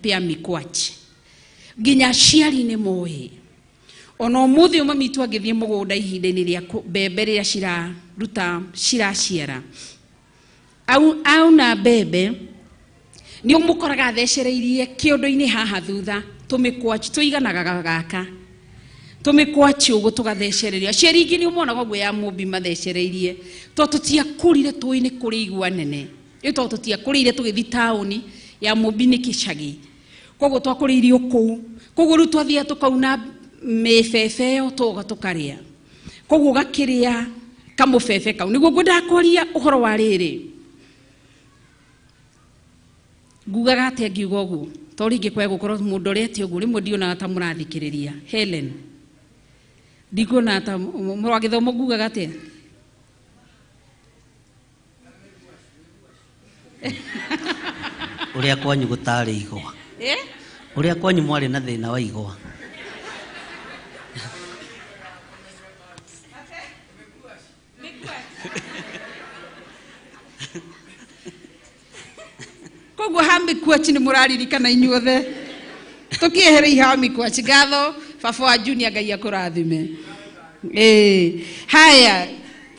ya mĩkwachi. Nginya aciari nĩ moĩ. Ona ũmũthĩ ũyũ mami witũ angĩthiĩ mũgũnda ihinda-inĩ rĩa mbembe rĩrĩa ciraruta, ciraciara. Auna mbembe, nĩ ũmũkoraga athecereirie kĩondo-inĩ haha thutha, tũmĩkwaci tũiganaga gaka. Tũmĩkwaci ũguo tũgathecereria. Aciari aingĩ nĩ ũmonaga ũguo ya mũmbi mathecereirie. Tondũ tũtiakũrire tũĩ nĩ kũrĩ igwa nene. Ĩ tondũ tũtiakũrĩire tũgĩthiĩ taũni ya mũmbi nĩ kĩcagi. Koguo twakũrĩire o kũu. Koguo rĩu twathiaga tũkauna mĩbebe ĩyo tũgoka tũkarĩa. Koguo ũgakĩrĩa kamũbebe kau. Nĩguo ngwendaga kwaria ũhoro wa rĩrĩ. Ngugaga atĩa ngiuga ũguo? To rĩngĩ kwaya gũkorwo mũndũ ũrete ũguo, rĩmwe ndionaga ta mũrathikĩrĩria. Helen. Ndikuona ta mũrũ wa gĩthomo ngugaga atĩa? Ũrĩa kwanyu gũtarĩ igwa. Ũrĩa kwanyu mwarĩ na thĩna wa igwa. Koguo ha mĩkwaci nĩ mũraririkana inyuothe. Tũkĩehereire ha mĩkwaci. Ngatho baba wa Junior, Ngai akũrathime. Haya,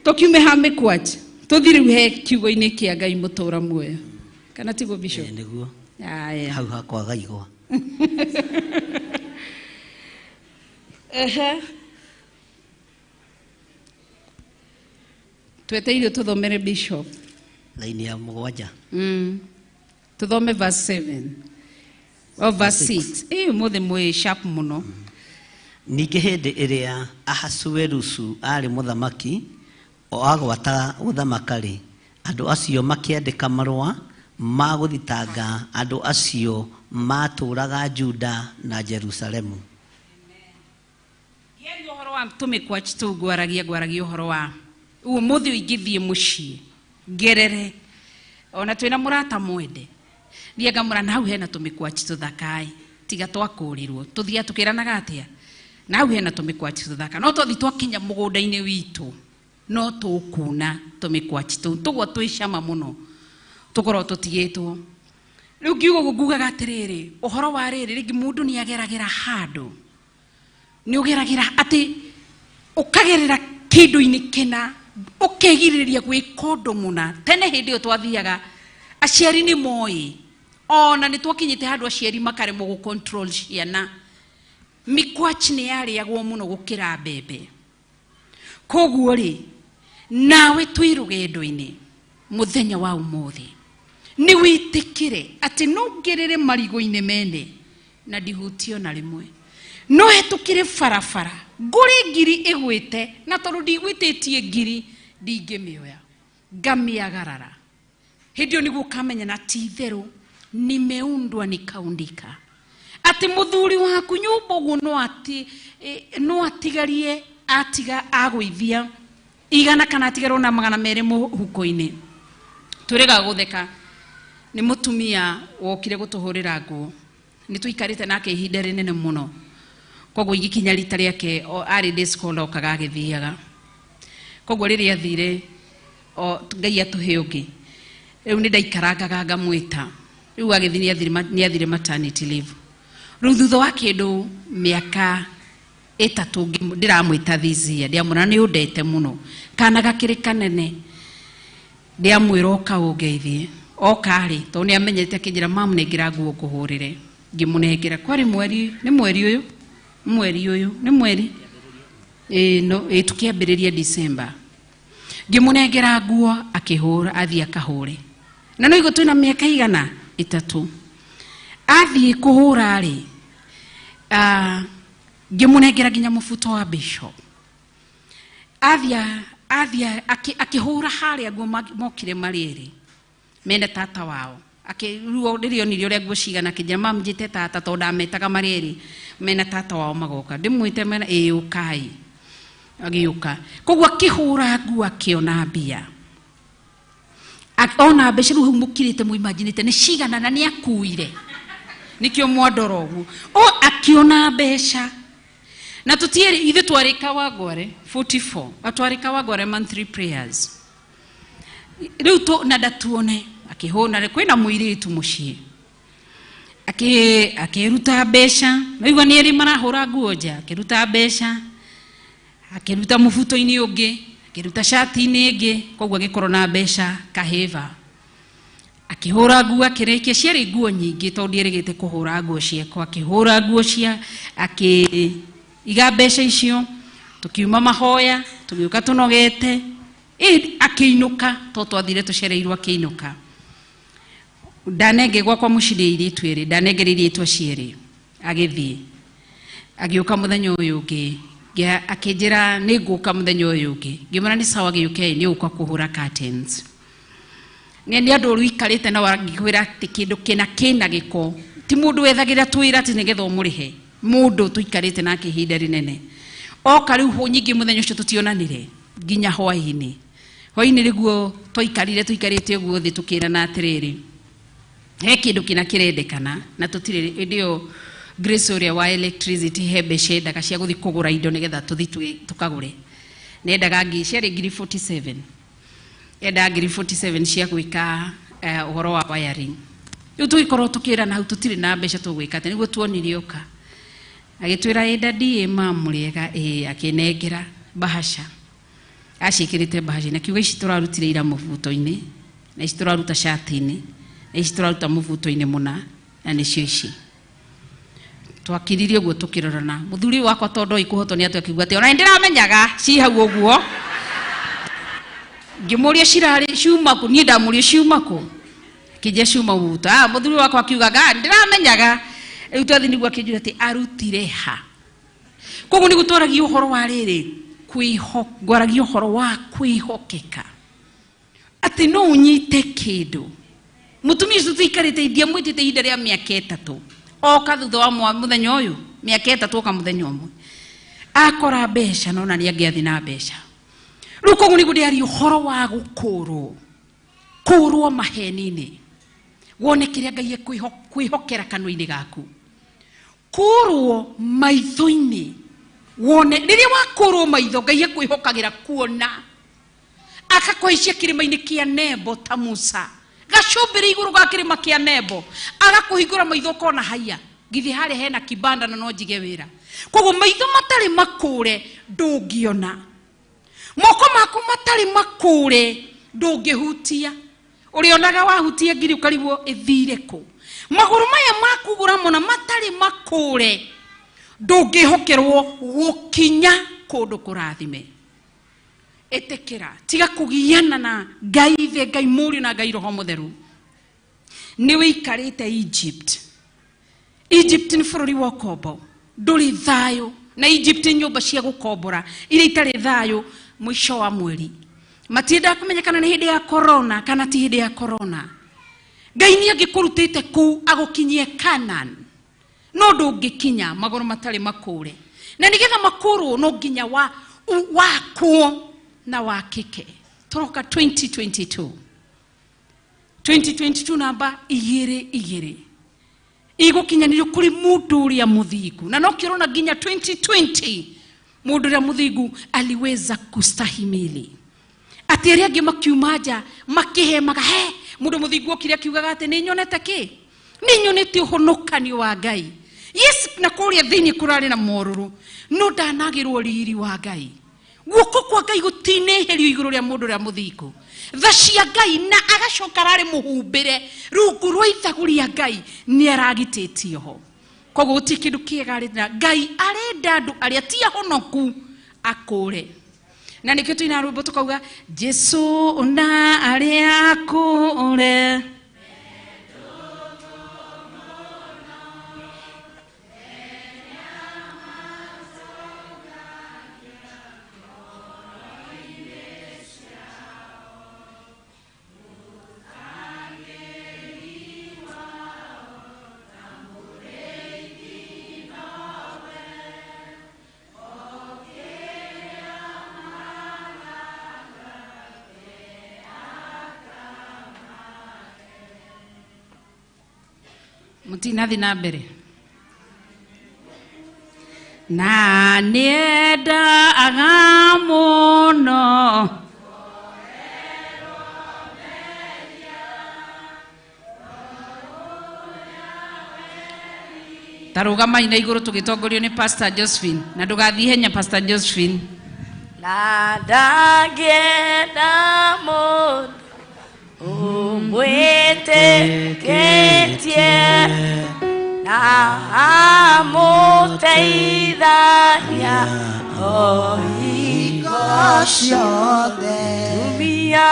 tũkiume ha mĩkwaci. Tũthiĩ rĩu he kiugo-inĩ kĩa Ngai mũtũra muoyo. Kana tiguo Bishop? Nĩguo. Haya. Hau hakwaga igwa. Ehe. Tweteire tũthomere Bishop. Laini ya mũgwanja. Tũthome verse 7. O verse 6. Mũthĩ mwĩ sharp mũno. Ningĩ hĩndĩ ĩrĩa Ahasuerusu aarĩ mũthamaki, o agwata gũthamaka-rĩ, andũ acio makĩandĩka marũa ma gũthitanga andũ acio maatũũraga Juda na Jerusalemu. Ngĩaria ũhoro wa tũmĩkwaci tũu ngwaragia ũhoro wa ũmũthĩ ũyũ ingĩthiĩ mũciĩ ngerere ona twĩna mũrata mwende thiĩ ngamũra na hau hena tũmĩkwaci tũthakaĩ tiga twakũrĩrwo tũthiaga tũkĩranaga atĩa na hau hena tũmĩkwaci tũthaka no twathi twakinya mũgũnda-inĩ witũ no tũkuna tũmĩkwaci tũu tũgwa twĩ cama mũno tũkorwo tũtigĩtwo. Rĩu ngiuga ũguo ngugaga atĩrĩrĩ ũhoro wa rĩrĩ rĩngĩ mũndũ nĩ ageragĩra handũ nĩ ũgeragĩra atĩ ũkagerera kĩndũ-inĩ kĩna ũkegirĩrĩria gwĩka ũndũ mũna. Tene hĩndĩ ĩyo twathiaga aciari nĩ moĩ ona nĩ twakinyĩte handũ aciari makaremwo gũ control ciana. Mĩkwaci nĩ yarĩagwo mũno gũkĩra mbembe. Koguo rĩ nawe twĩ rũgendo-inĩ mũthenya wa ũmũthĩ nĩ wĩtĩkĩre atĩ no ngerere marigũ-inĩ mene na ndihutio na rĩmwe no hetũkĩre barabara ngũre ngiri ĩgwĩte na tondũ ndigwĩtĩtie ngiri ndingĩmĩoya ngamĩagarara. Hĩndĩ ĩyo nĩguo ũkamenya na ti itherũ nimeundwa nikaundika atĩ mũthuri waku nyũmba ũguo no atigarie atiga agũithia igana kana atigarwo na magana merĩ mũhuko-inĩ. Tũrĩga gũtheka nĩ mũtumia wokire gũtũhũrĩra nguo nĩ tũikarĩte nake ihinda rĩnene mũno koguo igĩkinya rita rĩake arĩ day scholar okaga agĩthiaga koguo rĩrĩa athire o Ngai atũhe ũngĩ rĩu nĩ ndaikarangaga ngamwĩta rĩu agĩthiĩ nĩ athire maternity leave rĩu thutha wa kĩndũ mĩaka ĩtatũ ndĩramwĩta this year ndĩamwĩra nĩ ũndete mũno kana gakĩrĩ kanene ndĩamwĩra oka ũngeithie oka rĩ tondũ nĩ amenyete akĩnjĩra mamu nengera nguo ngũhũrĩre ngĩmũnengera kwarĩ mweri nĩ mweri ũyũ mweri ũyũ nĩ mweri no tũkĩambĩrĩria December ngĩmũnengera nguo akĩhũra athiĩ akahũre na no igũ twĩna mĩaka igana ĩtatũ athiĩ kũhũra rĩ ngĩmũnengera nginya mũbuto wa bishop athiĩ akĩhũra harĩa nguo mokire marĩ erĩ mena tata wao rĩu rĩrĩa onire ũrĩa nguo cigana akĩnjĩra mamu njĩte tata tondũ ndametaga marĩ erĩ mena tata wao magoka ndĩmwĩte mena ĩĩ ũkai agĩũka koguo akĩhũra nguo akĩona mbia ona mbeca rĩu hau mũkirĩte mũimanjinĩte nĩ cigana na nĩ akuire nĩkĩo mwandora ũguo o akĩona mbeca na tũtiarĩ ithuĩ twarĩ Kawangware 44 twarĩ Kawangware monthly prayers rĩu na ndatuone akĩhũna kwĩna mũirĩtu mũciĩ Akĩruta mbeca, naigua nĩ erĩ marahũra nguo nja, akĩruta mbeca, akĩruta mũbuto-inĩ ũngĩ, akĩruta cati-inĩ ĩngĩ, koguo agĩkorwo na mbeca kahĩba. Akĩhũra nguo akĩrĩkia, ciarĩ nguo nyingĩ tondũ ndierĩgĩte kũhũra nguo ciakwa, akĩhũra nguo cia, akĩiga mbeca icio, tũkiuma mahoya, tũgĩũka tũnogete, akĩinũka, tondũ twathire tũcereirwo akĩinũka. Ndanenge gwakwa mũciĩ nĩ airĩtu erĩ, ndanengereirie airĩtu acio erĩ, agĩthiĩ. Agĩũka mũthenya ũyũ ũngĩ, akĩnjĩra nĩ ngũka mũthenya ũyũ ũngĩ. Ngĩmwĩra nĩ sawa gĩũkei, nĩ ũgũka kũhũra curtains. Nĩ andũ ũrĩa ũikarĩte na wangĩkwĩra atĩ kĩndũ kĩna kĩna gĩko, ti mũndũ wethagĩra twĩra atĩ nĩgetha ũmũrĩhe, mũndũ tũikarĩte nake ihinda rĩnene. Oka rĩu nyingĩ mũthenya ũcio tũtionanire nginya hwaĩ-inĩ. Hwaĩ-inĩ nĩguo twaikarire tũikarĩte ũguo thĩ tũkĩrana atĩrĩrĩ, he kĩndũ kĩna kĩrendekana na tũtirĩ. Hĩndĩ ĩyo Grace ũrĩa wa electricity he mbeca endaga cia gũthiĩ kũgũra indo nĩgetha tũthiĩ tũkagũre. Nendaga ngiri, ciarĩ ngiri 47. Endaga ngiri 47 cia gwĩka ũhoro wa wiring. Rĩu tũgĩkorwo tũkĩrana hau tũtirĩ na mbeca tũgwĩka atĩa, nĩguo tuonire oka. Agĩtwĩra ĩ daddy ĩ mamũrĩega, ĩ akĩnengera bahasha. Aciĩkĩrĩte bahasha-inĩ, akiuga ici tũrarutire ira mũbuto-inĩ, na ici tũraruta cati-inĩ, na ici tũraruta mũbuto-inĩ mũna, na nĩcio ici. Twakiririe ũguo tũkĩrorana. Mũthuri wakwa tondũ ndoĩ kũhotwo nĩ atĩ akiuga atĩ ona nĩndĩramenyaga ci hau ũguo. Ngĩmũria cirarĩ ciuma kũ, niĩ ndamũria ciuma kũ, akĩnjĩra ciuma mũbuto. Mũthuri wakwa akiugaga ndĩramenyaga. Rĩu twathiĩ nĩguo akĩnjĩra atĩ arutire ha. Koguo nĩguo twaragia ũhoro wa rĩrĩ, ngwaragia ũhoro wa kwĩhokeka. Atĩ no ũnyite kĩndũ. Mũtumia ũcio tũikarĩte ndiamwĩtĩte ihinda rĩa mĩaka 3. Oka thutha wa mũthenya ũyũ, mĩaka 3 oka mũthenya ũmwe. Akora mbeca no na nĩangĩathiĩ na mbeca. Rĩu koguo nĩguo ndĩaria ũhoro wa gũkũrwo. Kũrwo maheni-inĩ. Wone kĩrĩa Ngai ekwĩhokera kanua-inĩ gaku. Kũrwo maitho-inĩ. Wone rĩrĩa wakũrwo maitho Ngai ekwĩhokagĩra kuona. Akakũhaicia kĩrĩma-inĩ kĩa Nebo ta Musa. Gacumbĩrĩ igũrũ ga kĩrĩma kĩa Nebo. Agakũhingũra maitho ũkona haiya. Githĩ harĩa hena kibanda na no njige wĩra. Koguo maitho matarĩ makũre ndũngĩona. Moko maku matarĩ makũre ndũngĩhutia. Ũrĩonaga wahutia ngiri ũkarigwo ĩthire kũ. Magũrũ maya maku ũramona matarĩ makũre ndũngĩhokerwo gũkinya kũndũ kũrathime. Ĩtĩkĩra, tiga kũgiana na Ngai Ithe, Ngai Mũriũ na Ngai Roho Mũtheru. Nĩ wĩikarĩte Egypt. Egypt nĩ bũrũri wa ũkombo, ndũrĩ thayũ. Na Egypt nĩ nyũmba cia gũkombora iria itarĩ thayũ mũico wa mweri. Matiendaga kũmenya kana nĩ hĩndĩ ya corona kana ti hĩndĩ ya corona. Ngai nĩ angĩkũrutĩte kũu agũkinyie Canaan, no ndũngĩkinya magũrũ matarĩ makũre. Na nĩgetha makũrwo no nginya wakwo na wakĩke. Tũroka 2022. 2022 namba igĩrĩ igĩrĩ. Igũkinyanĩrio kũrĩ mũndũ ũrĩa mũthingu. Na no kĩrona nginya 2020 mũndũ ũrĩa mũthingu aliweza kustahimili. Atĩ arĩa angĩ makiuma nja makĩhemaga, he mũndũ mũthingu okire akiugaga atĩ nĩ nyonete kĩ? Nĩ nyonete ũhonokanio wa Ngai. Yes, na kũrĩa thĩinĩ kũrarĩ na morũrũ, no ndanagĩrwo riri wa Ngai. Guoko kwa Ngai gũtinĩhĩrio igũrũ rĩa mũndũ ũrĩa mũthingu. Tha cia Ngai na agacoka ararĩ mũhumbĩre rungu rwa ithagu rĩa Ngai nĩ aragitĩtio ho. Koguo gũtirĩ kĩndũ kĩega arenda. Ngai arenda andũ arĩa ti ahonoku akũre. Na nĩkĩo tũinaga rwĩmbo tũkauga Jesũ na arĩa akũre. Mũtinathi na mbere. Na nĩendaga mũno Tarugamai na igũrũ tũgĩtongorio nĩ Pastor Josephine. Na ndũgathiĩ ihenya Pastor Josephine. Na ndangĩenda mũndũ ũmwĩtĩkĩtie na amũteithagia o hingo ciothe. Tumia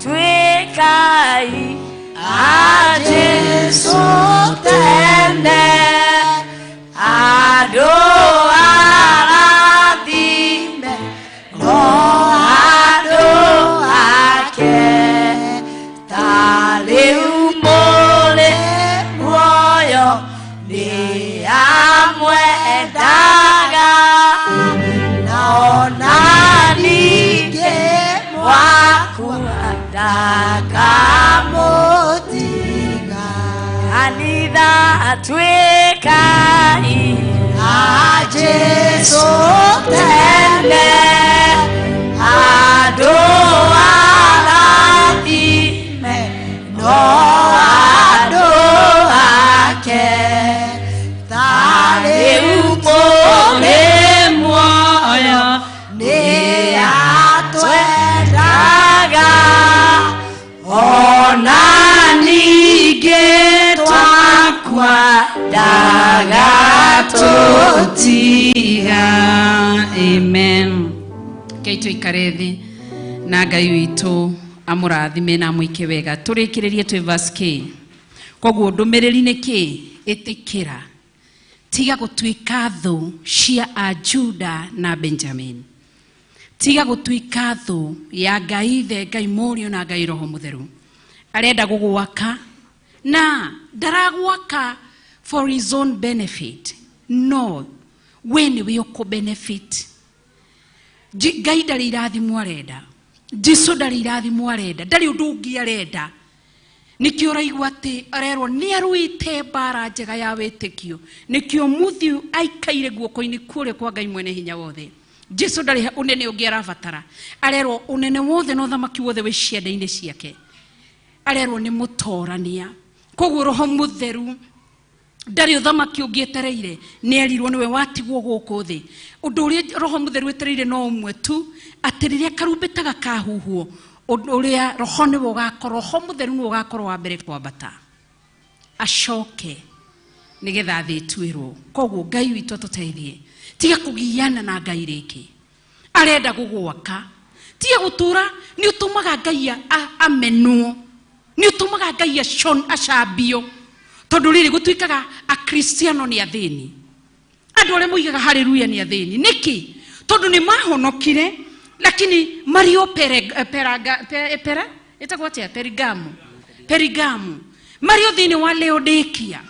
tuĩkai a Jesũ tene, andũ arathime no andũ ake. Ta rĩu mũrĩ muoyo nĩ amwendaga, na ona ningĩ mwakua ndakamũtiga. Kanitha tuĩkai a Jesũ tene, andũ arathime no andũ ake. Ta rĩu mũrĩ muoyo nĩ atwendaga, ona ningĩ twakua ndagatũtiga. Amen. Ngai tũikare thĩ na Ngai witũ amũrathime na amwĩke wega. Tũrĩkĩrĩrie twĩ verse K. Koguo ndũmĩrĩri nĩ kĩ? Ĩtĩkĩra. Tiga gũtuĩka thũ cia Ajuda na Benjamin. Tiga gũtuĩka thũ ya Ngai Ithe, Ngai Mũriũ na Ngai Roho Mũtheru. Arenda gũgwaka na ndaragwaka for his own benefit. No, we nĩwe ũkũ benefit. Ngai ndarĩ irathimo arenda. Jesũ ndarĩ irathimo arenda. Ndarĩ ũndũ ũngĩ arenda. Nĩkĩo ũraigua atĩ arerwo nĩ arũĩte mbara njega ya wĩtĩkio. Nĩkĩo mũthiu aikaire guoko-inĩ kũrĩa kwa Ngai mwene hinya wothe. Jesũ ndarĩ ũnene ũngĩ arabatara. Arerwo ũnene wothe na ũthamaki wothe wĩ ciande-inĩ ciake. Arerwo nĩ mũtorania. Koguo Roho Mũtheru ndarĩ ũthamaki ũngĩ etereire, nĩ erirwo nĩwe watigwo gũkũ thĩ. Ũndũ ũrĩa Roho Mũtheru etereire no ũmwe tu, atĩ rĩrĩa karumbeta gakahuhwo, ũndũ ũrĩa Roho nĩwe ũgakorwo, Roho Mũtheru nĩwe ũgakorwo wa mbere kwambata acoke nĩgetha thĩ ĩtuĩrwo. Koguo Ngai witũ atũteithie. Tiga kũgiana na Ngai rĩngĩ. Arenda gũgwaka. Tiga gũtũra nĩ ũtũmaga Ngai amenwo. Nĩ ũtũmaga Ngai acambio. Tondũ rĩrĩ gũtuĩkaga akristiano nĩ athĩni. Andũ arĩa moigaga haleluya nĩ athĩni. Nĩkĩ? Tondũ nĩ mahonokire, lakini mario pera ĩtagwo atĩa? Perigamu. Perigamu. Mario thĩinĩ wa Laodikia.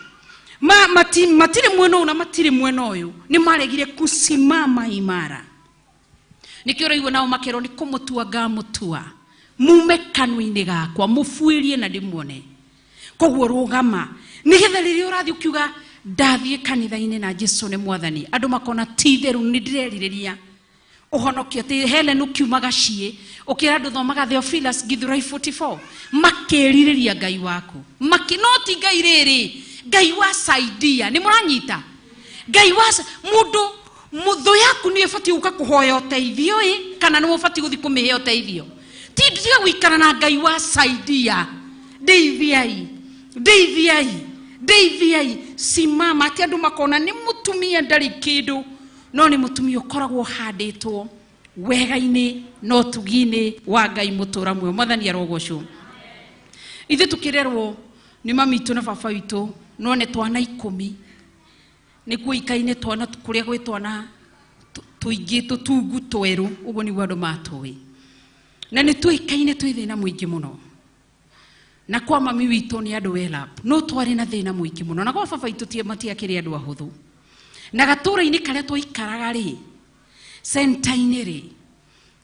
Matirĩ mwena ũyũ na matirĩ mwena ũyũ. Nĩ maregire kusimama imara. Nĩkĩo ũraigua nao makerwo nĩ kũmũtua ngamũtua. Mume kanua-inĩ gakwa, mũbuĩrie na ndĩmuone. Koguo rũgama. Nĩgetha rĩrĩa ũrathiĩ ũkiuga ndathiĩ kanitha-inĩ na Jesũ nĩ mwathani, andũ makona ti itherũ nĩ ndĩrerirĩria ũhonokio. Atĩ Helen ũkiuma gaciĩ ũkĩra andũ thomaga Theophilus Githurai 44, makĩrirĩria Ngai waku. No ti Ngai rĩrĩ, Ngai wa saidia. Nĩ mũranyita? Ngai wa mũndũ mũthũ yaku nĩ ĩbatiĩ gũka kũhoya ũteithio ĩ, kana nĩ ũbatiĩ gũthiĩ kũmĩhe ũteithio? Tiga gũikara na Ngai wa saidia. Ndeithiai, ndeithiai, ndeithiai. Simama. Atĩ andũ makona nĩ mũtumia ndarĩ kĩndũ, no nĩ mũtumia ũkoragwo ũhandĩtwo wega-inĩ na ũtugi-inĩ wa Ngai mũtũra muoyo. Mwathani arogocwo. Ithuĩ tũkĩrerwo nĩ mami witũ na baba witũ, no nĩ twana 10. Nĩ kuoikaine twana kũrĩa gwĩ twana tũingĩ tũtungu twerũ, ũguo nĩguo andũ matũĩ. Na nĩ tuoikaine twĩ thĩna mũingĩ mũno. Na kwa mami witũ nĩ andũ well up, no twarĩ na thĩna mũingĩ mũno. Na kwa baba witũ matiakĩrĩ andũ ahũthũ. Na gatũra-inĩ karĩa twaikaraga rĩ, center-inĩ rĩ,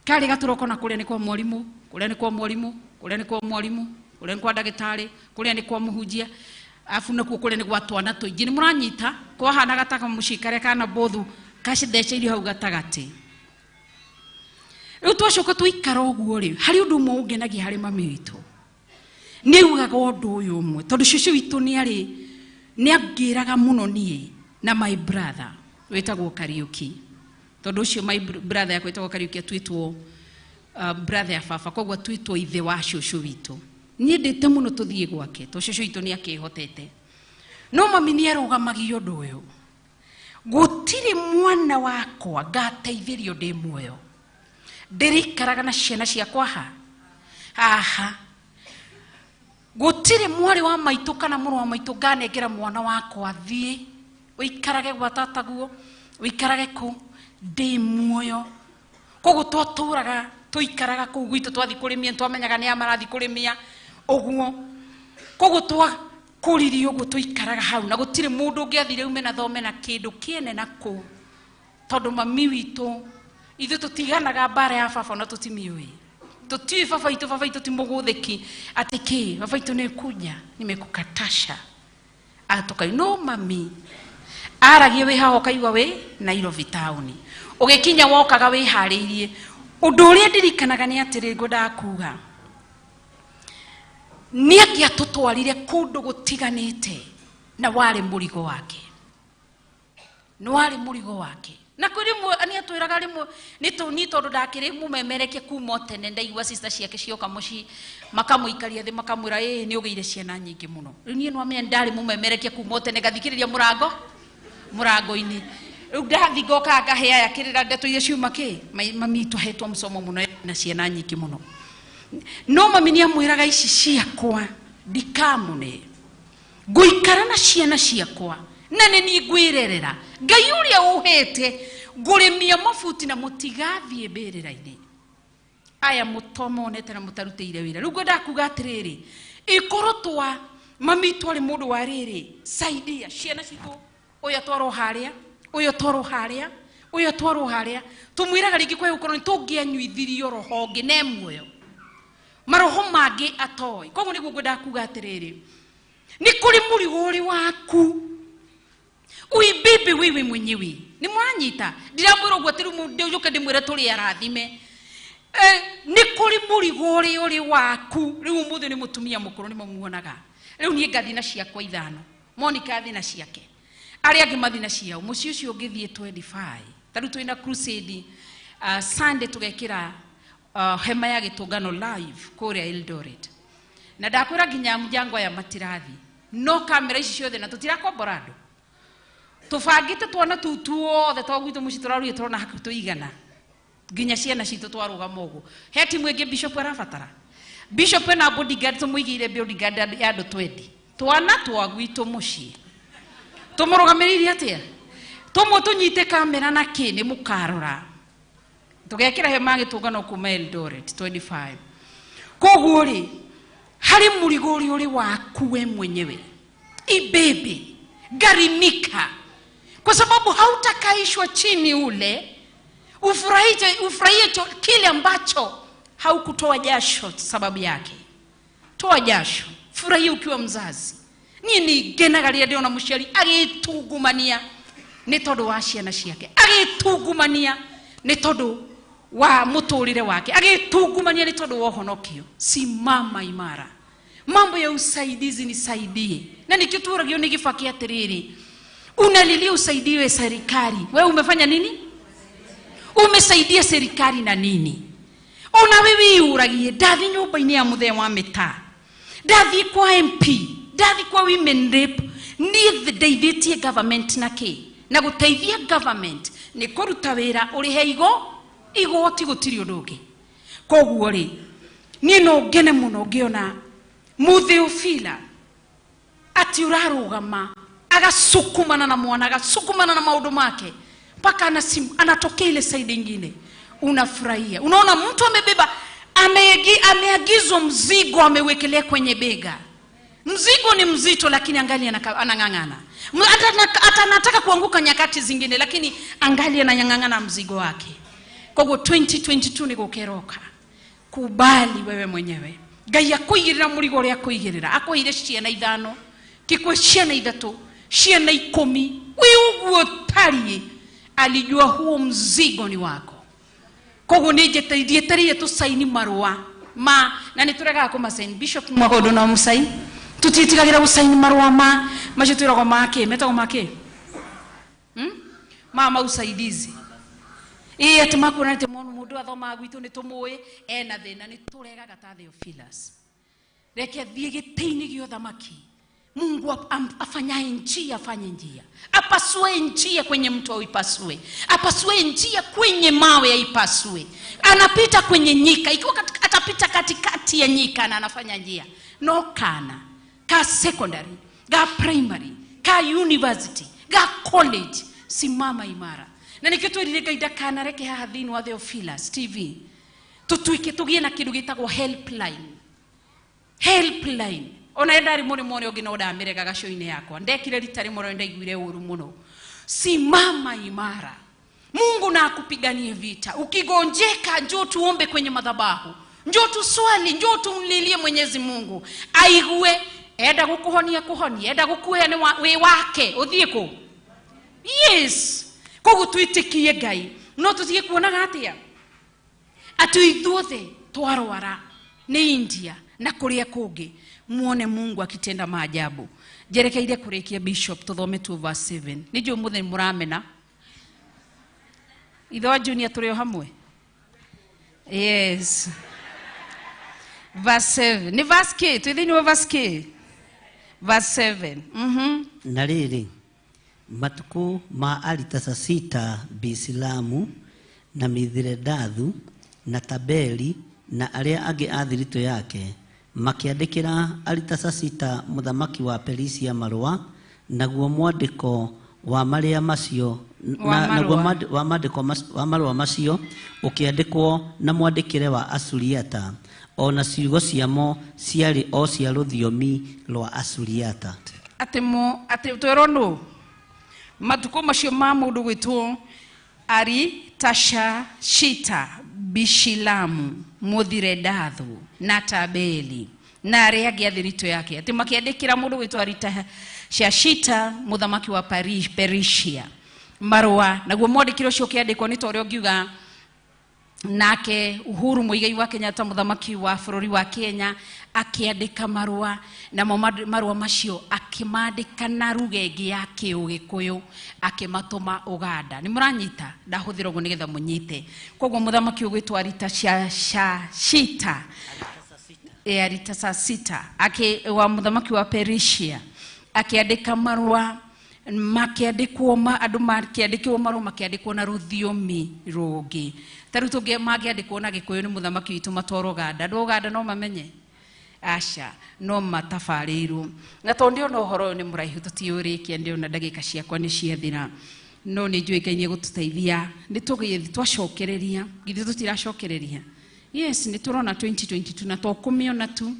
karĩ gatũra ũkona kũrĩa nĩ kwa mwarimũ, kũrĩa nĩ kwa mwarimũ, kũrĩa nĩ kwa mwarimũ, kũrĩa nĩ kwa ndagĩtarĩ, kũrĩa nĩ kwa mũhunjia, afu nakuo kũrĩa nĩ gwa twana tũingĩ. Nĩ mũranyita? Kwahanaga ta kamũciĩ karĩa kana bothu gacitheceirio hau gatagatĩ. Rĩu twacoka twaikara ũguo rĩ, harĩ ũndũ ũmwe ũngenagia harĩ mami witũ. Nĩ augaga ũndũ ũyũ ũmwe, tondũ cũcũ witũ nĩ angĩraga mũno niĩ. Na my brother wĩtagwo Kariũki, tondũ ũcio my brother yakwa wĩtagwo Kariũki atuĩtwo brother ya baba, koguo atuĩtwo ithe wa cũcũ witũ. Niĩ ndĩte mũno tũthiĩ gwake tondũ cũcũ witũ nĩ akĩhotete, no mami nĩ arũgamagia ũndũ ũyũ, gũtirĩ mwana wakwa ngateithĩrio ndĩ muoyo, ndĩrĩikaraga na ciana ciakwa ha haha, gũtirĩ mwarĩ wa maitũ kana mũrũ wa maitũ nganengera mwana wakwa, thiĩ ũikarage gwa tataguo, ũikarage kũ ndĩ muoyo. Koguo twatũraga tũikaraga kũu gwitũ, twathi kũrĩmia twamenyaga nĩ a marathi kũrĩmia ũguo, koguo twakũririe ũguo tũikaraga hau, na gũtirĩ mũndũ ũngĩathire ume na thome na kĩndũ kĩene na kũu, tondũ mami witũ ithuĩ tũtiganaga mbara ya baba na tũtimiũĩ, tũtiũĩ baba witũ, baba witũ ti mũgũthĩki atĩ kĩ, baba witũ nĩ kuja nimekukatasha atukai. No mami aragia wĩ haha ũkaigua wĩ Nairobi taũni, ũgĩkinya wokaga wĩharĩirie. Ũndũ ũrĩa ndirikanaga nĩ atĩrĩ, ngwendaga kuga nĩ angĩatũtwarire kũndũ gũtiganĩte na warĩ mũrigo wake, nĩ warĩ mũrigo wake, na kwĩ rĩmwe nĩ atwĩraga rĩmwe nĩ niĩ tondũ ndakĩrĩ mũmemerekia kuma o tene, ndaigua sister ciake cioka mũciĩ makamũikaria thĩ makamwĩra, ĩĩ nĩ ũgĩire ciana nyingĩ mũno. Rĩu niĩ nwamenya ndarĩ mũmemerekia kuma o tene, ngathikĩrĩria mũrango mũrango-inĩ, rĩu ndathi ngoka ngahe aya kĩrĩra ndeto iria ciuma kĩ mami twahetwo msomo mũno na ciana nyingĩ mũno. No mami nĩ amwĩraga, ici ciakwa ndikamũne, ngũikara na ciana ciakwa na nĩ niĩ ngwĩrerera, Ngai ũrĩa ũhete ngũrĩmia mabuti na mũtigathiĩ mbĩrĩra-inĩ aya mũtomonete na mũtarutĩire wĩra. Rĩu ngwendaga kuga atĩrĩrĩ, ikorwo twa mami twarĩ mũndũ wa rĩrĩ saidia ciana citũ, ũyũ atwarwo harĩa, ũyũ atwarwo harĩa, ũyũ atwarwo harĩa, tũmwĩraga rĩngĩ kwa gũkorwo nĩ tũngĩanyuithirio roho ũngĩ ne muoyo maroho mangĩ atoĩ. Koguo nĩguo ngwendaga kuga atĩrĩrĩ, nĩ kũrĩ mũrigo ũrĩ waku uibebe wewe mwenyewe. Nĩ mwanyita ndiramwĩra ũguo atĩ rĩu njũke ndĩmwĩre tũrĩ arathime. Nĩ kũrĩ mũrigo ũrĩ ũrĩ waku. Rĩu ũmũthĩ nĩ mũtumia mũkũrũ, nĩ mũmuonaga rĩu, niĩ ngathi na ciakwa ithano, Monica athi na ciake, arĩa angĩ mathi na ciao, mũciĩ ũcio ũngĩthiĩ 25. Ta rĩu twĩna crusade Sunday, tũgekĩra hema ya gĩtũngano live kũrĩa Eldoret, na ndakwĩra nginya mjango aya matirathi, no kamera ici ciothe na tũtirakombora andũ, tũbangĩte twana tũu tuothe twa gwitũ mũciĩ tũraruire, tũrona hakuhĩ tũigana nginya ciana citũ twarũgama ũguo. He timu ĩngĩ bishop arabatara, bishop ena bodyguard, tũmũigĩire bodyguard ya andũ 20, twana twa gwitũ mũciĩ tũmũrũgamĩrĩire atĩa, tũmwe tũnyite kamera na kĩ, nĩ mũkarora tũgekĩra hema ya gĩtũngano kuma Eldoret 25. Koguo rĩ, harĩ mũrigo ũrĩa ũrĩ waku we mwenyewe, ibebe, gharimika, kwa sababu hautakaishwa chini ule ufurahie, ufurahie kile ambacho haukutoa jasho sababu yake. Toa jasho, furahia ukiwa mzazi. Niĩ nĩ ngenaga rĩrĩa ndĩrona mũciari agĩtungumania nĩ tondũ wa ciana ciake, agĩtungumania nĩ tondũ wa mũtũrĩre wake, agĩtungumania nĩ tondũ wa ũhonokio. Simama imara. Mambo ya usaidizi nisaidie, na nikĩo tuoragio nĩ Gĩbaki atĩrĩrĩ, unalilia usaidiwe serikali, we umefanya nini? Umesaidia serikali na nini? Ona wewe wĩyũragie, ndathi nyũmba-inĩ ya mũthee wa mĩtaa, ndathi kwa MP, ndathi kwa women rep, niĩ ndeithĩtie government na kĩ? Na gũteithia government nĩ kũruta wĩra, ũrĩhe igoti, gũtirĩ ũndũ ũngĩ. Koguo rĩ, niĩ no ngene mũno ngĩona Mũtheofila ati ũrarũgama agasukumana na mwana, agasukumana na maũndũ make mpaka anatokea ile side ingine, unafurahia, unaona mtu amebeba ameagizwa mzigo, amewekelea kwenye bega, mzigo ni mzito, lakini angali anang'ang'ana. Hata anataka kuanguka nyakati zingine, lakini angali anang'ang'ana mzigo wake. Koguo 2022 nĩ gũkeroka. Kubali wewe mwenyewe, Ngai akũigĩrĩra mũrigo ũrĩa akũigĩrĩra, akũheire ciana ithano, kĩkwe ciana ithatũ, ciana 10, wĩ ũguo tariĩ, alijua huo mzigo ni wako. Koguo nĩ ndietereire tũcaini marũa ma na nĩ tũregaga kũmacaini. Bishop mwaka ũndũ no mũcaini, tũtiĩtigagĩra gũcaini marũa ma macio twĩragwo ma kĩ, metagwo ma kĩ. Mama usaidizi. Ii ati makuona ati mundu athomaga gwitu ni tumui ena thina ni turegaga ta Theophilus. Reke thie giti-ini gia uthamaki. Mungu afanyaye njia afanye njia. Apasue njia kwenye mto aipasue. Apasue njia kwenye mawe aipasue. Anapita kwenye nyika, ikiwa atapita katikati ya nyika na anafanya njia. No kana ka secondary, ga primary, ka university, ga college, simama imara. Na nikitwirire Ngai ndakanareke haha thiini wa Theophilus TV. Tutuike tugie na kindu gitagwo helpline. Helpline. Ona ndari muri mwone ungi no ndamirega gaco-inĩ yakwa. Ndekire rita rimwe ndaiguire uru muno. Simama imara. Mungu na akupiganie vita. Ukigonjeka njoo tuombe kwenye madhabahu. Njoo tuswali, njoo tumlilie Mwenyezi Mungu. Aigue, enda gukuhonia kuhonia, enda gukuhe ni wi wake, uthie ku. Yes. Koguo twitikie Ngai. No tuthie kuonaga atia? Ati ithuothe twarwara ni India na kuria kungi. Muone Mungu akitenda maajabu. Njerekeire kurikia Bishop tuthome 2 verse 7. Nijũ mũthenya mũramena. Ithe wa Junior tũrĩ o hamwe. Yes. Verse 7. Ni verse K, twĩ thĩinĩ wa verse K. Verse 7. Na rĩrĩ matukũ ma Aritasasita Bisilamu na Mithiredathu na Tabeli na arĩa angĩ a thiritũ yake makiandĩkĩra Aritasasita mũthamaki wa Perisia marũa, naguo mwandĩko wa marĩa macio naguo wa mwandĩko wa marũa macio ũkĩandĩkwo na mwandĩkĩre wa Asuriata, ona ciugo ciamo ciarĩ o cia rũthiomi rwa Asuriata. Atĩ mo atĩ twĩrwo nũ matukũ macio ma mũndũ gwĩtwo Aritasashita Bishilamu Muthiredathu na Tabeli na arĩa angĩ a thiritũ yake, atĩ makĩandĩkĩra mũndũ gwĩtwo Aritasashita mũthamaki wa Perisia marũa, naguo mwandĩkĩre ũcio ũkĩandĩkwo nĩ ta ũrĩa ũngiuga nake Uhuru Muigai wa Kenyatta mũthamaki wa bũrũri wa Kenya akĩandĩka marũa, namo marũa macio akĩmandĩka na ruga ĩngĩ ya kĩũgĩkũyũ akĩmatũma Uganda. Nĩ mũranyita? Ndahũthĩra ũguo nĩgetha mũnyite. Koguo mũthamaki ũgwĩtwo Aritasashita Aritasasita wa mũthamaki wa Perisia akĩandĩka marũa, makĩandĩkwo andũ makĩandĩkwo marũa makĩandĩkwo na rũthiomi rũngĩ. Ta rĩu tũngĩ mangĩandĩkwo na Gĩkũyũ nĩ mũthamaki witũ matwarwo Uganda, andũ a Uganda no mamenye? Aca, no matabarĩirwo. Na tondũ ndĩona ũhoro ũyũ nĩ mũraihu tũtiũrĩkia, ndĩona ndagĩka ciakwa nĩ ciathira, no nĩ njũĩ Ngai nĩ egũtũteithia. Nĩ tũgĩthiĩ twacokereria, githĩ tũtiracokereria? Yes, nĩ tũrona 2022 na tũkũmĩona tu,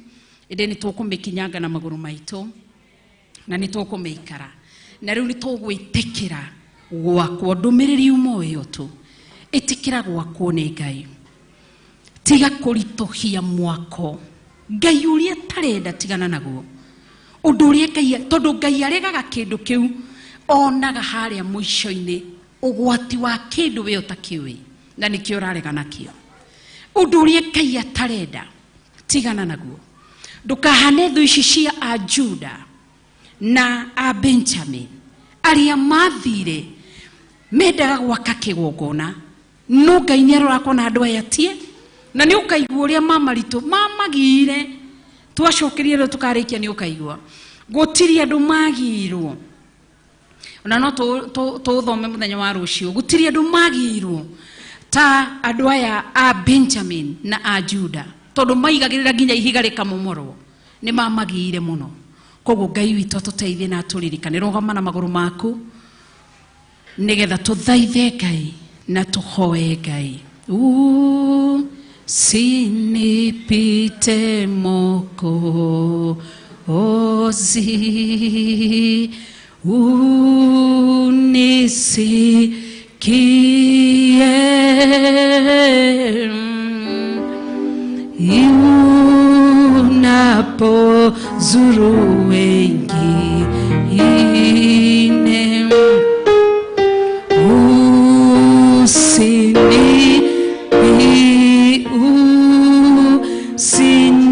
ĩndĩ nĩ tũkũmĩkinyanga na magũrũ maitũ na nĩ tũkũmĩikara. Na rĩu nĩ tũgwĩtĩkĩra gwakwo ndũmĩrĩri uma ĩyo tu. Ĩtĩkĩra gwakwo nĩ Ngai. Tiga kũritũhia mwako. Ngai ũrĩa atarenda tigana naguo. Ũndũ ũrĩa Ngai, tondũ Ngai aregaga kĩndũ kĩu, onaga harĩa mũico-inĩ ũgwati wa kĩndũ we ũtakĩũĩ, na nĩkĩo ũrarega nakĩo. Ũndũ ũrĩa Ngai atarenda tigana naguo. Ndũkahane thũ ici cia a Juda na a Benjamin arĩa mathire mendaga gwaka kĩgongona, no Ngai nĩ arora akona andũ aya tie, na nĩ ũkaigua ũrĩa mamaritũ mamagire. Twacokeria rĩu tũkarĩkia nĩ ũkaigua gũtirĩ andũ magirwo, ona no tũthome mũthenya wa rũciũ. Gũtirĩ andũ magirwo ta andũ aya a Benjamin na a Juda, tondũ maigagĩrĩra nginya ihiga rĩkamomorwo, nĩ mamagire mũno. Koguo Ngai witũ atũteithie na atũririkane. Rũgama na magũrũ maku nĩgetha tũthaithe Ngai na tũhoe Ngai. Usinipite Mwokozi, unisikie unapozuru wengine,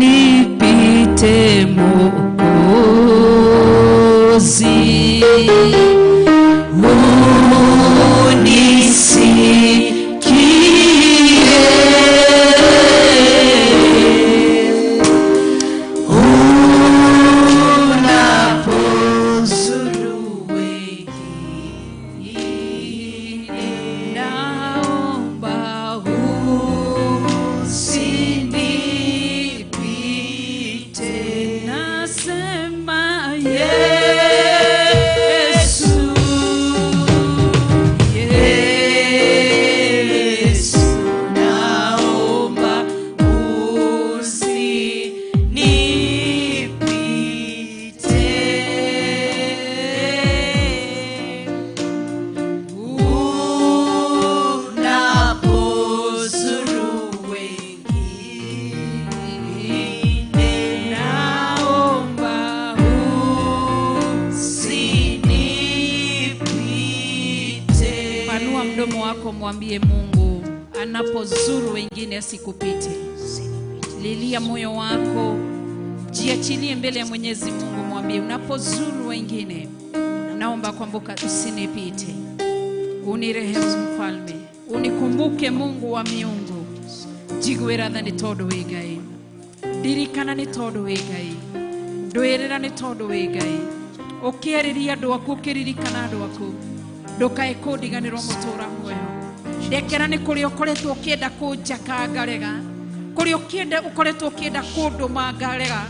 usinipite Mwokozi, mdomo wako, mwambie Mungu anapozuru wengine asikupite. Lilia moyo wako, jiachilie mbele ya Mwenyezi Mungu, mwambie unapozuru wengine, naomba kwamba usinipite. Unirehemu mfalme, unikumbuke Mungu wa miungu. Njiguĩra tha nĩ tondũ wĩ Ngai, ndirikana nĩ tondũ wĩ Ngai, ndwĩrĩra nĩ tondũ wĩ Ngai. Ũkĩarĩria andũ aku, ũkĩririkana andũ aku, ndũkae kũndiganĩrwo mũtũra muoyo. Ndekera nĩ kũrĩa ũkoretwo ũkĩenda kũnjaka ngarega, kũrĩa ũkĩenda ũkoretwo ũkĩenda kũndũma ngarega,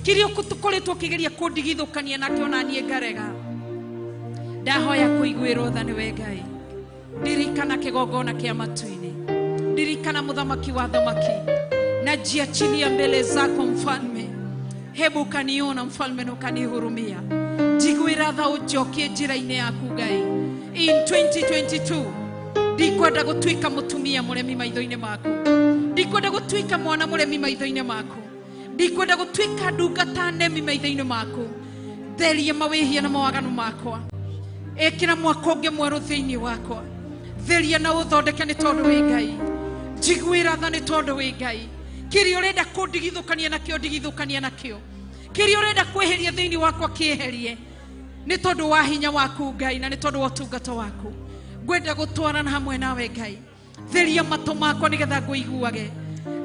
kĩrĩa ũkoretwo ũkĩgeria kũndigithũkania nakĩo na niĩ ngarega. Ndahoya kũiguĩrwo tha nĩwe Ngai. Ndirikana kĩgongona kĩa matu-inĩ, ndirikana mũthamaki wa thamaki, najiachilia mbele zako mfalme. Hebu ukaniona mfalme na ukanihurumia. Njiguĩra tha ũnjokie njĩra-inĩ yaku Ngai. In 2022 ndikwenda gũtuĩka mũtumia mũremi maitho-inĩ maku, ndikwenda gũtuĩka mwana mũremi maitho-inĩ maku, ndikwenda gũtuĩka ndungata nemi maitho-inĩ maku. Theria mawĩhia na mawaganu makwa, ĩkĩra mwaka ũngĩ mwerũ thĩinĩ wakwa. Theria na ũthondeke nĩ tondũ wĩ Ngai. Njiguĩra tha nĩ tondũ wĩ Ngai. Kĩrĩa ũrenda kũndigithũkania nakĩo, ndigithũkania nakĩo. Kĩrĩa ũrenda kweheria thĩinĩ wakwa, kĩeherie. Nĩ tondũ wa hinya waku Ngai, na nĩ tondũ wa ũtungata waku. Ngwenda gũtwarana hamwe nawe Ngai. Theria matũ makwa nĩgetha ngũiguage,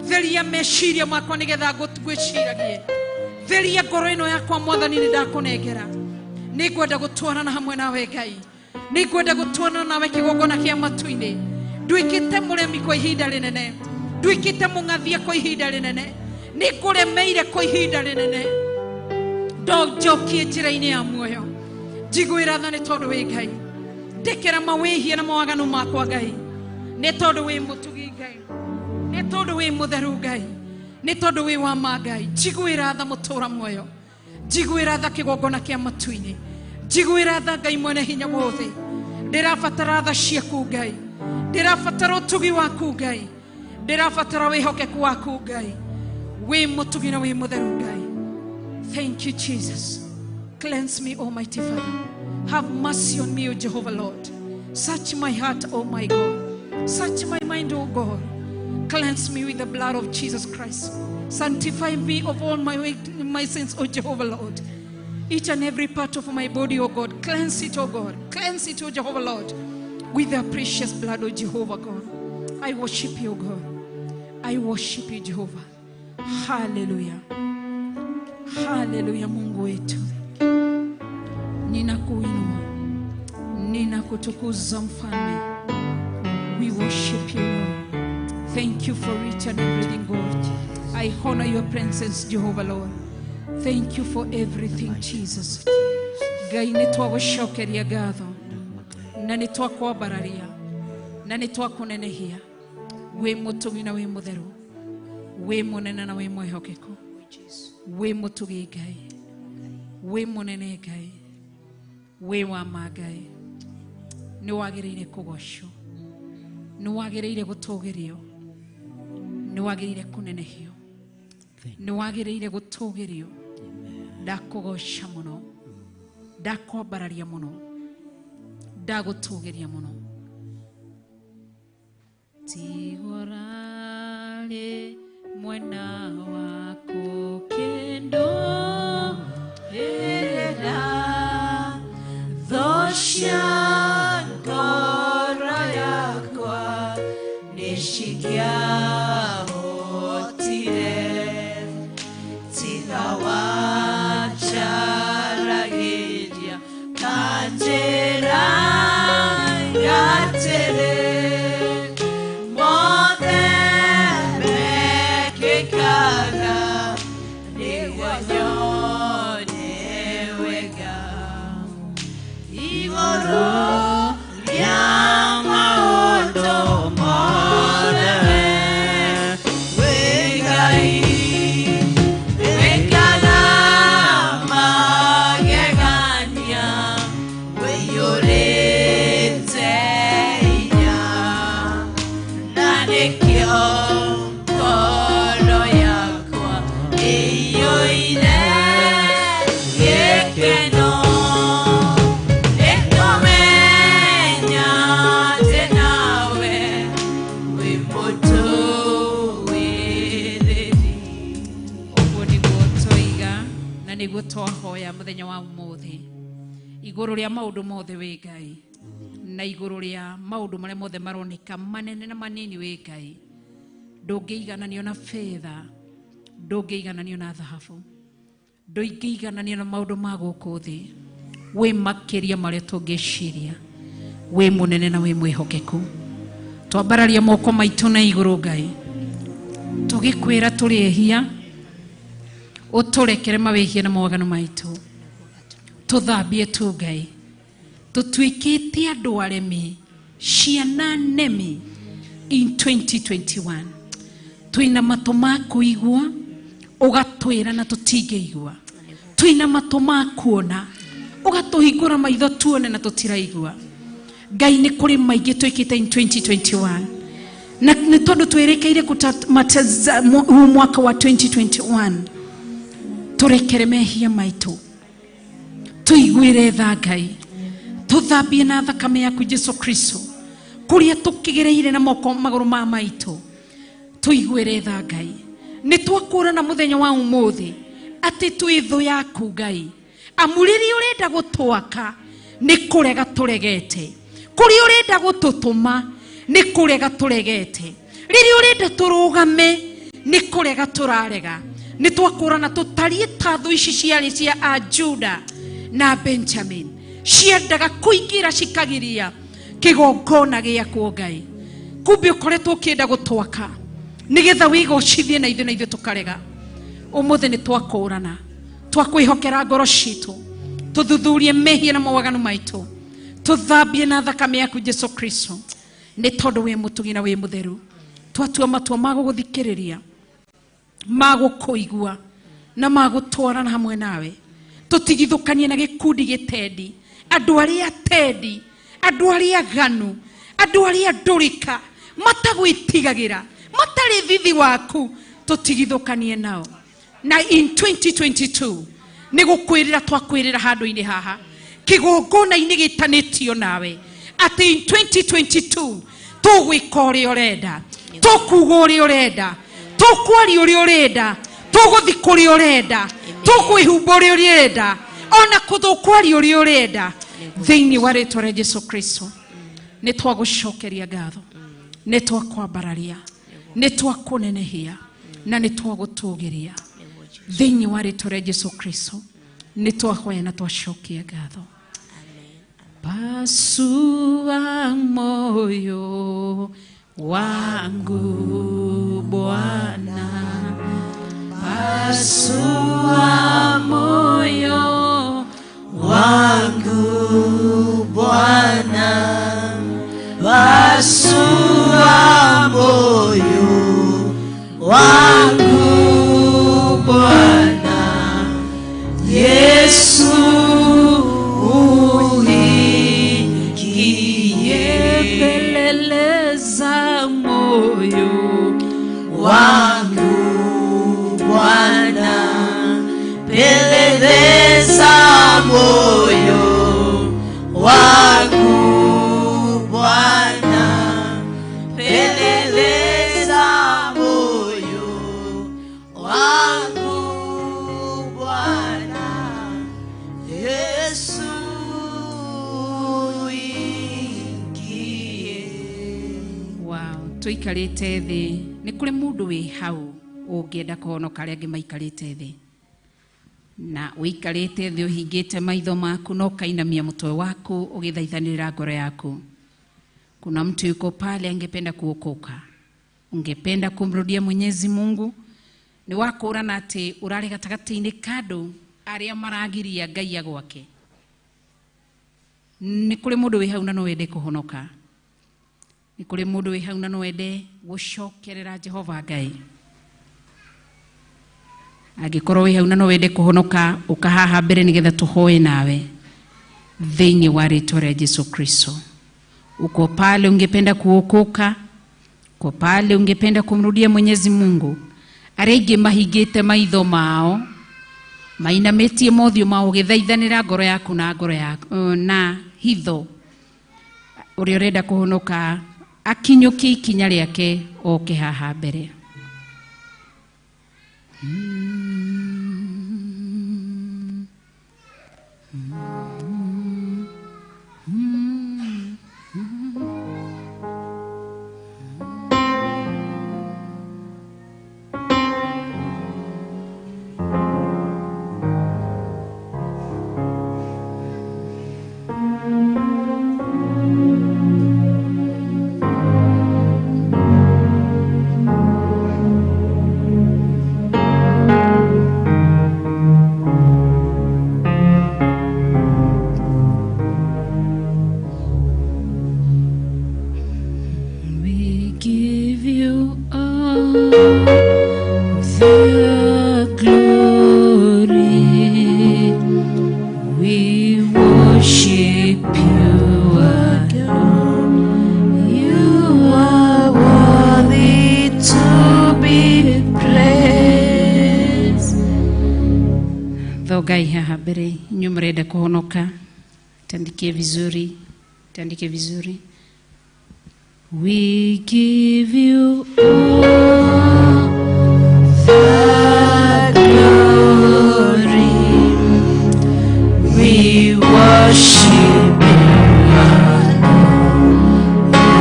theria meciria makwa nĩgetha ngwĩciragie, theria ngoro ĩno yakwa Mwathani, nĩ ndakũnengera. Nĩ ngwenda gũtwarana hamwe nawe Ngai, nĩ ngwenda gũtwarana nawe kĩgongona kĩa matu-inĩ. Nduĩkĩte mũremi kwa ihinda rĩnene, nduĩkĩte mũng'athia kwa ihinda rĩnene, nĩ ngũremeire kwa ihinda rĩnene. Ndonjokie njĩra-inĩ ya muoyo. Njiguĩra tha nĩ tondũ wĩ Ngai. Ndekera mawĩhia na mawaganu makwa Ngai, nĩ tondũ wĩ mũtugi Ngai, nĩ tondũ wĩ mũtheru Ngai, nĩ tondũ wĩ wa ma Ngai. Njiguĩra tha mũtũra muoyo, njiguĩra tha kĩgongona kĩa matu-inĩ, njiguĩra tha Ngai mwene hinya wothe. Ndĩrabatara tha ciaku Ngai, ndĩrabatara ũtugi waku Ngai, ndĩrabatara wĩhokeku waku Ngai. Wĩ mũtugi na wĩ mũtheru Ngai. Thank you Jesus. Cleanse me, Almighty Father. Have mercy on me, O Jehovah Lord. Search my heart, O my God. Search my mind, O God. Cleanse me with the blood of Jesus Christ. Sanctify me of all my sins, O Jehovah Lord. Each and every part of my body, O God. Cleanse it, O God. Cleanse it, O Jehovah Lord, with the precious blood, O Jehovah God. I worship you, O God. I worship you, Jehovah. Hallelujah. Hallelujah, Mungu wetu. Ninakuinua, ninakutukuza mfalme. We worship you, Lord. Thank you for each and everything, God. I honor your presence, Jehovah Lord. Thank you for everything, Jesus. Ngai nĩ twagũcokeria ngatho, na nĩ twakwambararia, na nĩ twakũnenehia. Wĩ mũtugi na wĩ mũtheru, wĩ mũnene na wĩ mwĩhokeku, wĩ mũtugi Ngai, wĩ mũnene Ngai, wĩ wa ma Ngai. Nĩ wagĩrĩire kũgocwo, nĩ wagĩrĩire gũtũgĩrio, nĩ wagĩrĩire kũnenehio, nĩ wagĩrĩire gũtũgĩrio. Ndakũgoca mũno, ndakwambararia mũno, ndagũtũgĩria mũno. Tigorarĩ mwena waku kĩndũ Ĩrĩra thũ cia ngoro yakwa nĩcingĩahotire, tiga wanjaragĩria kanjĩra ngatĩrĩ, mothe mekĩkaga nĩguo nyone Mũthenya wa ũmũthĩ igũrũ rĩa maũndũ mothe wĩ Ngai na igũrũ rĩa maũndũ marĩa mothe maroneka manene na manini wĩ Ngai ndũngĩigananio na betha, ndũngĩigananio na thahabu, ndũngĩigananio na maũndũ ma gũkũ thĩ. Wĩ makĩria marĩa tũngĩciria, wĩ mũnene na wĩ mwĩhokeku. Twambararia moko maitũ na igũrũ Ngai, tũgĩkwĩra tũrĩ ehia, ũtũrekere mawĩhia na mawaganu maitũ, tũthambie tu Ngai. Tũtuĩkĩte andũ aremi, ciana nemi in 2021. Twĩna matũ ma kũigua, ũgatwĩra na tũtingĩigua. Twĩna matũ ma kuona, ũgatũhingũra maitho tuone na tũtiraigua. Ngai nĩ kũrĩ maingĩ twĩkĩte in 2021 na nĩ tondũ twĩrĩkĩire huu mwaka wa 2021, tũrekere mehia maitũ, tũiguĩre tha Ngai, tũthambie na thakame yaku Jesu Kristo, kũrĩa tũkĩgereire na moko magũrũ ma maitũ, tũiguĩre tha Ngai. Nĩ twakũrana mũthenya wa ũmũthĩ atĩ twĩ thũ yaku Ngai, amu rĩrĩa ũrenda gũtwaka nĩ kũrega tũregete, kũrĩa ũrenda gũtũtũma nĩ kũrega tũregete, rĩrĩa ũrenda tũrũgame nĩ kũrega tũrarega. Nĩ twakũrana tũtariĩ ta thũ ici ciarĩ cia a Juda na Benjamin, ciendaga kũingĩra cikagiria kĩgongona gĩakwo Ngai. Kumbe ũkoretwo ũkĩenda gũtwaka nĩgetha wĩgocithie na ithuĩ, na ithuĩ tũkarega. Ũmũthĩ nĩ twakũrana, twakwĩhokera ngoro citũ, tũthuthurie mehia na mawaganu maitũ, tũthambie na thakame yaku Jesu Kristo, nĩ tondũ wĩ mũtugi na wĩ mũtheru. Twatua matua ma gũgũthikĩrĩria, ma gũkũigua na ma gũtwarana hamwe nawe. Tũtigithũkanie na gĩkundi gĩtendi, andũ arĩa tendi, andũ arĩa ganu, andũ arĩa ndũrĩka, matagwĩtigagĩra, matarĩ thithi waku, tũtigithũkanie nao. Na in 2022 nĩ gũkwĩrĩra twakwĩrĩra handũ-inĩ haha kĩgongona-inĩ gĩtanĩtio nawe atĩ in 2022 tũgwĩka ũrĩa ũrenda, tũkuga ũrĩa ũrenda, tũkwaria ũrĩa ũrenda, tũgũthiĩ kũrĩa ũrenda, tũkwĩhumba ũrĩa ũrenda, ona tũkwaria ũrĩa ũrenda, thĩinĩ wa rĩtwa rĩa Jesu Kristo. Nĩ twagũcokeria ngatho, nĩ twakwambararia, nĩ twakũnenehia na nĩ twagũtũgĩria thĩinĩ wa rĩtwa rĩa Jesu Kristo. Nĩ twahoya na twacokia ngatho. Pasua moyo wangu Bwana, pasua moyo wangu Bwana, pasua moyo wangu Bwana, Yesu uingie, peleleza moyo wangu Bwana, peleleza moyo wangu Bwana, peleleza moyo wangu Bwana, Yesu uingie. Wow, tũikarĩte thĩ nĩ kũrĩ mũndũ wĩ hau ũngĩenda kũhonoka arĩa angĩ maikarĩte thĩ, na ũikarĩte thĩ ũhingĩte maitho maku na ũkainamia mũtwe waku ũgĩthaithanĩrĩra ngoro yaku. Kuna mtu yuko pale angependa kuokoka, ungependa kumrudia Mwenyezi Mungu, nĩ wakũrana atĩ ũrarĩ gatagatĩ-inĩ ka andũ arĩa maragiria Ngai agwake. Nĩ kũrĩ mũndũ wĩ hau na no wende kũhonoka, nĩ kũrĩ mũndũ wĩ hau na no wende gũcokerera Jehova Ngai. Angĩkorwo wĩ hau na no wende kũhonoka, ũka haha mbere nĩgetha tũhoe nawe thĩinĩ wa rĩtwa rĩa Jesu Kristo. Uko pale ungependa kuokoka, uko pale ungependa kumrudia Mwenyezi Mungu, arĩa aingĩ mahingĩte maitho mao, mainamĩtie mothiũ mao ũgĩthaithanĩra ngoro yaku na ngoro yaku na hitho, ũrĩa ũrenda kũhonoka akinyũkie ikinya rĩake oke haha mbere. Haha mbere inyuĩ mũrenda kũhonoka, tandikie vizuri, tandike vizuri. We give you all the glory. We worship you alone.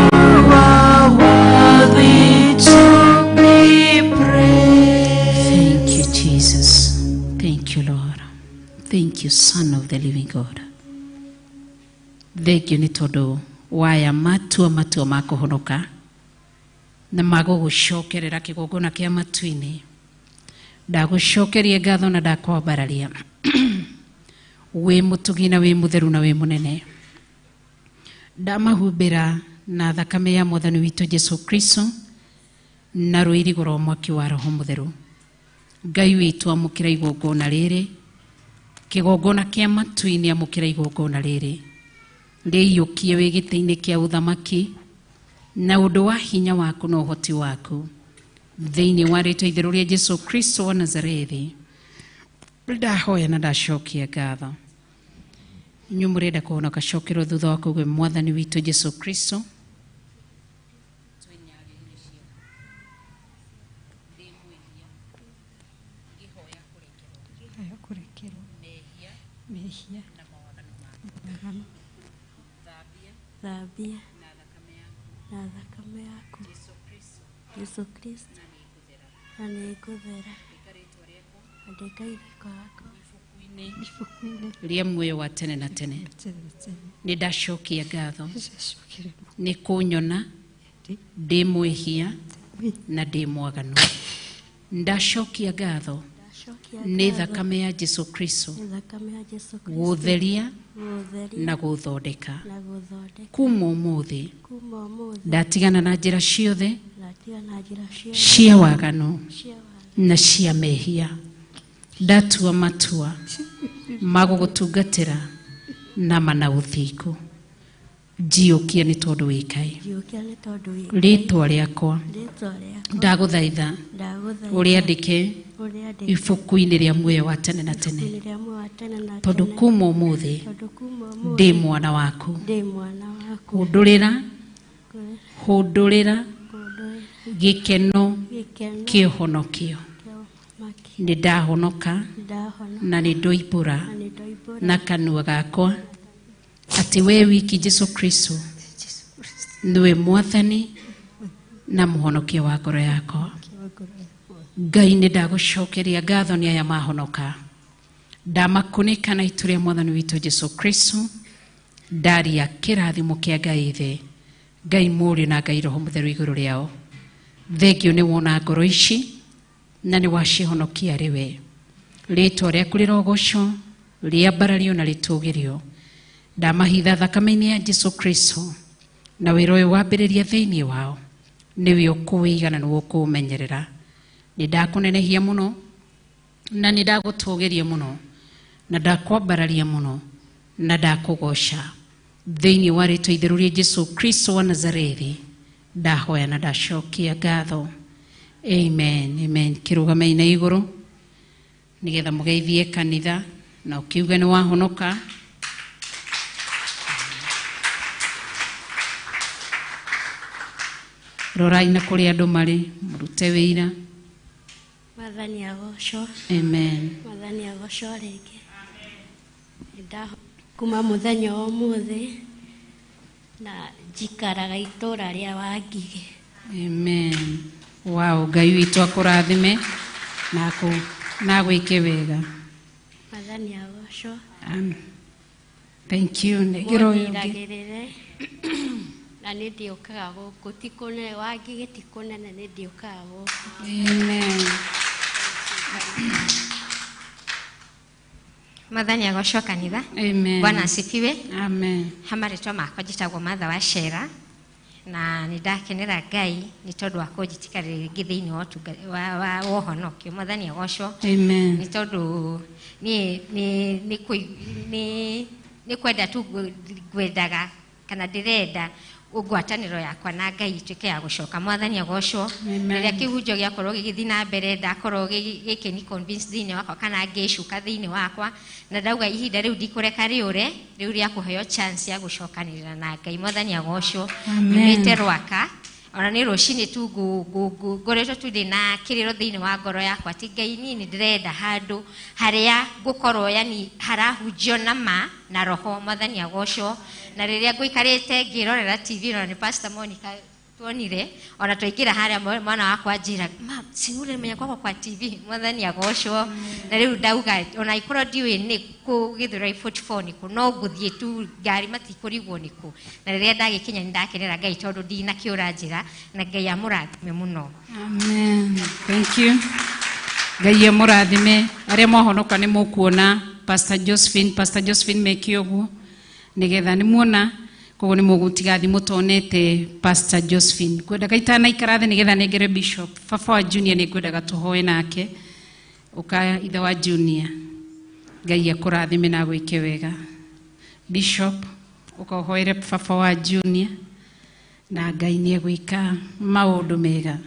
You are worthy to be praised. Thank you, Jesus. Thank you, Lord. Thank you, Son of the living God. Thank you nĩ tondũ waya matua matua ma kũhonoka na magũgũcokerera kĩgongona kĩa matu-inĩ. Ndagũcokeria ngatho na ndakwambararia. Wĩ mũtugi na wĩ mũtheru na wĩ mũnene. Ndamahumbĩra na thakame ya mwathani witũ Jesu Kristo na rũirigo rwa mwaki wa Roho Mũtheru. Ngai witũ, amũkĩra igongona rĩrĩ, kĩgongona kĩa matu-inĩ, amũkĩra igongona rĩrĩ, rĩiyũkie wĩ gĩtĩ-inĩ kĩa ũthamaki na ũndũ wa hinya waku na ũhoti waku, thĩinĩ wa rĩtwa itheru rĩa Jesu Kristo wa Nazarethi ndahoya na ndacokia ngatho. Inyuĩ mũrenda kũhonoka, cokerwo thutha wa kũgwe mwathani witũ Jesu Kristo. Mehia mawaganu, thambia na thakame yaku Yesu Kristo, na nĩngũthera. Andĩka rĩĩtwa rĩakwa ibuku-inĩ rĩa muoyo wa tene na tene. Nĩ ndacokia ngatho nĩ kũnyona ndĩ mwĩhia na ndĩ mwaganu. Ndacokia ngatho Ndacokia nĩ ngatho thakame ya Jesu Kristo nĩ thakame ya Jesu Kristo gũtheria gũtheria na gũthondeka. na gũthondeka. Kuma ũmũthĩ Kuma ũmũthĩ ndatigana na njĩra ciothe ndatigana na njĩra ciothe cia waganu cia waganu na cia mehia. Ndatua matua ma gũgũtungatĩra na mana ũthingu. Njiyũkie nĩ tondũ wĩ Ngai. Njiyũkia nĩ tondũ wĩ Ngai. Rĩtwa rĩakwa Rĩtwa rĩakwa ndagũthaitha ndagũthaitha ũrĩandĩke ũrĩandĩke ibuku-inĩ rĩa muoyo wa tene na tene, ibuku-inĩ rĩa muoyo wa tene na tondũ tene, kuma ũmũthĩ tondũ kuma ũmũthĩ ndĩ mwana waku. ndĩ mwana waku. Hũndũrĩra, hũndũrĩra Kũndũrĩra gĩkeno gĩkeno kĩa ũhonokio. kĩa ũhonokio. Nĩ ndahonoka Nĩndahonoka na nĩ ndoimbũra na nĩndoimbũra na kanua gakwa atĩ we wiki Jesu Kristo nĩwe mwathani na mũhonokia wa ngoro yakwa. Ngai, nĩ ndagũcokeria ngatho nĩ aya mahonoka. Ndamakũnĩka na itu rĩa mwathani witũ Jesu Kristo. Ndaria kĩrathimo kĩa Ngai Ithe, Ngai Mũriũ na Ngai Roho Mũtheru igũrũ rĩao. Thengio nĩ wona ngoro ici na nĩ wacihonokia arĩ we. Rĩtwa rĩaku rĩrogocwo, rĩambarario na rĩtũgĩrio. Ndamahitha thakame-inĩ ya Jesu Kristo na wĩra ũyũ wambĩrĩria thĩinĩ wao nĩwe ũkũwĩiga na nĩwe ũkũũmenyerera. Nĩ ndakũnenehia mũno na nĩ ndagũtũgĩria mũno na ndakwambararia mũno na ndakũgoca thĩinĩ wa rĩtwa itheru rĩa Jesu Kristo wa Nazarethi ndahoya na ndacokia ngatho. Amen, amen. Kĩrũgame-inĩ na igũrũ nĩgetha mũgeithie kanitha na ũkiuge nĩ wahonoka. Rorai na kũrĩa andũ marĩ, mũrute wĩira. Mwathani agocwo. Amen. Mwathani agocwo rĩngĩ. Kuma mũthenya wa ũmũthĩ na njikaraga itũra rĩa Wangigĩ. Amen. Wow, Ngai witũ akũrathime na agwĩke wega. Mwathani agocwo. Thank you. Nengera ũyũ ũngĩ. Mũndiragĩrĩre na nĩ ndiũkaga gũkũ, ti kũnene, Wangigĩ ti kũnene, nĩ ndiũkaga gũkũ. Amen. Mwathani agocwo kanitha. Amen. Bwana asifiwe. Amen. Ha marĩtwa makwa njĩtagwo Martha wa Cera na nĩ ndakenera Ngai nĩ tondũ wa kũnjĩtĩka rĩngĩ thĩinĩ wa wa ũhonokio. Mwathani agocwo. Amen. Nĩ tondũ niĩ nĩ kwenda tu ngwendaga kana ndĩrenda Ngwatanĩro yakwa na Ngai ituĩke ya gũcoka. Mwathani agocwo. Rĩrĩa kĩhunjio gĩakorwo gĩgĩthiĩ na mbere, ndakorwo gĩkĩni convince thĩinĩ wakwa kana ngĩcuka thĩinĩ wakwa, na ndauga ihinda rĩu ndikũreka rĩũre, rĩu rĩa kũheo chance ya gũcokanĩrĩra na Ngai. Mwathani agocwo. Nyumĩte Rwaka, ona nĩ rũcinĩ tu ngoretwo tu ndĩna kĩrĩro thĩinĩ wa ngoro yakwa atĩ Ngai niĩ nĩ ndĩrenda handũ harĩa ngũkorwo, yani harahunjio na ma na roho. Mwathani agocwo. Na rĩrĩa ngũikarĩte ngĩrorera TV, ona nĩ Pastor Monica tuonire, ona twaingĩra harĩa mwana wakwa anjĩra, ma sinure menya kwakwa kwa TV. Mwathani agocwo. Na rĩu ndauga ona ikorwo ndiũĩ nĩ kũ Gĩthũrai 44 nĩ kũ, no ngũthiĩ tu ngari matikũrigwo nĩ kũ. Na rĩrĩa ndagĩkinya nĩ ndakenera Ngai tondũ ndinakĩũra njĩra, na Ngai amũrathime mũno. Amen. Thank you. Ngai amũrathime. Arĩa mwahonoka nĩ mũkuona Pastor Josephine, Pastor Josephine meke ũguo nĩgetha nĩ muona, koguo nĩ mũgũtiga thimũ tonete Pastor Josephine. Ngwendaga itanaikara thĩ nĩgetha nengere Bishop baba wa Junior, nĩ ngwendaga tũhoe nake. Ũka ithe wa Junior, Ngai akũrathime na agwĩke wega. Bishop, ũkahoere baba wa Junior na Ngai nĩ egwĩka maũndũ mega.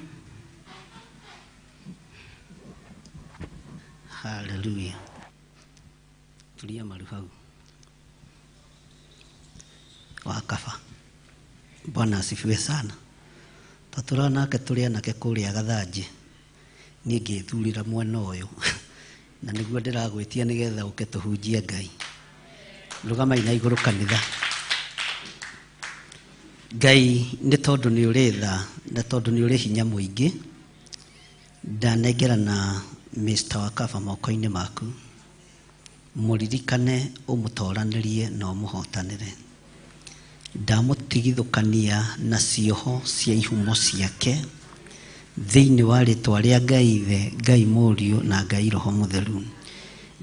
Hallelujah. Tulia maru hau. Wakaba. Bwana asifiwe sana. Tũtũra nake tũrĩ anake kũrĩa Gathanjĩ. Niĩ ngĩthurĩra mwena ũyũ. Na nĩguo ndĩragwĩtia nĩgetha ũke tũhunjie Ngai. Rũgamai na igũrũ kanitha. Ngai nĩ tondũ nĩ ũrĩ tha na tondũ nĩ ũrĩ hinya mũingĩ, ndanengerana Mr. Wakaba moko-inĩ maku. Mũririkane, ũmũtoranĩrie na ũmũhotanĩre. Ndamũtigithũkania na cioho cia ihumo ciake thĩinĩ wa rĩtwa rĩa Ngai Ithe, Ngai Mũriũ na Ngai Roho Mũtheru.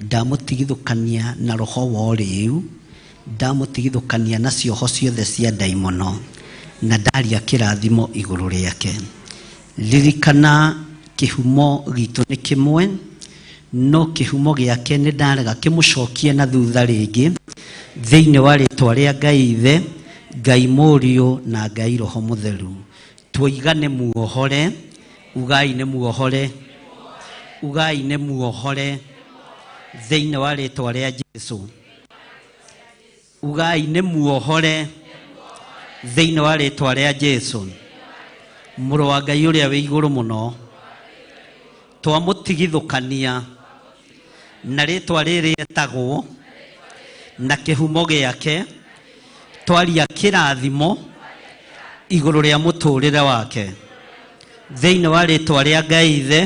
Ndamũtigithũkania na roho wa ũrĩu, ndamũtigithũkania na cioho ciothe cia ndaimono, na ndaria kĩrathimo igũrũ rĩake. Ririkana kĩhumo gitũ nĩ kĩmwe, no kĩhumo gĩake nĩ ndarega kĩmũcokie na thutha rĩngĩ thĩinĩ wa rĩtwa rĩa Ngai Ithe, Ngai Mũriũ na Ngai Roho Mũtheru. Twoiga nĩ muohore, ugai nĩ muohore, ugai nĩ muohore thĩinĩ wa rĩtwa rĩa Jesũ. Ugai nĩ muohore thĩinĩ wa rĩtwa rĩa Jesũ. Mũrũ wa Ngai ũrĩa wĩ igũrũ mũno, twamũtigithũkania na rĩtwa rĩrĩ etagwo na kĩhumo gĩake, twaria kĩrathimo igũrũ rĩa mũtũrĩre wake thĩinĩ wa rĩtwa rĩa Ngai Ithe,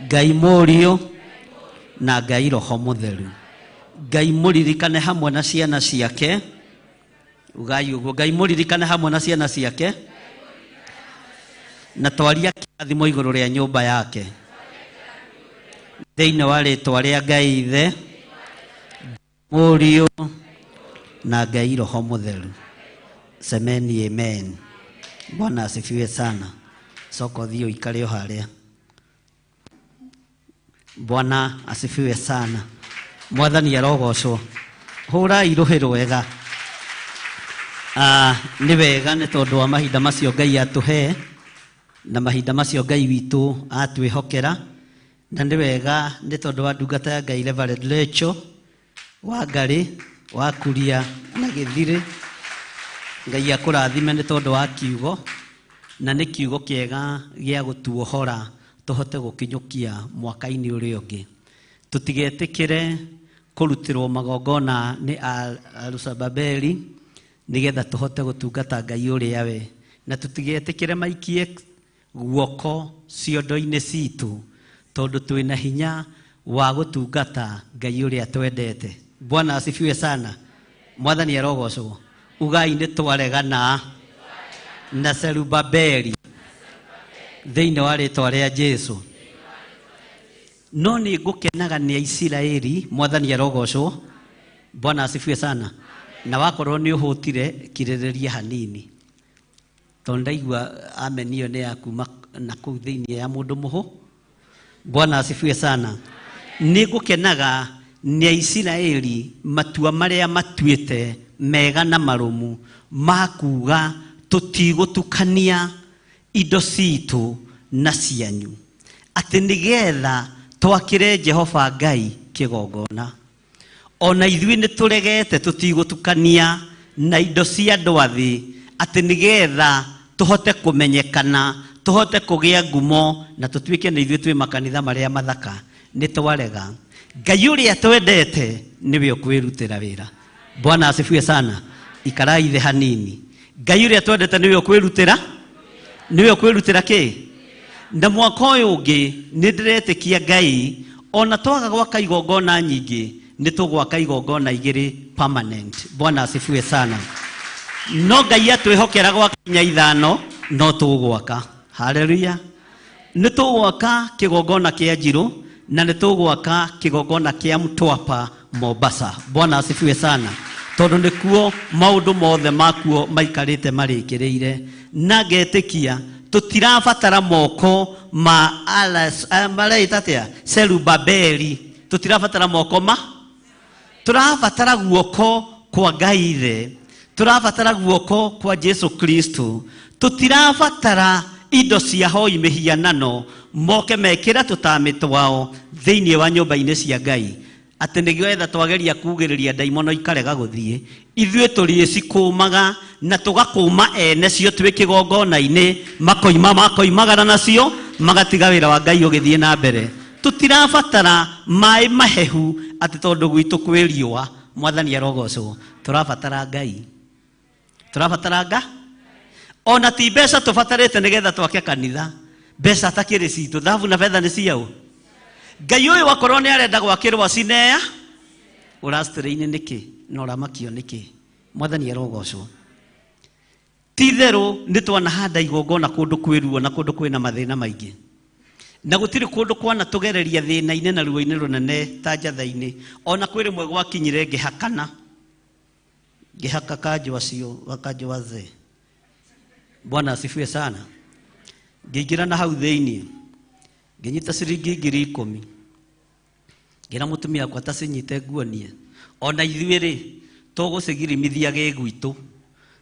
Ngai Mũriũ na Ngai Roho Mũtheru. Ngai mũririkane hamwe na ciana ciake. Ugai ũguo, Ngai mũririkane hamwe na ciana ciake, na twaria kĩrathimo igũrũ rĩa nyũmba yake thĩinĩ wa rĩtwa rĩa Ngai Ithe, Mũriũ na Ngai Roho Mũtheru. Semeni amen. Bwana asifiwe sana. Soko thiĩ ũikare o harĩa. Bwana asifiwe sana. Mwathani arogocwo. Hũrai rũhĩ rwega. Nĩ wega nĩ tondũ wa mahinda macio Ngai atũhe na mahinda macio Ngai witũ atwĩhokera, na nĩ wega nĩ tondũ wa ndungata ya Ngai Reverend Rachel wa Ngarĩ wa Kuria na Gĩthirĩ. Ngai akũrathime nĩ tondũ wa kiugo, na nĩ kiugo kĩega gĩa gũtuohora tũhote gũkinyũkia mwaka-inĩ ũrĩa ũngĩ. Tũtigetĩkĩre kũrutĩrwo magongona nĩ Arusababeli nĩgetha tũhote gũtungata Ngai ũrĩa we, na tũtigetĩkĩre maikie guoko ciondo-inĩ citũ tondũ twĩna hinya wa gũtungata Ngai ũrĩa twendete. Bwana asifiwe sana. Mwathani arogocwo. Ugai nĩ twaregana na Zerubabeli thĩinĩ wa rĩtwa rĩa Jesũ. No nĩ ngũkenaga nĩ Aisiraeli. Mwathani arogocwo. Bwana asifiwe sana. Na wakorwo nĩ ũhũtire, kirĩrĩria hanini, tondũ ndaigua amen ĩyo nĩ ya kuma na kũu thĩinĩ ya mũndũ mũhũ. Bwana asifiwe sana. Nĩ ngũkenaga nĩ Aisiraeli matua marĩa matuĩte mega na marũmu ma kuga tũtigũtukania indo citũ na cianyu, atĩ nĩgetha twakĩre Jehova Ngai kĩgongona. Ona ithuĩ nĩ tũregete tũtigũtukania na indo cia andũ a thĩ, atĩ nĩgetha tũhote kũmenyekana, tũhote kũgĩa ngumo na tũtuĩke nĩ ithuĩ twĩ makanitha marĩa mathaka. Nĩ twarega. Ngai ũrĩa twendete nĩwe ũkwĩrutĩra wĩra. Bwana asifiwe sana. Ikarai thĩ hanini. Ngai ũrĩa twendete nĩwe ũkwĩrutĩra, nĩwe ũkwĩrutĩra kĩ? Na mwaka ũyũ ũngĩ nĩ ndĩretĩkia Ngai ona twaga gwaka igongona nyingĩ nĩ tũgwaka igongona igĩrĩ permanent. Bwana asifiwe sana. No Ngai atwĩhokera gwaka inya ithano no tũgwaka. Haleluya. Nĩ tũgwaka kĩgongona kĩa Njirũ na nĩ tũgwaka kĩgongona kĩa Mtwapa Mombasa. Bwana asifiwe sana. Tondũ nĩkuo maũndũ mothe makuo maikarĩte marĩkĩrĩire, na ngetĩkia tũtirabatara moko ma maraita atĩa Serubabeli, tũtirabatara moko ma, tũrabatara guoko kwa Ngai Ithe, tũrabatara guoko kwa Jesu Kristo, tũtirabatara indo cia hoi mĩhianano moke mekĩre tũtamĩ twao thĩinĩ wa nyũmba-inĩ cia Ngai, atĩ nĩgetha twageria kugĩrĩria ndaimono ikarega gũthiĩ. Ithuĩ tũrĩcikũmaga na tũgakũma ene cio twĩ kĩgongona-inĩ, makoima makoimagara nacio magatiga wĩra wa Ngai ũgĩthiĩ na mbere. Tũtirabatara maĩ mahehu atĩ tondũ gwitũ kwĩ riũa. Mwathani arogocwo. Tũrabatara Ngai, tũrabatara Nga ona ti mbeca tũbatarĩte nĩgetha twake kanitha. Mbeca takĩrĩ citũ, thahabu na betha nĩ ciaũ. Ngai ũyũ wakorwo nĩ arenda gwakĩrwo Cinea, ũracitĩrĩ-inĩ nĩkĩ na ũramakio nĩkĩ? Mwathani arogocwo. Ti itherũ nĩ twanahanda igongona kũndũ kwĩ ruo na kũndũ kwĩna mathĩna maingĩ, na gũtirĩ kũndũ kwana tũgereria thĩna-inĩ na ruo-inĩ rũnene ta njatha-inĩ. Ona kwĩ rĩmwe gwakinyire ngĩhakana, ngĩhaka kanjũ acio wakanjũ wazee. Bwana asifiwe sana. Ngĩingĩra na hau thĩinĩ ngĩnyita ciringi 10,000, ngĩra mũtumia wakwa ta cinyite nguonie, ona ithuĩ rĩ tũgũcigirimithia gĩ gwitũ.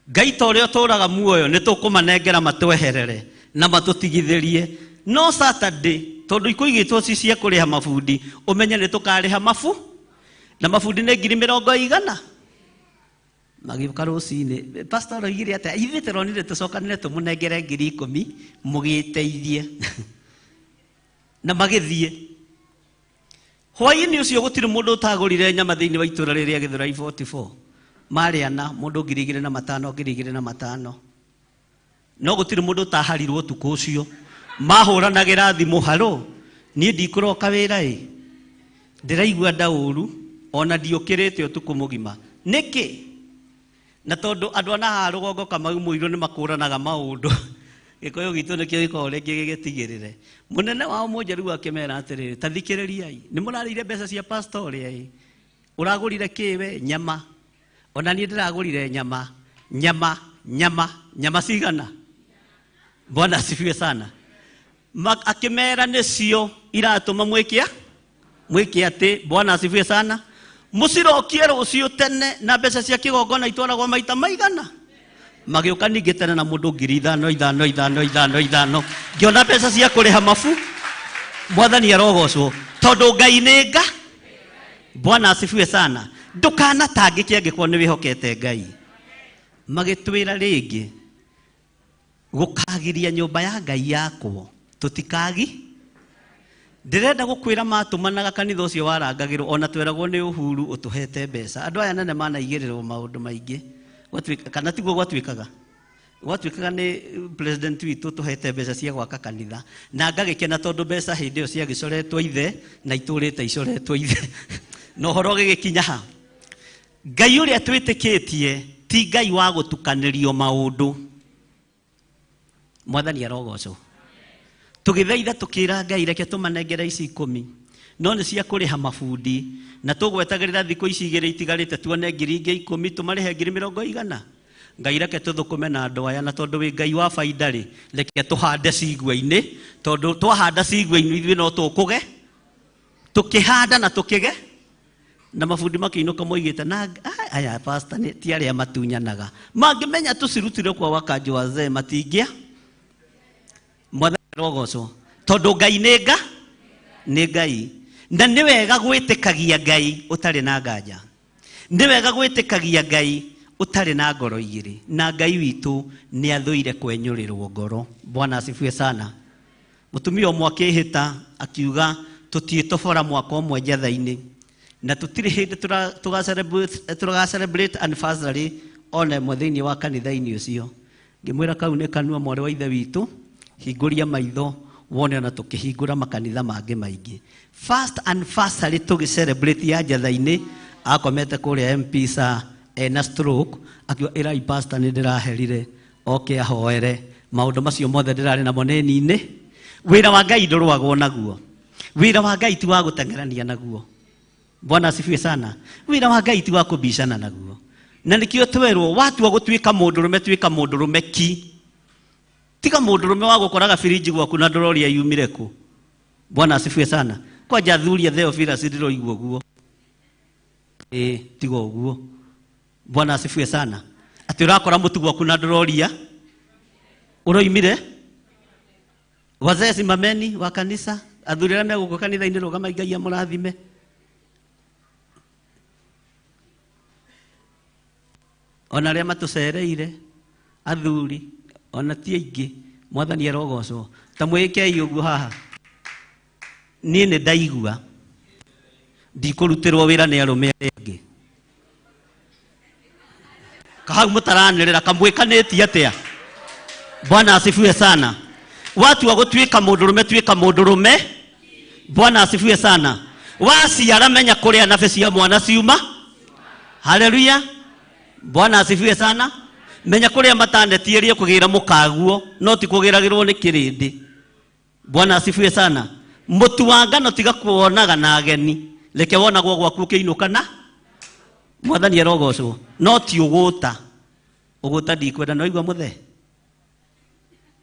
Ngai ta ũrĩa ũtũũraga muoyo nĩ tũkũmanengera matweherere na matũtigithĩrie. No Saturday tondũ ikũigĩtwo ci cia kũrĩha mabundi, ũmenye nĩ tũkarĩha mabu, na mabundi nĩ 100,000. Magĩũka rũcinĩ, pastor oigire atĩa, ithuĩ tũronire tũcokanĩre tũmũnengere 10,000 mũgĩteithie. Na magĩthiĩ. Hwaĩ-inĩ ũcio gũtirĩ mũndũ ũtagũrire nyama thĩinĩ wa itũũra rĩrĩa Gĩthũrai 44. Marĩ ana, mũndũ 2,500, 2,500. No gũtirĩ mũndũ ũtaharirwo ũtukũ ũcio. Mahũranagĩra thimũ, haro, niĩ ndikũroka wĩra ĩ, ndĩraigua nda ũru, ona ndiũkĩrĩte ũtukũ mũgima. Nĩkĩ? Na tondũ andũ a haha rũgongo Kamau Mũirũ nĩ makũranaga maũndũ, Gĩkũyũ gitũ nĩkĩo gĩkoragwo rĩngĩ gĩgĩtigĩrĩre. Mũnene wao Mũnjaruo akĩmera atĩrĩrĩ, ta thikĩrĩriai, nĩ mũrarĩire mbeca cia pastor ũrĩa ĩ, ũragũrire kĩ we? Nyama. Ona niĩ ndĩragũrire nyama, nyama, nyama, nyama cigana? Bwana asifiwe sana. Akĩmera nĩcio iratũma mwĩke mwĩke atĩ. Bwana asifiwe sana. Mũcirokie rũciũ tene na mbeca cia kĩgongona itwaragwo maita maigana. Magĩũka ningĩ tene na mũndũ 5,000 5 5 5 5, ngĩona mbeca cia kũrĩha mabu. Mwathani arogocwo, tondũ Ngai nĩ nga. Bwana asifiwe sana. Ndũkanatangĩke angĩkorwo nĩ wĩhokete Ngai. Magĩtwĩra rĩngĩ gũkagiria nyũmba ya Ngai yakwo tũtikagi. Ndĩrenda gũkwĩra matũmanaga kanitha ũcio warangagĩrwo, ona tweragwo nĩ Uhuru ũtũhete mbeca. Andũ aya nene manaigĩrĩrwo maũndũ maingĩ. Gwatuĩka, kana tiguo gwatuĩkaga? Gwatuĩkaga nĩ president witũ ũtũhete mbeca cia gwaka kanitha, na ngagĩkena tondũ mbeca hĩndĩ ĩyo ciagĩcoretwo ithe na itũrĩte icoretwo ithe. Na ũhoro ũgĩgĩkinya ha? Ngai ũrĩa twĩtĩkĩtie ti Ngai wa gũtukanĩrio maũndũ. Mwathani arogocwo. Tũgĩthaitha tũkĩra Ngai reke tũmanengere ici 10, no nĩ cia kũrĩha mabundi, na tũgwetagĩrĩra thikũ ici igĩrĩ itigarĩte tuone 10,000 tũmarĩhe 100,000. Ngai reke tũthũkũme na andũ aya, na tondũ wĩ Ngai wa baida rĩ, reke tũhande cigua-inĩ, tondũ twahanda cigua-inĩ ithuĩ no tũkũge, tũkĩhanda na tũkĩge. Na mabundi makĩinũka moigĩte na aya pastor nĩ ti arĩa matunyanaga. Mangĩmenya tũcirutire kwa wakanjũ wazee matingĩa. Mwathani arogocwo. Tondũ Ngai nĩ nga, nĩ Ngai. Na nĩ wega gwĩtĩkagia Ngai ũtarĩ na nganja. Nĩ wega gwĩtĩkagia Ngai ũtarĩ na ngoro igĩrĩ. Na Ngai witũ nĩ athũire kwenyũrĩrwo ngoro. Bwana asifiwe sana. Mũtumia ũmwe akĩhĩta akiuga tũtiĩtobora mwaka ũmwe njatha-inĩ. Na tũtirĩ hĩndĩ tũga celebrate anniversary ona ĩmwe thĩinĩ wa kanitha-inĩ ũcio. Ngĩmwĩra kau nĩ kanua mwarĩ wa ithe witũ, hingũria maitho wone ona tũkĩhingũra makanitha mangĩ maingĩ. First anniversary tũgĩ celebrate ya njatha-inĩ, akomete kũrĩa MP sa ena stroke, akiuga ĩrai pastor nĩ ndĩraherire, oke ahoere maũndũ macio mothe ndĩrarĩ namo nĩ-inĩ. Wĩra wa Ngai ndũrũagwo naguo. Wĩra wa Ngai ti wa gũteng'erania naguo. Bwana asifiwe sana. Wĩra wa Ngai ti wa kũbicana naguo. Na nĩkĩo twerwo watua gũtuĩka mũndũrũme tuĩka mũndũrũme ki. Tiga mũndũrũme wa gũkoraga birinji gwaku na ndũroria yumire kũ. Bwana asifiwe sana. Kwanja athuri a Theophilus ndĩroigua ũguo. Ĩĩ tiga ũguo. Bwana asifiwe sana. Atĩ ũrakora mũtu gwaku na ndũroria ũroimire. Wazee simameni wa kanisa, athuri arĩa me gũkũ kanitha-inĩ rũgamai Ngai amũrathime. Ona arĩa matũcereire athuri ona ti aingĩ, Mwathani arogocwo. Ta mwĩkei ũguo haha. Niĩ nĩ ndaigua ndikũrutĩrwo wĩra nĩ arũme arĩa angĩ. Kahau mũtaranĩrĩra kamwĩkanĩtie atĩa? Bwana asifiwe sana. Watua gũtuĩka mũndũrũme tuĩka mũndũrũme. Bwana asifiwe sana. Waciara menya kũrĩa nabe cia mwana ciuma. Haleluya. Bwana asifiwe sana. Menya kũrĩa matanetiĩrie kũgĩra mũkaguo no ti kũgĩragĩrwo nĩ kĩrĩndĩ. Bwana asifiwe sana. Mũtu wa ngano tiga kuonaga na ageni, reke wonagwo gwaku ũkĩinũka na Mwathani arogocwo. No ti ũgũta. Ũgũta ndikwenda. Nĩ waigua mũthee?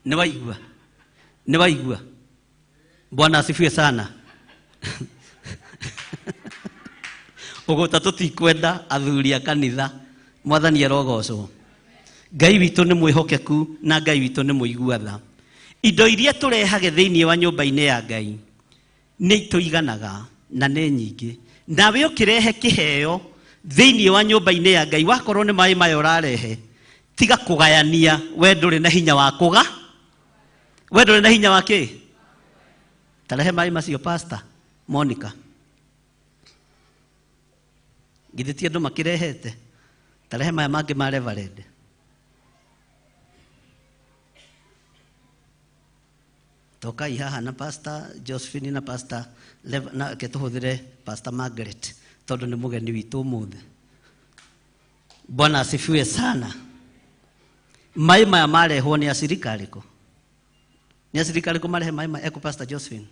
Nĩ waigua? Nĩ waigua? Bwana asifiwe sana. Ũgũta tũtikwenda athuri a kanitha. Mwathani arogocwo. Ngai witũ nĩ mwĩhokeku na Ngai witũ nĩ mũigua tha. Indo iria tũrehage thĩinĩ wa nyũmba-inĩ ya Ngai nĩ itũiganaga na nĩ nyingĩ. Nawe ũkĩrehe kĩheo thĩinĩ wa nyũmba-inĩ ya Ngai, wakorwo nĩ maĩ maya ũrarehe, tiga kũgayania. We ndũrĩ na hinya wa kũga, we ndũrĩ na hinya wa kĩ? Tarehe maĩ macio Pastor Monica. Githĩ ti andũ makĩrehete? Tarehe maya mangĩ ma Reverend. Tokai haha na Pastor Josephine na Pastor na ke tũhũthĩre Pastor Margaret tondũ nĩ mũgeni witũ ũmũthĩ. Bwana asifiwe sana. Maĩ maya marehwo nĩ acirika arĩkũ? Nĩ acirika arĩkũ marehe maĩ maya? Eko Pastor Josephine.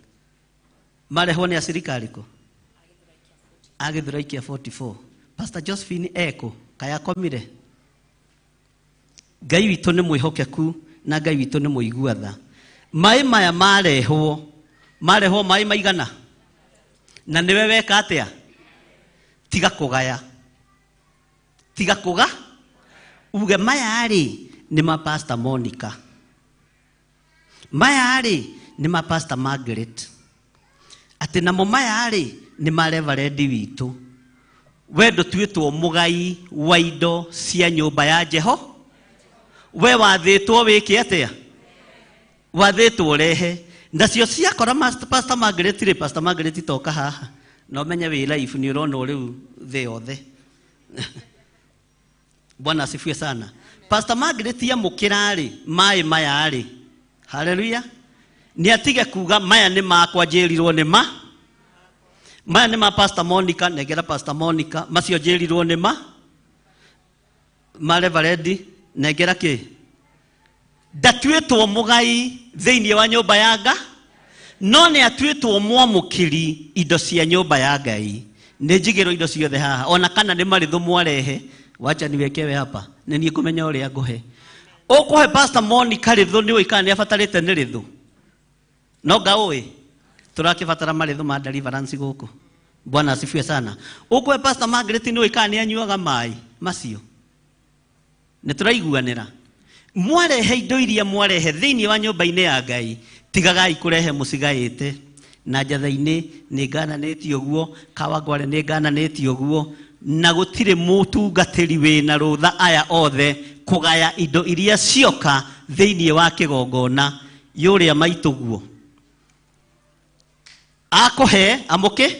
Marehwo nĩ acirika arĩkũ? A Gĩthũrai kĩa 44. Pastor Josephine eko kaya akomire. Ngai witũ nĩ mwĩhokeku na Ngai witũ nĩ mũigua tha. Maĩ maya marehwo, marehwo maĩ maigana? Na nĩwe weka atĩa? Tiga kũgaya. Tiga kũga. Uge maya rĩ nĩ ma Pastor Monica. Maya rĩ nĩ ma Pastor Margaret. Atĩ namo maya rĩ nĩ ma Reverend witũ. We ndũtuĩtwo mũgai wa indo cia nyũmba ya Jeho? We wathĩtwo wĩke atĩa? Wathĩtwo ũrehe. Nacio ciakora Pastor Margaret rĩ, Pastor Margaret toka haha. Na ũmenye wĩ live nĩ ũronwo rĩu thĩ yothe. Bwana asifiwe sana. Pastor Margaret amũkĩra rĩ, maĩ maya rĩ. Haleluya. Nĩ atige kuga maya nĩ makwa njĩrirwo nĩ ma. Maya nĩ ma Pastor Monica, nengera Pastor Monica, macio njĩrirwo nĩ ma. Ma Reverend, nengera kĩ? Ndatuĩtwo mũgai thĩinĩ wa nyũmba ya Ngai, no nĩ atuĩtwo mwamũkĩri indo cia nyũmba ya Ngai. Nĩ njigĩrwo indo ciothe haha, ona kana nĩ marĩthũ mwarehe, wacha niwekewe hapa, nĩ niĩ ngũmenya ũrĩa ngũhe. Ũkũhe Pastor Monica rĩthũ nĩ ũĩ kana nĩ abatarĩte nĩ rĩthũ? No ngaũĩ, tũrakĩbatara marĩthũ ma deliverance gũkũ. Bwana asifiwe sana. Ũkwe Pastor Margaret nĩ ũĩ kana nĩ anyuaga maĩ macio? Nĩ tũraiguanĩra. Mwarehe indo iria mwarehe thĩinĩ wa nyũmba-inĩ ya Ngai, tigagai kũrehe mũcigaĩte. Na njatha-inĩ nĩ ngananĩtie ũguo, Kawangware nĩ ngananĩtie ũguo, na gũtirĩ mũtungatĩri wĩna rũtha aya othe kũgaya indo iria cioka thĩinĩ wa kĩgongona yũrĩa maitũguo. Akũhe amũkĩ,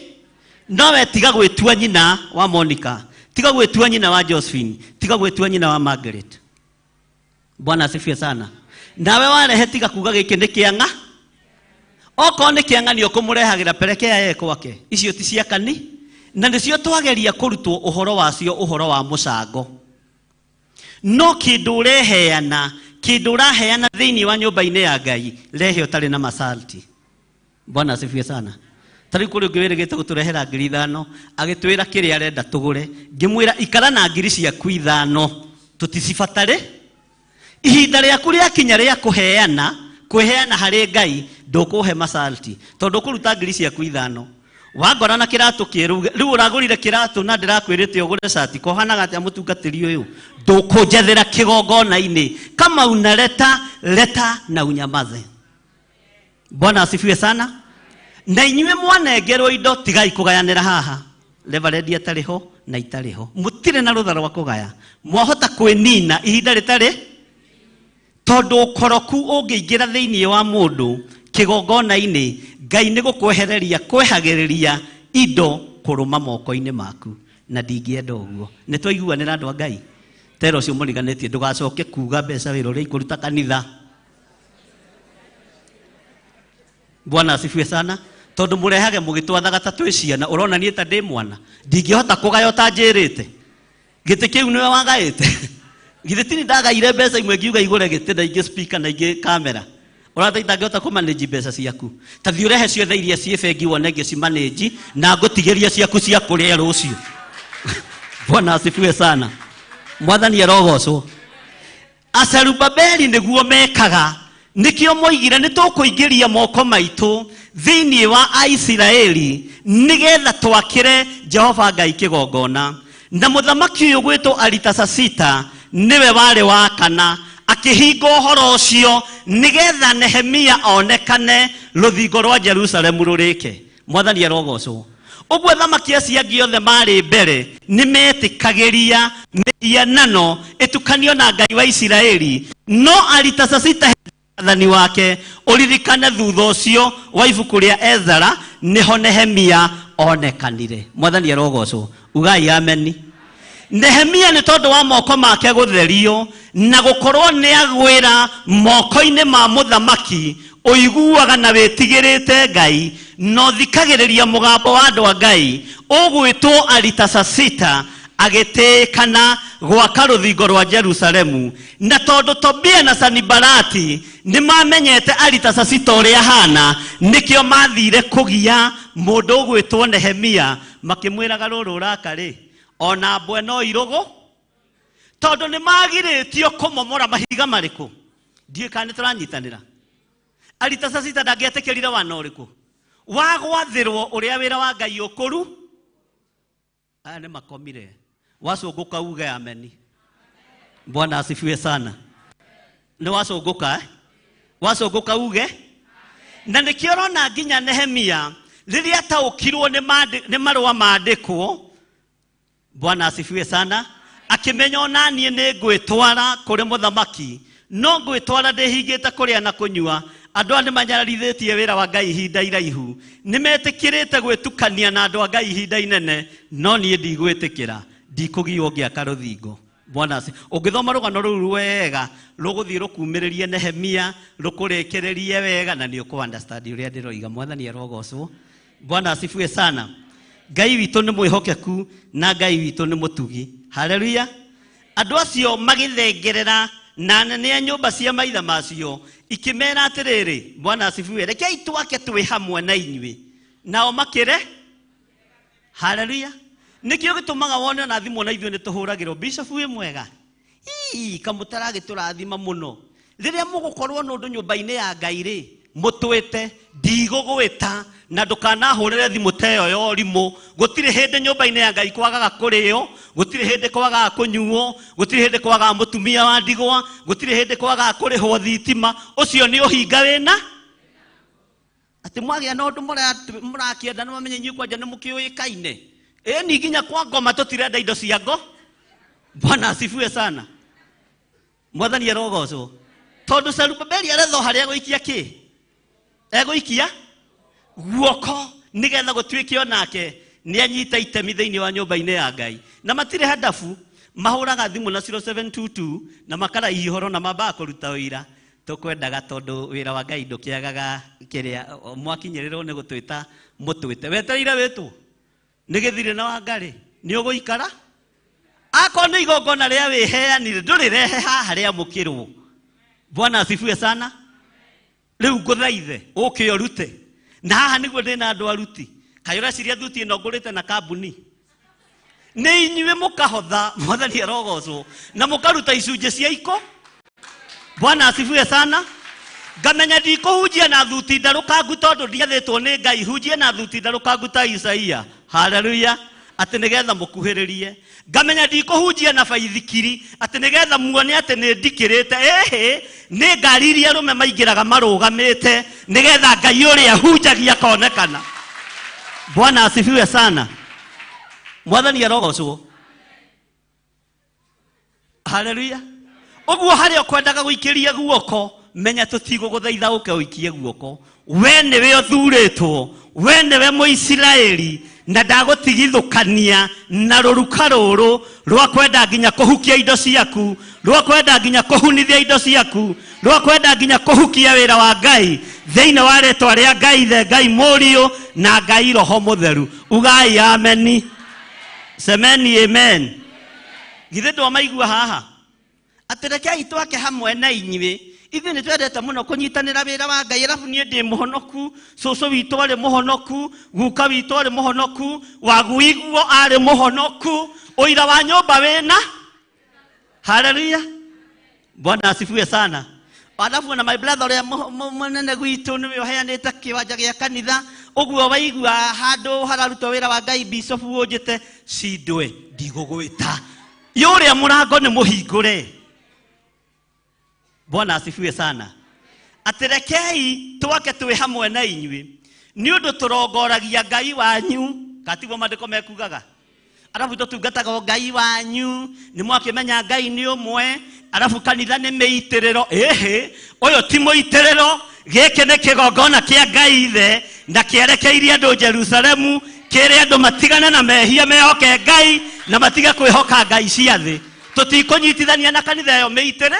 nowe tiga gwĩtua nyina wa Monica, tiga gwĩtua nyina wa Josephine, tiga gwĩtua nyina wa Margaret. Bwana asifiwe sana. Nawe warehe tiga kuga gĩkĩ nĩ kĩang'a. Okorwo nĩ kĩang'a nĩ ũkũmũrehagĩra perekea ye kwake. Icio ti cia kani. Na nĩcio twageria kũrutwo ũhoro wacio, ũhoro wa mũcango. No kĩndũ ũreheana, kĩndũ ũraheana thĩinĩ wa nyũmba-inĩ ya Ngai, rehe ũtarĩ na masalti. Bwana asifiwe sana. Tarĩu kũrĩ ũngĩ wĩrĩgĩte gũtũrehera 5,000, agĩtwĩra kĩrĩa arenda tũgũre. Ngĩmwĩra ikara na ngiri ciaku 5, tũticibatare. Ihinda rĩaku rĩakinya rĩa kũheana, kwĩheana harĩ Ngai, ndũkũhe masalti. Tondũ ũkũruta ngiri ciaku 5. Wangora na kĩratũ kĩerũ, rĩu ũragũrire kĩratũ na ndĩrakwĩrĩte ũgũre cati, kohanaga atĩa mũtungatĩri ũyũ? Ndũkũnjethera kĩgongona-inĩ. Kama unaleta, leta na unyamaze. Bwana asifiwe sana. Na inyuĩ mwanengerwo indo tigai kũgayanĩra haha. Reverend atarĩ ho na itarĩ ho. Mũtirĩ na rũtha rwa kũgaya. Mwahota kwĩnina ihinda rĩtarĩ, tondũ ũkoroku ũngĩingĩra thĩinĩ wa mũndũ kĩgongona-inĩ, Ngai nĩ gũkwehereria kwehagĩrĩria indo kũrũma moko-inĩ maku. Na ndingĩenda ũguo. Nĩ twaiguanĩra andũ a Ngai. Tera ũcio mũriganĩtie ndũgacoke kuga mbeca wĩra ũrĩa ikũruta kanitha. Bwana asifiwe sana. Tondũ mũrehage mũgĩtwathaga ta twĩ ciana, ũrona niĩ ta ndĩ mwana. Ndingĩhota kũgaya ũtanjĩrĩte. Gĩtĩ kĩu nĩwe wagaĩte. Githĩ ti ndagaire mbeca imwe ngiuga igũre gĩtĩ na ingĩ speaker na ingĩ kamera. Ũrata itangĩhota kũmanage mbeca ciaku. Ta thiĩ ũrehe ciothe iria ciĩ bengi wone ngĩcimanage na ngũtigĩria ciaku cia kũrĩa rũciũ. Bwana asifiwe sana. Mwathani arogocwo. Aserubabeli nĩguo mekaga, nĩkĩo moigire nĩ tũkũingĩria moko maitũ thĩinĩ wa Aisiraeli nĩgetha twakĩre Jehova Ngai kĩgongona. Na mũthamaki ũyũ gwĩtwo Aritasasita nĩwe warĩ wa kana akĩhinga ũhoro ũcio nĩgetha Nehemia onekane rũthingo rwa Jerusalemu rũrĩke. Mwathani arogocwo. Ũguo athamaki acio angĩ othe marĩ mbere nĩmetĩkagĩria mĩhianano ĩtukanio na Ngai wa Isiraeli, no Aritasasita athani wake ũririkane thutha ũcio wa ibuku rĩa Ezara nĩho Nehemia onekanire. Mwathani arogocwo. Ugai ameni. Nehemia nĩ tondũ wa moko make gũtherio na gũkorwo nĩ agwĩra moko-inĩ ma mũthamaki ũiguaga na wĩtigĩrĩte Ngai na ũthikagĩrĩria mũgambo wa andũ a Ngai ũgwĩtwo Aritasasita agĩtĩĩkana gwaka rũthingo rwa Jerusalemu. Na tondũ Tobia na Sanibalati nĩ mamenyete Aritasasita ũrĩa ahana, nĩkĩo mathire kũgia mũndũ ũgwĩtwo Nehemia makĩmwĩraga rũrũ ũraka-rĩ ona mbwe no irũgũ, tondũ nĩ magirĩtio kũmomora mahiga marĩkũ. Ndiũĩ kana nĩ tũranyitanĩra. Aritasasita ndangĩetĩkĩrire wana ũrĩkũ wa gwathĩrwo ũrĩa wĩra wa Ngai ũkũru. Aya nĩ makomire. Wacũngũka uge ameni. Bwana asifiwe sana. Nĩ wacũngũka, eh? Wacũngũka uge. Na nĩkĩo ũrona nginya Nehemia rĩrĩa ataũkirwo nĩ marũa mandĩkwo. Bwana asifiwe sana. Akĩmenya ona niĩ nĩ ngwĩtwara kũrĩ mũthamaki, no ngwĩtwara ndĩhingĩte kũrĩa na kũnyua. Andũ aya nĩ manyararithĩtie wĩra wa Ngai ihinda iraihu, nĩ metĩkĩrĩte gwĩtukania na andũ a Ngai ihinda inene, no niĩ ndigwĩtĩkĩra, ndikũgiywo ngĩaka rũthingo. Bwana asifiwe. Ũngĩthoma rũgano rũu wega, rũgũthiĩ rũkumĩrĩrie Nehemia, rũkũrĩkĩrĩrie wega, na nĩ ũkũ understand ũrĩa ndĩroiga. Mwathani arogocwo. Bwana asifiwe sana. Ngai witũ nĩ mwĩhokeku na Ngai witũ nĩ mũtugi. Haleluya. Andũ acio magĩthengerera na anene a nyũmba cia maitha macio ikĩmera atĩrĩrĩ, Bwana asifiwe, rekei twake twĩ hamwe na inyuĩ. Nao makĩre. Haleluya. Nĩkĩo gĩtũmaga wone ona thimũ na ithuĩ nĩ tũhũragĩrwo. Bishop wĩ mwega. Ii, kamũtaragĩtũrathima mũno. Rĩrĩa mũgũkorwo na ũndũ nyũmba-inĩ ya Ngai rĩ, Mũtwĩte ndigũgwĩta na ndũkanahũrĩre thimũ ta ĩyo ya ũrimũ. Gũtirĩ hĩndĩ nyũmba-inĩ ya Ngai kwagaga kũrĩo, gũtirĩ hĩndĩ kwagaga kũnyuo, gũtirĩ hĩndĩ kwagaga mũtumia wa ndigwa, gũtirĩ hĩndĩ kwagaga kũrĩhwo thitima. Ũcio nĩ ũhinga wĩna atĩ mwagĩa na ũndũ mũrakĩenda nĩ mamenye inyuĩ kwanja nĩ mũkĩũĩkaine. Ĩni nginya kwa ngoma tũtirenda indo cia ngo. Bwana asifiwe sana. Mwathani arogocwo. Tondũ Zerubabeli arethwo harĩa egũikia kĩ? Egũikia guoko nĩgetha gũtuĩke onake nĩanyita itemi thĩinĩ wa nyũmba-inĩ ya Ngai. Na matirĩ handabu, mahũraga thimũ na 0722 na makaraihi ũhoro na mambaga kũruta ũira. Tũkwendaga tondũ wĩra wa Ngai ndũkĩagaga kĩrĩa mwakinyĩrĩrwo nĩ gũtwĩta mũtwĩte. Wetereire wĩtwo nĩ gĩthirĩ na Wangarĩ nĩ ũgũikara? Akorwo nĩ igongona rĩa wĩheanire ndũrĩrehe haha rĩamũkĩrwo. Bwana asifiwe sana. Rĩu ngũthaithe ũke ũrute. Na haha nĩguo ndĩna andũ aruti. Kaĩ ũreciria thuti ĩno ngũrĩte na kambuni? Nĩ inyuĩ mũkahotha, Mwathani arogocwo, na mũkaruta icunjĩ cia iko. Bwana asifiwe sana. Ngamenya ndikũhunjia na thuti ndarũkangu tondũ ndiathĩtwo nĩ Ngai hunjie na thuti ndarũkangu ta Isaia. Haleluya. Atĩ nĩgetha mũkuhĩrĩrie. Ngamenya ndikũhunjia na baithikiri atĩ nĩgetha muone atĩ nĩ ndikĩrĩte. Ĩhĩ, nĩ ngari iria arũme maingĩraga marũgamĩte nĩgetha Ngai ũrĩa hunjagia akonekana. Bwana asifiwe sana. Mwathani arogocwo. Haleluya. Ũguo harĩa ũkwendaga gũikĩria guoko, menya tũtigũgũthaitha ũke ũikie guoko. We nĩwe ũthurĩtwo, we nĩwe Mũisiraeli, na ndagũtigithũkania na rũruka rũrũ rwa kwenda nginya kũhukia indo ciaku, rwa kwenda nginya kũhunithia indo ciaku, rwa kwenda nginya kũhukia wĩra wa Ngai thĩinĩ wa rĩtwa rĩa Ngai Ithe, Ngai Mũriũ na Ngai Roho Mũtheru. Ugai ameni. Semeni amen. Githĩ ndwamaigua haha? Atĩ rekei twake hamwe na inyuĩ. Ithuĩ nĩ twendete mũno kũnyitanĩra wĩra wa Ngai, arabu niĩ ndĩ mũhonoku, cũcũ witũ arĩ mũhonoku, guka witũ arĩ mũhonoku, waguiguo arĩ mũhonoku, ũira wa nyũmba wĩna. Haleluya. Bwana asifiwe sana. Alafu na my brother ũrĩa mũnene gwitũ nĩwe ũheanĩte kĩwanja gĩa kanitha, ũguo waigua handũ hararutwo wĩra wa Ngai, bishop ũnjĩte cindwe ndigũgwĩta. Yũrĩa mũrango nĩ mũhingũre. Bwana asifiwe sana. Atĩ rekei twake twĩ hamwe na inyuĩ nĩ ũndũ tũrongoragia Ngai wanyu. Katiguo maandĩko mekugaga. Arabu tũtungataga Ngai wanyu, nĩ mwakĩmenya Ngai nĩ ũmwe, arabu kanitha nĩ mĩitĩrĩro. Ĩhĩ, ũyũ ti mũitĩrĩro, gĩkĩ nĩ kĩgongona kĩa Ngai Ithe na kĩerekeirie andũ Jerusalemu, kĩrĩ andũ matigane na mehia mehoke Ngai na matige kwĩhoka ngai cia thĩ. Tũtikũnyitithania na kanitha ĩyo mĩitĩre.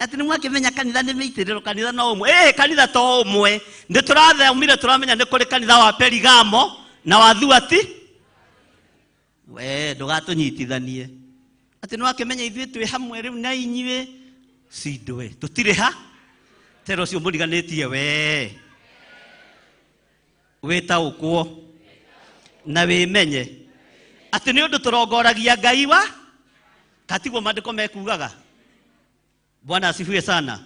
Atĩ nĩ mwakĩmenya kanitha nĩ mĩitĩrĩro, kanitha no ũmwe. Ĩhĩ, kanitha to ũmwe. Nĩ tũrathomire tũramenya nĩ kũrĩ kanitha wa Perigamo na wa Thuati. We ndũgatũnyitithanie. Atĩ nĩ wakĩmenya ithuĩ twĩ hamwe rĩu na inyuĩ cindwe. Tũtirĩ ha? Tera ũcio mũriganĩtie we. Wĩtaũkwo na wĩmenye atĩ nĩ ũndũ tũrongoragia Ngai wa katiguo maandĩko mekugaga. Bwana asifiwe sana.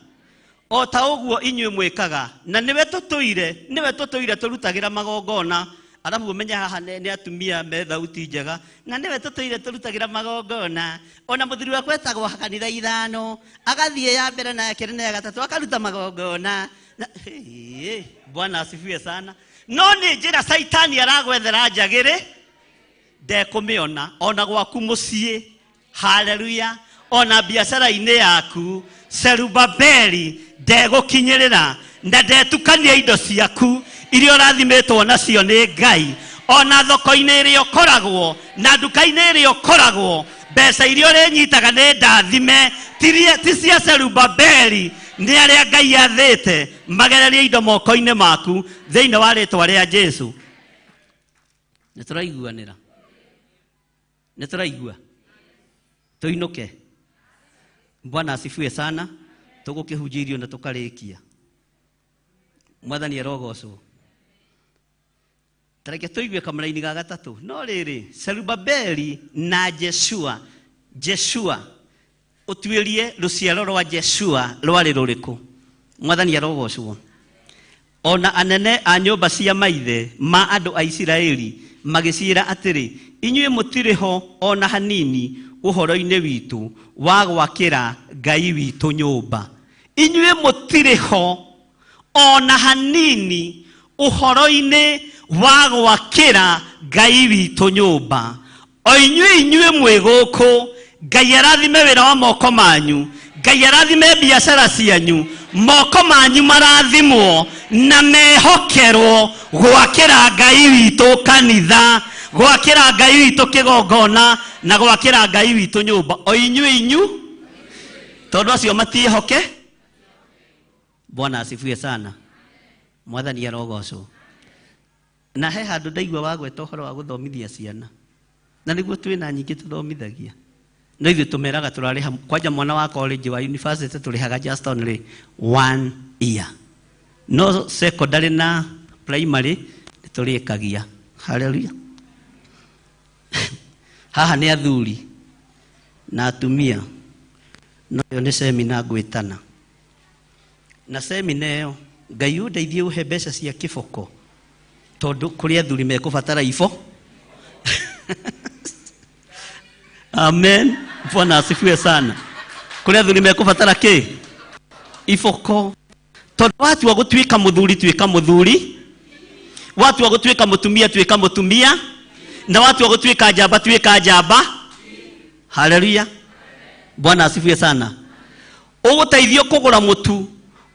O ta ũguo inyuĩ mwĩkaga, na nĩwe tũtũire tũrutagĩra magongona. Arabu ũmenye haha nĩ atumia me thauti njega, na nĩwe tũtũire tũrutagĩra magongona. Ona mũthuri wakwa etagwo kanitha ithano, agathiĩ ya mbere na ya kerĩ na ya gatatũ akaruta magongona. Bwana asifiwe sana. No nĩ njĩra Saitani aragwethera njagĩrĩ, ndekũmĩona ona gwaku mũciĩ. Haleluya. Ona biacara-inĩ yaku, Zerubabeli ndegũkinyĩrĩra na ndetukania indo ciaku iria ũrathimĩtwo nacio nĩ Ngai. Ona thoko-inĩ ĩrĩa ũkoragwo na nduka-inĩ ĩrĩa ũkoragwo, mbeca iria ũrĩnyitaga nĩ ndathime, ti cia Zerubabeli, nĩ arĩa Ngai athĩte magererie indo moko-inĩ maku thĩinĩ wa rĩtwa rĩa Jesu. Nĩ tũraiguanĩra? Nĩ tũraigua? Tũinũke. Bwana asifiwe sana. Tũgũkĩhunjia irio na tũkarĩkia. Mwathani arogocwo. Tareke tũigue kamũraini ga gatatũ. No rĩrĩ, Zerubabeli na Jeshua. Jeshua, ũtuĩrie rũciaro rwa Jeshua rwarĩ rũrĩkũ? Mwathani arogocwo. Ona anene a nyũmba cia maithe ma andũ a Isiraeli magĩciĩra atĩrĩ, inyuĩ mũtirĩ ho ona hanini ũhoro-inĩ witũ wa gwakĩra Ngai witũ nyũmba. Inyuĩ mũtirĩ ho ona hanini ũhoro-inĩ wa gwakĩra Ngai witũ nyũmba. O inyuĩ inyuĩ mwĩ gũkũ, Ngai arathime wĩra wa moko manyu, Ngai arathime biacara cianyu, moko manyu marathimwo na mehokerwo gwakĩra Ngai witũ kanitha, gwakĩra Ngai witũ kĩgongona na gwakĩra Ngai witũ nyũmba. O inyuĩ inyu, tondũ acio matiĩhoke. Bwana asifiwe sana. Mwathani arogocwo. Na he handũ ndaigua wagweta ũhoro wa gũthomithia ciana, na nĩguo twĩna nyingĩ tũthomithagia. No ithuĩ tũmeraga tũrarĩha kwanja mwana wa college wa university tũrĩhaga just only 1 year. No secondary na primary nĩ tũrĩkagia. Hallelujah. Haha nĩ athuri na atumia, no ĩyo nĩ semina ngwĩtana. Na semina ĩyo Ngai ũndeithie ũhe mbeca cia kĩboko, tondũ kũrĩ athuri mekũbatara ibo. Amen. Bwana asifiwe sana. Kũrĩ athuri mekũbatara kĩ? Iboko. Tondũ watua gũtuĩka mũthuri tuĩka mũthuri, watua gũtuĩka mũtumia tuĩka mũtumia, na watua gũtuĩka njamba tuĩka njamba. Haleluya. Bwana asifiwe sana. Ũgũteithio kũgũra mũtu,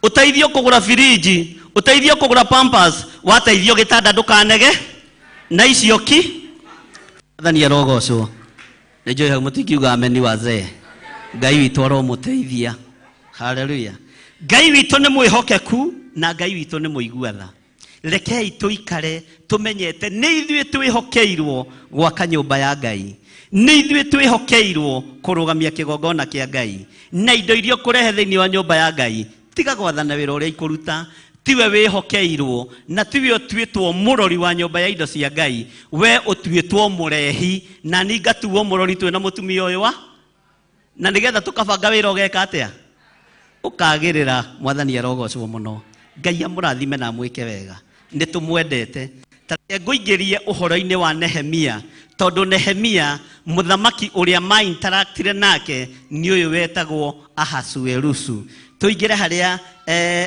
ũteithio kũgũra firiji, ũteithio kũgũra pampers, wateithio gĩtanda ndũkanege na icio ki. Mwathani arogocwo. Nĩ njũĩ hau mũtingiuga ameni wazee. Ngai witũ aromũteithia. Haleluya. Ngai witũ nĩ mwĩhokeku na Ngai witũ nĩ mũigua tha. Rekei tũikare tũmenyete nĩ ithuĩ twĩhokeirwo gwaka nyũmba ya Ngai, nĩ ithuĩ twĩhokeirwo kũrũgamia kĩgongona kĩa Ngai, na indo iria ũkũrehe thĩinĩ wa nyũmba ya Ngai. Tiga gwathana wĩra ũrĩa ikũruta, tiwe wĩhokeirwo na tiwe ũtuĩtwo mũrori wa nyũmba ya indo cia Ngai. We ũtuĩtwo mũrehi na niĩ ngatuo mũrori twĩna mũtumia ũyũ wa, na nĩgetha tũkabanga wĩra ũgeka atĩa? Ũkagĩrĩra. Mwathani arogocwo mũno. Ngai amũrathime na amwĩke wega. Nĩ tũmwendete. Ta reke ngũingĩrie ũhoro-inĩ wa Nehemia, tondũ Nehemia mũthamaki ũrĩa ma-interact-ire nake nĩ ũyũ wetagwo Ahasuerusu. Tũingĩre harĩa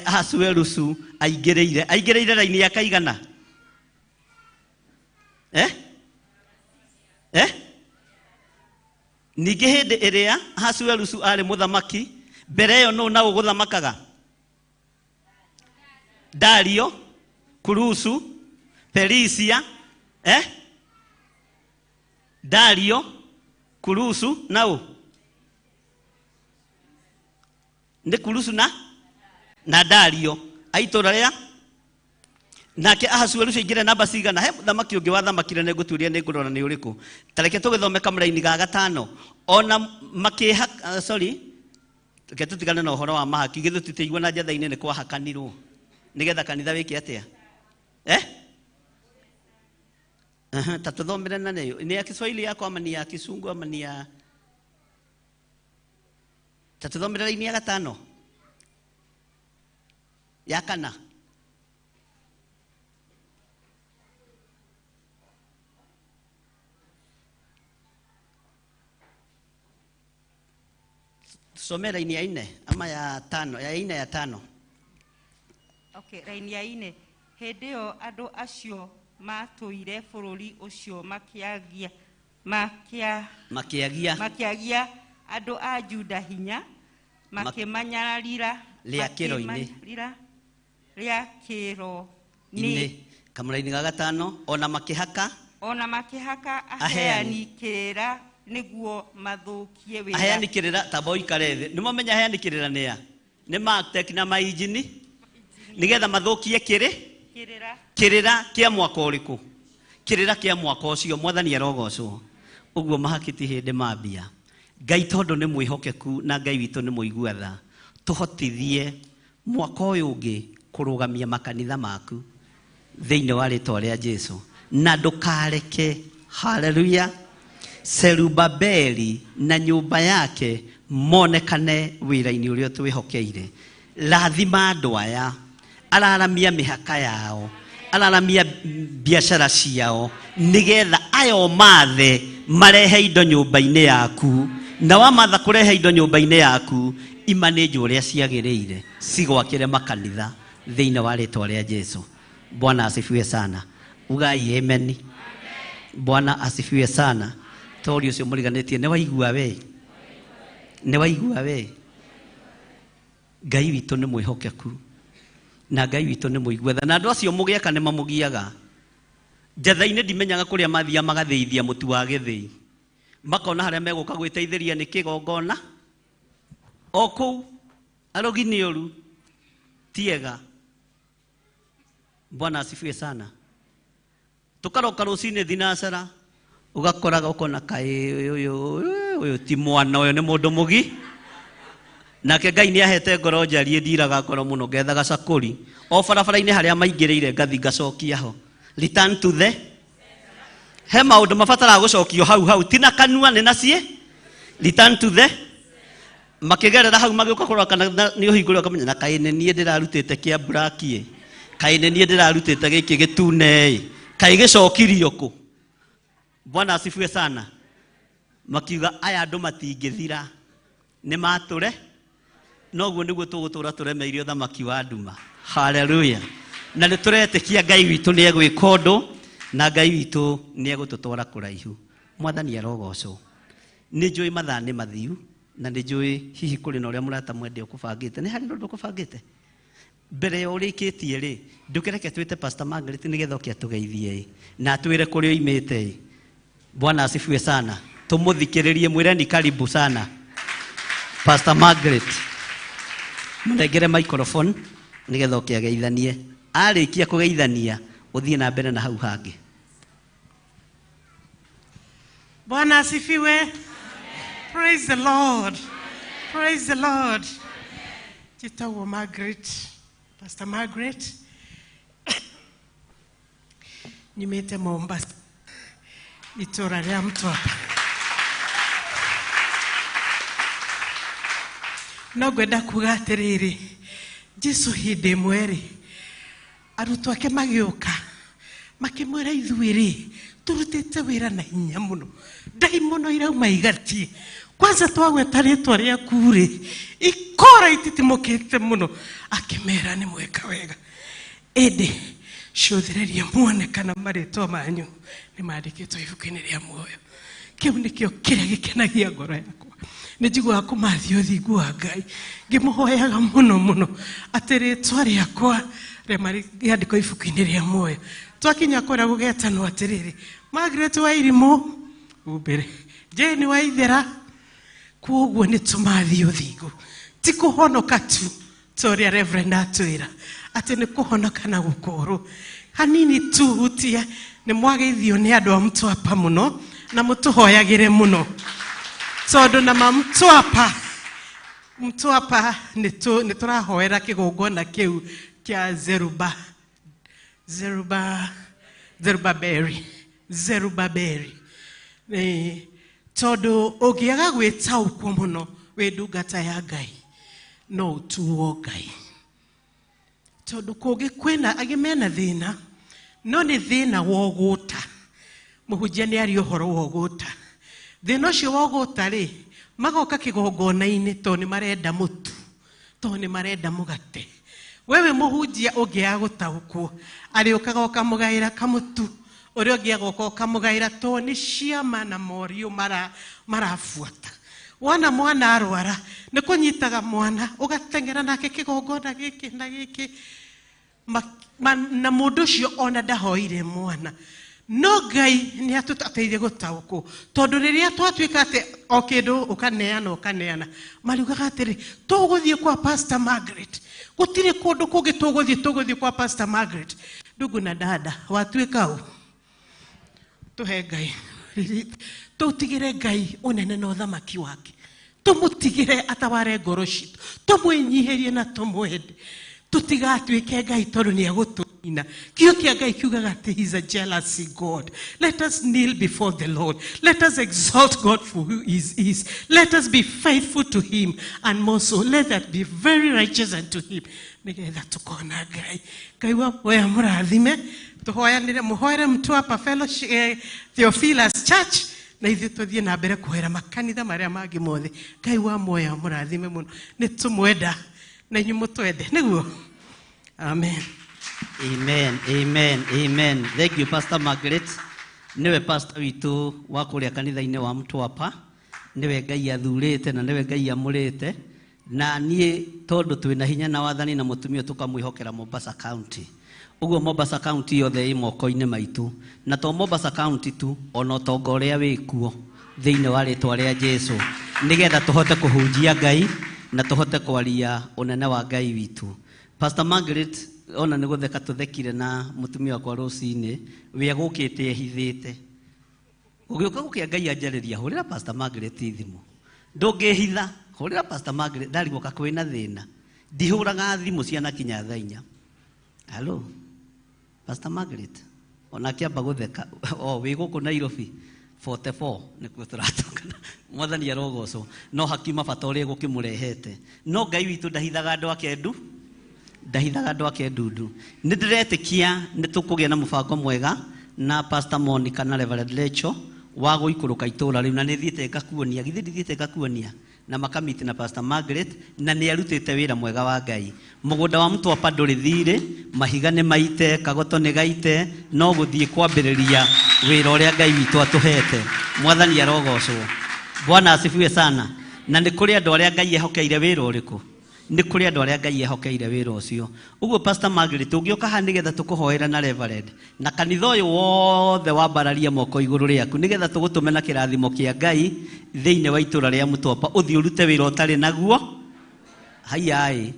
Ahasuerusu aingĩrĩire. Aingĩrĩire raini ya kaigana? Ningĩ hĩndĩ ĩrĩa Ahasuerusu arĩ mũthamaki, mbere ĩyo nũ na ũgũthamakaga? Dario, Kurusu, Perisia, Dario, Kurusu, nau nĩ Kurusu na Dario aitũra rĩa nake Ahasuerusu aingĩre namba cigana? He mũthamaki ũngĩ wathamakire nĩ ngũtuĩria nĩ ngũrora nĩ ũrĩkũ. Ta reke tũgĩthome kamũraini ga gatano. Ona makĩha, sorry, reke tũtigane na ũhoro wa mahaki, githĩ tũtĩigua na njatha-inĩ nĩ kwahakanirwo nĩgetha kanitha wĩke atĩa? Ta tũthomere na nĩyo. Nĩ ya Kiswahili yako ama ni ya Kisungu ama ni ya Ta tũthomere raini ya gatano. Ya kana. Tusome raini ya 4 ama ya 5, ya 4 ya 5. Okay, raini ya 4. Hĩndĩ ĩyo andũ acio matũire bũrũri ũcio makĩagia andũ a Juda hinya, makĩmanyararira rĩa rĩa kĩro-inĩ. Kamũraini ga gatano, ona makĩhaka aheani kĩrĩra nĩguo mathũkie wĩra. Aheani kĩrĩra, tamba ũikare thĩ. Nĩmamenya aheani kĩrĩra nĩ a? Nĩ Martech na mainjini, nĩgetha mathũkie kĩrĩ? Kĩrĩra kĩa mwaka ũrĩkũ? Kĩrĩra kĩa mwaka ũcio. Mwathani arogocwo. Ũguo mahaki ti hĩndĩ mambia. Ngai tondũ nĩ mwĩhokeku na Ngai witũ nĩ mũigua tha, tũhotithie mwaka ũyũ ũngĩ kũrũgamia makanitha maku thĩinĩ wa rĩtwa rĩa Jesu, na ndũkareke, haleluya, Zerubabeli na nyũmba yake monekane wĩra-inĩ ũrĩa twĩhokeire. Rathima andũ aya Araramia mĩhaka yao, araramia biacara ciao, nĩgetha ayo mathe marehe indo nyũmba-inĩ yaku. Na wamatha kũrehe indo nyũmba-inĩ yaku, imanĩnjwo ũrĩa ciagĩrĩire, cigwakĩre makanitha thĩinĩ wa rĩtwa rĩa Jesu. Bwana asifiwe sana. Ugai amen. Bwana asifiwe sana. Tori ũcio mũriganĩtie nĩ waigua we, nĩ waigua we. Ngai witũ nĩ mwĩhokeku na Ngai witũ nĩ mũigua tha, na andũ acio mũgĩaka nĩ mamũgiaga. Njatha-inĩ ndimenyaga kũrĩa mathiaga magathĩithia mũtu wa gĩthĩi, makona harĩa megũka gwĩteithĩria nĩ kĩgongona o kũu. Arogi nĩ ũru, tiega. Bwana asifiwe sana. Tukaroka rũcinĩ thinacara, ũgakoraga ũkona kaĩ ũyũ ti mwana, ũyũ nĩ mũndũ mũgi. Nake Ngai nĩ ahete ngoro njariĩ, ndiraga ngoro mũno, ngethaga cakũri o barabara-inĩ harĩa maingĩrĩire, ngathi ngacokia ho. Return to the he maũndũ mabataraga gũcokio hau hau, ti na kanua, nĩ na ciĩ. Return to the makĩgerera hau magĩũka kũrora kana nĩ ũhingũre, ũkamenya na kaĩ nĩ niĩ ndĩrarutĩte kĩa black-ĩ, kaĩ nĩ niĩ ndĩrarutĩte gĩkĩ gĩtune-ĩ, kaĩ gĩcokirio kũ. Bwana asifiwe sana. Makiuga aya andũ matingĩthira, nĩ matũre, noguo nĩguo tũgũtũra tũremeire ũthamaki wa nduma. Haleluya. Na nĩ tũretĩkia Ngai witũ nĩ egwĩka ũndũ, na Ngai witũ nĩ egũtũtwara kũraihu. Mwathani arogocwo. Nĩ njũĩ mathaa nĩ mathiu, na nĩ njũĩ hihi kũrĩ na ũrĩa mũrata mwende ũkũbangĩte. Nĩ harĩ ũndũ ũkũbangĩte? Mbere ya ũrĩkĩtie rĩ, ndũkĩreke twĩte Pastor Margaret nĩgetha oke atũgeithie ĩ, na atwĩre kũrĩa oimĩte ĩ. Bwana asifiwe sana. Tũmũthikĩrĩrie, mwĩreni karibu sana Pastor Margaret. Mũnengere microphone nĩgetha oke ageithanie. Arĩkia kũgeithania, ũthiĩ na mbere na hau hangĩ. Bwana asifiwe. Praise the Lord. Praise the Lord. Njĩtagwo Margaret, Pastor Margaret. Nyumĩte Mombasa, itũra rĩa Mtwapa. No ngwenda kuga atĩrĩrĩ, Jesu hĩndĩ ĩmwe rĩ, arutwo ake magĩũka makĩmwĩra, ithuĩ rĩ tũrutĩte wĩra na hinya mũno, ndaimono irauma igatie, kwanza twagweta rĩtwa rĩaku rĩ, ikora ititimũkĩte mũno. Akĩmera nĩ mweka wega, ĩndĩ cũthĩrĩria muone kana marĩtwa manyu nĩ mandĩkĩtwo ibuku-inĩ rĩa muoyo. Kĩu nĩkĩo kĩrĩa gĩkenagia ngoro yakwa. Nĩ njiguaga kũmathia ũthingu wa Ngai, ngĩmũhoyaga mũno mũno atĩ rĩtwa rĩakwa rĩandĩkwo ibuku-inĩ rĩa muoyo. Twakinya kũrĩa gũgetanwo atĩrĩrĩ, Margaret wa Irimũ umbere, Jane wa Ithera. Koguo nĩ tũmathie ũthingu, ti kũhonoka tu ta ũrĩa Reverend atwĩra atĩ nĩ kũhonoka na gũkũrwo hanini tu. Hutia nĩ mwageithio nĩ andũ a Mtwapa mũno, na mũtũhoyagĩre mũno, tondũ na ma Mtwapa, Mtwapa nĩ tũrahoera kĩgongona kĩu kĩa Zerubabeli, Zerubabeli. Tondũ ũngĩaga gwĩtaũkwo mũno wĩ ndungata ya Ngai, no ũtuo Ngai, tondũ kũngĩ kwĩna angĩ mena thĩna, no nĩ thĩna wa ũgũta. Mũhunjia nĩ aria ũhoro wa ũgũta. Thĩna ũcio wa ũgũta rĩ, magoka kĩgongona-inĩ tondũ nĩ marenda mũtu, tondũ nĩ marenda mũgate. Wewe mũhunjia ũngĩaga gũtaũkwo, arĩũkaga ũkamũgaĩra kamũtu, ũrĩa ũngĩ agoka ũkamũgaĩra, tondũ nĩ ciama na morio marabuata. Wona mwana arwara, nĩ kũnyitaga mwana ũgateng'era nake kĩgongona gĩkĩ na gĩkĩ, na mũndũ ũcio ona ndahoire mwana. No Ngai nĩ atũteithie gũtaũkwo, tondũ rĩrĩa twatuĩka atĩ o kĩndũ ũkaneana ũkaneana, mariugaga atĩrĩ, tũgũthiĩ kwa Pastor Margaret, gũtirĩ kũndũ kũngĩ tũgũthiĩ, tũgũthiĩ kwa Pastor Margaret. Ndugu na dada, watuĩka ũ? Tũhe Ngai, tũtigĩre Ngai ũnene na ũthamaki wake, tũmũtigĩre ataware ngoro citũ, tũmwĩnyihĩrie na tũmwende, tũtigatuĩke Ngai tondũ nĩ egũtũ. Ina. Kiugo kĩa Ngai kiugaga atĩ he is a jealousy God. Let us kneel before the Lord. Let us exalt God for who he is. Let us be faithful to him, and more so, let that be very righteous unto him. Nĩgetha tũkona Ngai. Ngai wa muoyo mũrathime, tũhoyanĩre, mũhoere Mtwapa Fellowship, Theophilus Church, na ithuĩ tũthiĩ na mbere kũhoera makanitha marĩa mangĩ mothe. Ngai wa muoyo mũrathime mũno. Nĩ tũmwenda na inyuĩ mũtwende. Nĩguo? Amen. Amen, amen, amen. Thank you, Pastor Margaret. Niwe pastor witũ wa kũrĩa kanitha-inĩ wa Mtwapa. Niwe Ngai athurĩte na niwe Ngai amũrĩte. Na niĩ tondũ twĩna hinya na wathani na mũtumia tũkamwĩhokera Mombasa County. Ũguo Mombasa County yothe ĩ moko-inĩ maitũ. Na to Mombasa County tu, ona ũtonga ũrĩa wĩkuo thĩinĩ wa rĩtwa rĩa Jesu. Nĩgetha tũhote kũhunjia Ngai na tũhote kwaria ũnene wa Ngai witũ. Pastor Margaret ona nĩ gũtheka tũthekire na mũtumia wakwa rũcinĩ, we agũkĩte ehithĩte. Ũgĩũka gũkĩa Ngai anjarĩria, hũrĩra Pastor Margaret thimũ. Ndũngĩhitha, hũrĩra Pastor Margaret, ndarigwo ka kwĩna thĩna. Ndihũraga thimũ cianakinya thaa inya. Hello, Pastor Margaret. Ona akĩamba gũtheka, o wĩ gũkũ Nairobi 44 nĩkuo tũratũngana. Mwathani arogocwo. No hakiuma bata ũrĩa gũkĩmũrehete. No Ngai witũ ndahithaga andũ ake ndu. Ndahithaga andũ ake ndundu. Nĩ ndĩretĩkia nĩ tũkũgĩa na mũbango mwega na Pastor Monica na Reverend Lecho wa gũikũrũka itũũra rĩu, na nĩ thiĩte ngakuonia, githĩ ndithiĩte ngakuonia, na makamiti na Pastor Margaret, na nĩ arutĩte wĩra mwega wa Ngai. Mũgũnda wa Mtwapa ndũrĩ thirĩ, mahiga nĩ maite, kagoto nĩ gaite, no gũthiĩ kwambĩrĩria wĩra ũrĩa Ngai witũ atũhete. Mwathani arogocwo. Bwana asifiwe sana. Na nĩ kũrĩ andũ arĩa Ngai ehokeire wĩra ũrĩkũ? Nĩ kũrĩ andũ arĩa Ngai ehokeire wĩra ũcio. Ũguo Pastor Margaret, ũngĩũka haha nĩgetha tũkũhoere na Reverend, na kanitha ũyũ wothe wambararie moko igũrũ rĩaku nĩgetha tũgũtũme na kĩrathimo kĩa Ngai thĩinĩ wa itũũra rĩa Mtwapa, ũthiĩ ũrute wĩra ũtarĩ naguo. Haiya-ĩ,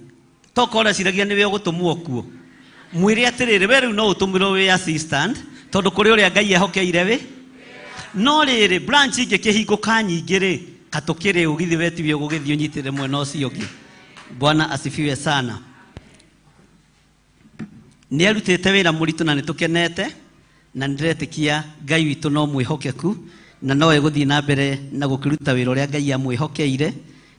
tokorwo ũreciragia nĩwe ũgũtũmwo kuo. Mwĩre atĩrĩrĩ, we rĩu no ũtũmĩrwo wĩ assistant, tondũ kũrĩ ũrĩa Ngai ehokeire wĩ. No rĩrĩ, branch ingĩkĩhingũka nyingĩ rĩ, katũkĩrĩ ũ, githĩ we tiwe ũgũgĩthiĩ ũnyitĩrĩre mwena ũcio ũngĩ. Bwana asifiwe sana. Nĩ arutĩte wĩra mũritũ na nĩ tũkenete, na nĩndĩretĩkia Ngai witũ no mwĩhokeku, na no egũthiĩ na mbere na gũkĩruta wĩra ũrĩa Ngai amwĩhokeire,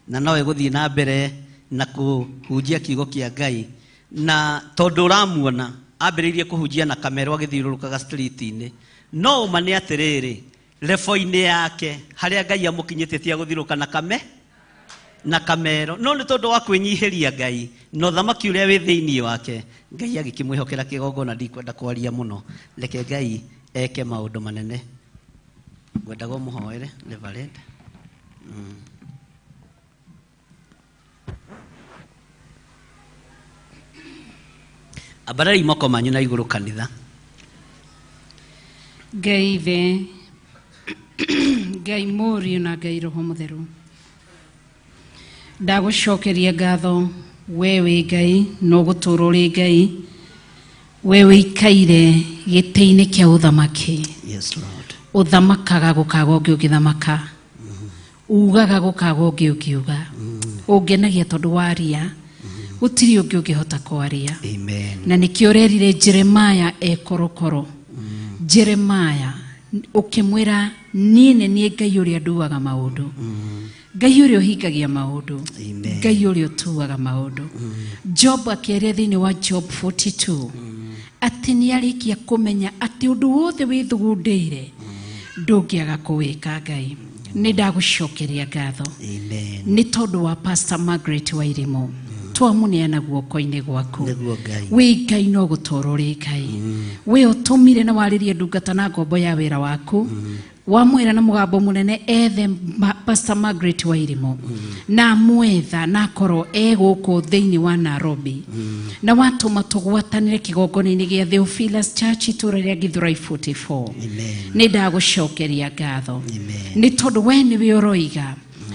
na no egũthiĩ na mbere na kũhunjia kiugo kĩa Ngai. Na tondũ ũramuona ambĩrĩirie kũhunjia na kamero agĩthiũrũrũkaga street-inĩ, no ũma nĩ atĩrĩrĩ, lebo-inĩ yake harĩa Ngai amũkinyĩtie ti agũthiũrũrũka na kame na kamero, no nĩ tondũ wa kwĩnyihĩria Ngai na ũthamaki ũrĩa wĩ thĩinĩ wake, Ngai agĩkĩmwĩhokera kĩgongona. Ndikwenda kwaria mũno, reke Ngai eke maũndũ manene. Ngwendaga ũmũhoere Reverend. Ambarari moko manyu na igũrũ kanitha. Ngai Ithe, Ngai Mũriũ na Ngai Roho Mũtheru, ndagũcokeria ngatho we wĩ Ngai na ũgũtũũra ũrĩ Ngai, we wĩikaire gĩtĩ-inĩ kĩa ũthamaki. Yes, Lord. Ũthamakaga gũkaga ũngĩ ũngĩthamaka, ugaga gũkaga ũngĩ ũngiuga, ũngenagia tondũ waria gũtirĩ ũngĩ ũngĩhota kwaria. Amen. Na nĩkĩo ũrerire Jeremiah e korokoro. Jeremiah ũkĩmwĩra niĩ nĩ niĩ Ngai ũrĩa nduaga maũndũ, Ngai ũrĩa ũhingagia maũndũ, Amen. Ngai ũrĩa ũtuaga maũndũ. Job akĩaria thĩinĩ wa Job 42 atĩ nĩ arĩkia kũmenya atĩ ũndũ wothe wĩthugundĩire ndũngĩaga kũwĩka. Ngai, nĩ ndagũcokeria ngatho Amen. nĩ tondũ wa Pastor Margaret Wairimu, twamũneana guoko-inĩ gwaku. Nĩguo Ngai. Wĩ Ngai no gũtũũra ũrĩ Ngai. We ũtũmire na warĩrie ndungata na ngombo ya wĩra waku, wamwĩra na mũgambo mũnene ethe Pastor Margaret Wairimu, na amwetha na akorwo e gũkũ thĩinĩ wa Nairobi, na watũma tũgwatanĩre kĩgongona-inĩ gĩa Theophilus Church itũũra rĩa Githurai 44. Amen. Nĩ ndagũcokeria ngatho Amen. nĩ tondũ we nĩwe ũroiga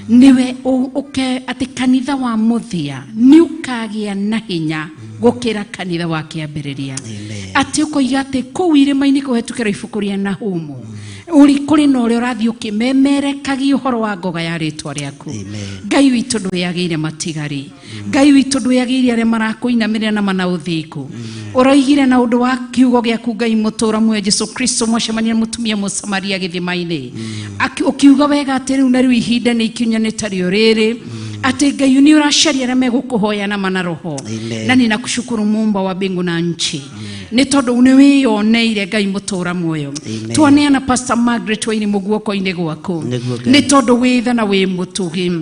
nĩwe ũke atĩ kanitha wa mũthia nĩ ũkagĩa na hinya gũkĩra kanitha wa kĩambĩrĩria. Amen. Atĩ ũkoiga atĩ kũu irĩma-inĩ kũhetũkĩra ibuku rĩa Nahumu, Ũrĩ kũrĩ na ũrĩa ũrathiĩ ũkĩmemerekagia ũhoro wa ngoga ya rĩtwa rĩaku. Amen. Ngai witũ ndwĩagĩire matigari. Ngai witũ ndwĩagĩire arĩa marakũinamĩrĩra na mana ũthingu. Ũroigire na ũndũ wa kiugo gĩaku Ngai mũtũra muoyo Jesu Kristo mwacemania na mũtumia Mũsamaria gĩthima-inĩ. Ũkiuga wega atĩ rĩu na rĩu ihinda nĩ ikinyanĩte rĩo rĩrĩ atĩ Ngai nĩ ũracaria arĩa megũkũhoya na mana roho. Amen. Na ninakushukuru muumba wa mbingu na nchi nĩ tondũ nĩ wĩyoneire Ngai mũtũra muoyo. Amen. Twaneana Pastor Margaret Wairimu guoko-inĩ gwaku Nĩguo Ngai. nĩ tondũ wĩ tha na wĩ mũtugi.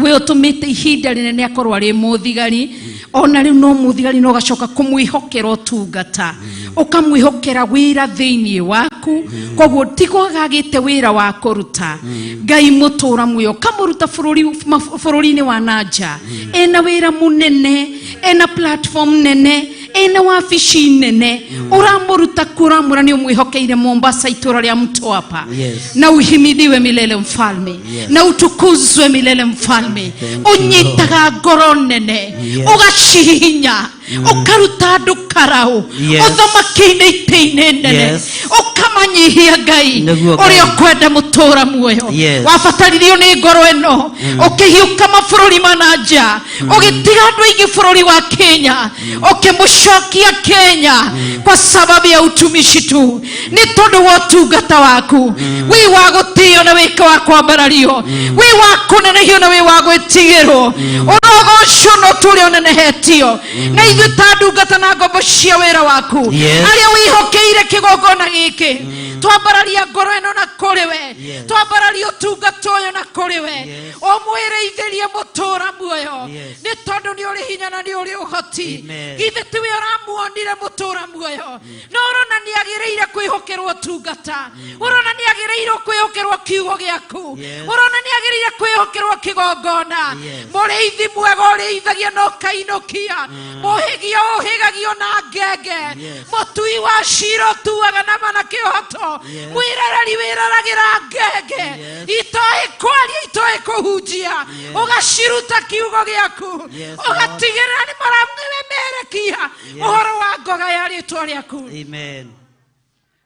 We ũtũmĩte ihinda rĩnene akorwo arĩ mũthigari, ona rĩu no mũthigari no ũgacoka kũmwĩhokera ũtungata, ũkamwĩhokera wĩra thĩinĩ waku, koguo ti kwaga agĩte wĩra wa kũruta. Ngai mũtũra muoyo ũkamũruta bũrũri-inĩ wa nanja, ena wĩra mũnene, ena platform nene, ena wabici nene, ũramũruta kuo ũramwĩra nĩ ũmwĩhokeire Mombasa itũra rĩa Mtwapa. Yes. Na uhimidiwe milele mfalme. Yes. Na utukuzwe milele mfalme. Thank you, Ũnyitaga ngoro nene, Yes. ũgacihihinya, ũkaruta andũ karau, Yes. ũthamaki-inĩ itĩ-inĩ nene, Yes. ũkamanyihia Ngai Nĩguo Ngai. ũrĩa ũkwenda mũtũra muoyo. Yes. Wabataririo nĩ ngoro ĩno, ũkĩhiũka mabũrũri ma na nja, ũgĩtiga andũ aingĩ bũrũri wa Kenya, ũkĩmũcokia Kenya kwa sababu ya utumishi tu, nĩ tondũ wa ũtungata waku. Wĩ wa gũtĩo na wĩ wa kwambarario, wĩ wa kũnenehio na wĩ wa gwĩtigĩrwo. Ũrogocwo na ũtũũre ũnenehetio na ithuĩ ta ndungata na ngombo cia wĩra waku, Yes. arĩa wĩhokeire kĩgongona gĩkĩ, twambararia ngoro ĩno na kũrĩ we, Yes. twambararia ũtungata ũyũ na kũrĩ we, Yes. ũmwĩrĩithĩrie mũtũra muoyo, Yes. nĩ tondũ nĩ ũrĩ hinya na nĩ ũrĩ ũhoti. Amen. Githĩ tiwe ũramuonire mũtũra muoyo, no ũrona nĩ agĩrĩire kwĩhokerwo ũtungata, ũrona nĩ agĩrĩirwo kwĩhokerwo kiugo gĩaku, Yes. ũrona nĩ agĩrĩire kwĩhokerwo kĩgongona. Yes. Mũrĩithi mwega ũrĩithagia na ũkainũkia, mũhĩgia ũhĩgagio na ngenge, Yes. mũtui wa cira ũtuaga na mana kĩhoto, Yes. mwĩrereri wĩreragĩra ngenge, Yes. itoĩ kwaria itoĩ kũhunjia, Yes. ũgaciruta kiugo gĩaku, Yes, Lord. ũgatigĩrĩra nĩ maramemerekia Yes. ũhoro wa ngoga ya rĩtwa rĩaku. Amen.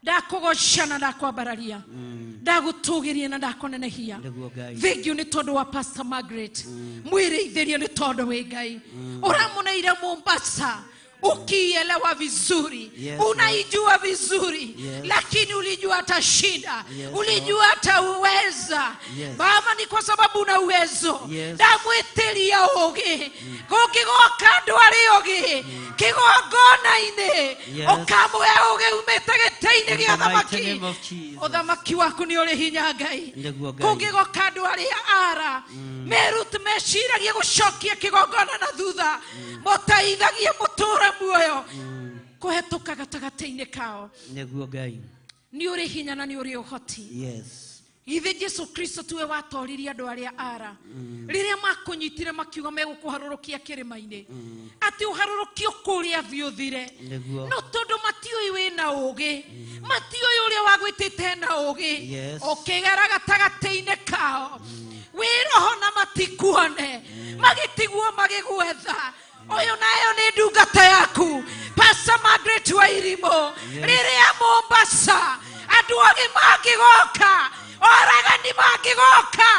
Ndakũgoca na ndakwambararia, ndagũtũgĩria na ndakũnenehia. Nĩguo Ngai. Thank you nĩ tondũ wa Pastor Margaret. Mwĩrĩithĩrie nĩ tondũ wĩ Ngai. Ũramũneire Mombasa ukielewa vizuri, Yes, unaijua vizuri, Yes. lakini ulijua atashinda, Yes, ulijua atauweza. Yes. Baba, ni kwa sababu una uwezo. Yes. Ndamwĩtĩria ũũgĩ, kũngĩgoka andũ arĩa ũgĩ kĩgongona-inĩ, Yes. ũkamũhe ũũgĩ umĩte gĩtĩ-inĩ In gĩa the mighty thamaki. name of Jesus. Ũthamaki waku nĩ ũrĩ hinya Ngai. Nĩguo Ngai. Kũngĩgoka andũ arĩa ara merut meciragia gũcokia kĩgongona na thutha, mũteithagie mũtũra muoyo kũhetũka gatagatĩ-inĩ kao. Nĩguo Ngai. Nĩ ũrĩ hinya na nĩ ũrĩ ũhoti. Yes. Githĩ Jesu Kristo tiwe watoririe andũ arĩa ara rĩrĩa makũnyitire makiuga megũkũharũrũkia kĩrĩma-inĩ, atĩ ũharũrũkio kũrĩa thĩ ũthire. Nĩguo. No tondũ matiũĩ wĩna ũũgĩ, matiũĩ ũrĩa wagwĩtĩte na ũũgĩ, Yes. ũkĩgera gatagatĩ-inĩ kao wĩ roho na matikuone, magĩtigwo magĩgwetha. Ũyũ nayo nĩ ndungata yaku Pastor Margaret Wairimu. Rĩrĩa Mombasa andũ ogĩ mangĩgoka, oragani mangĩgoka,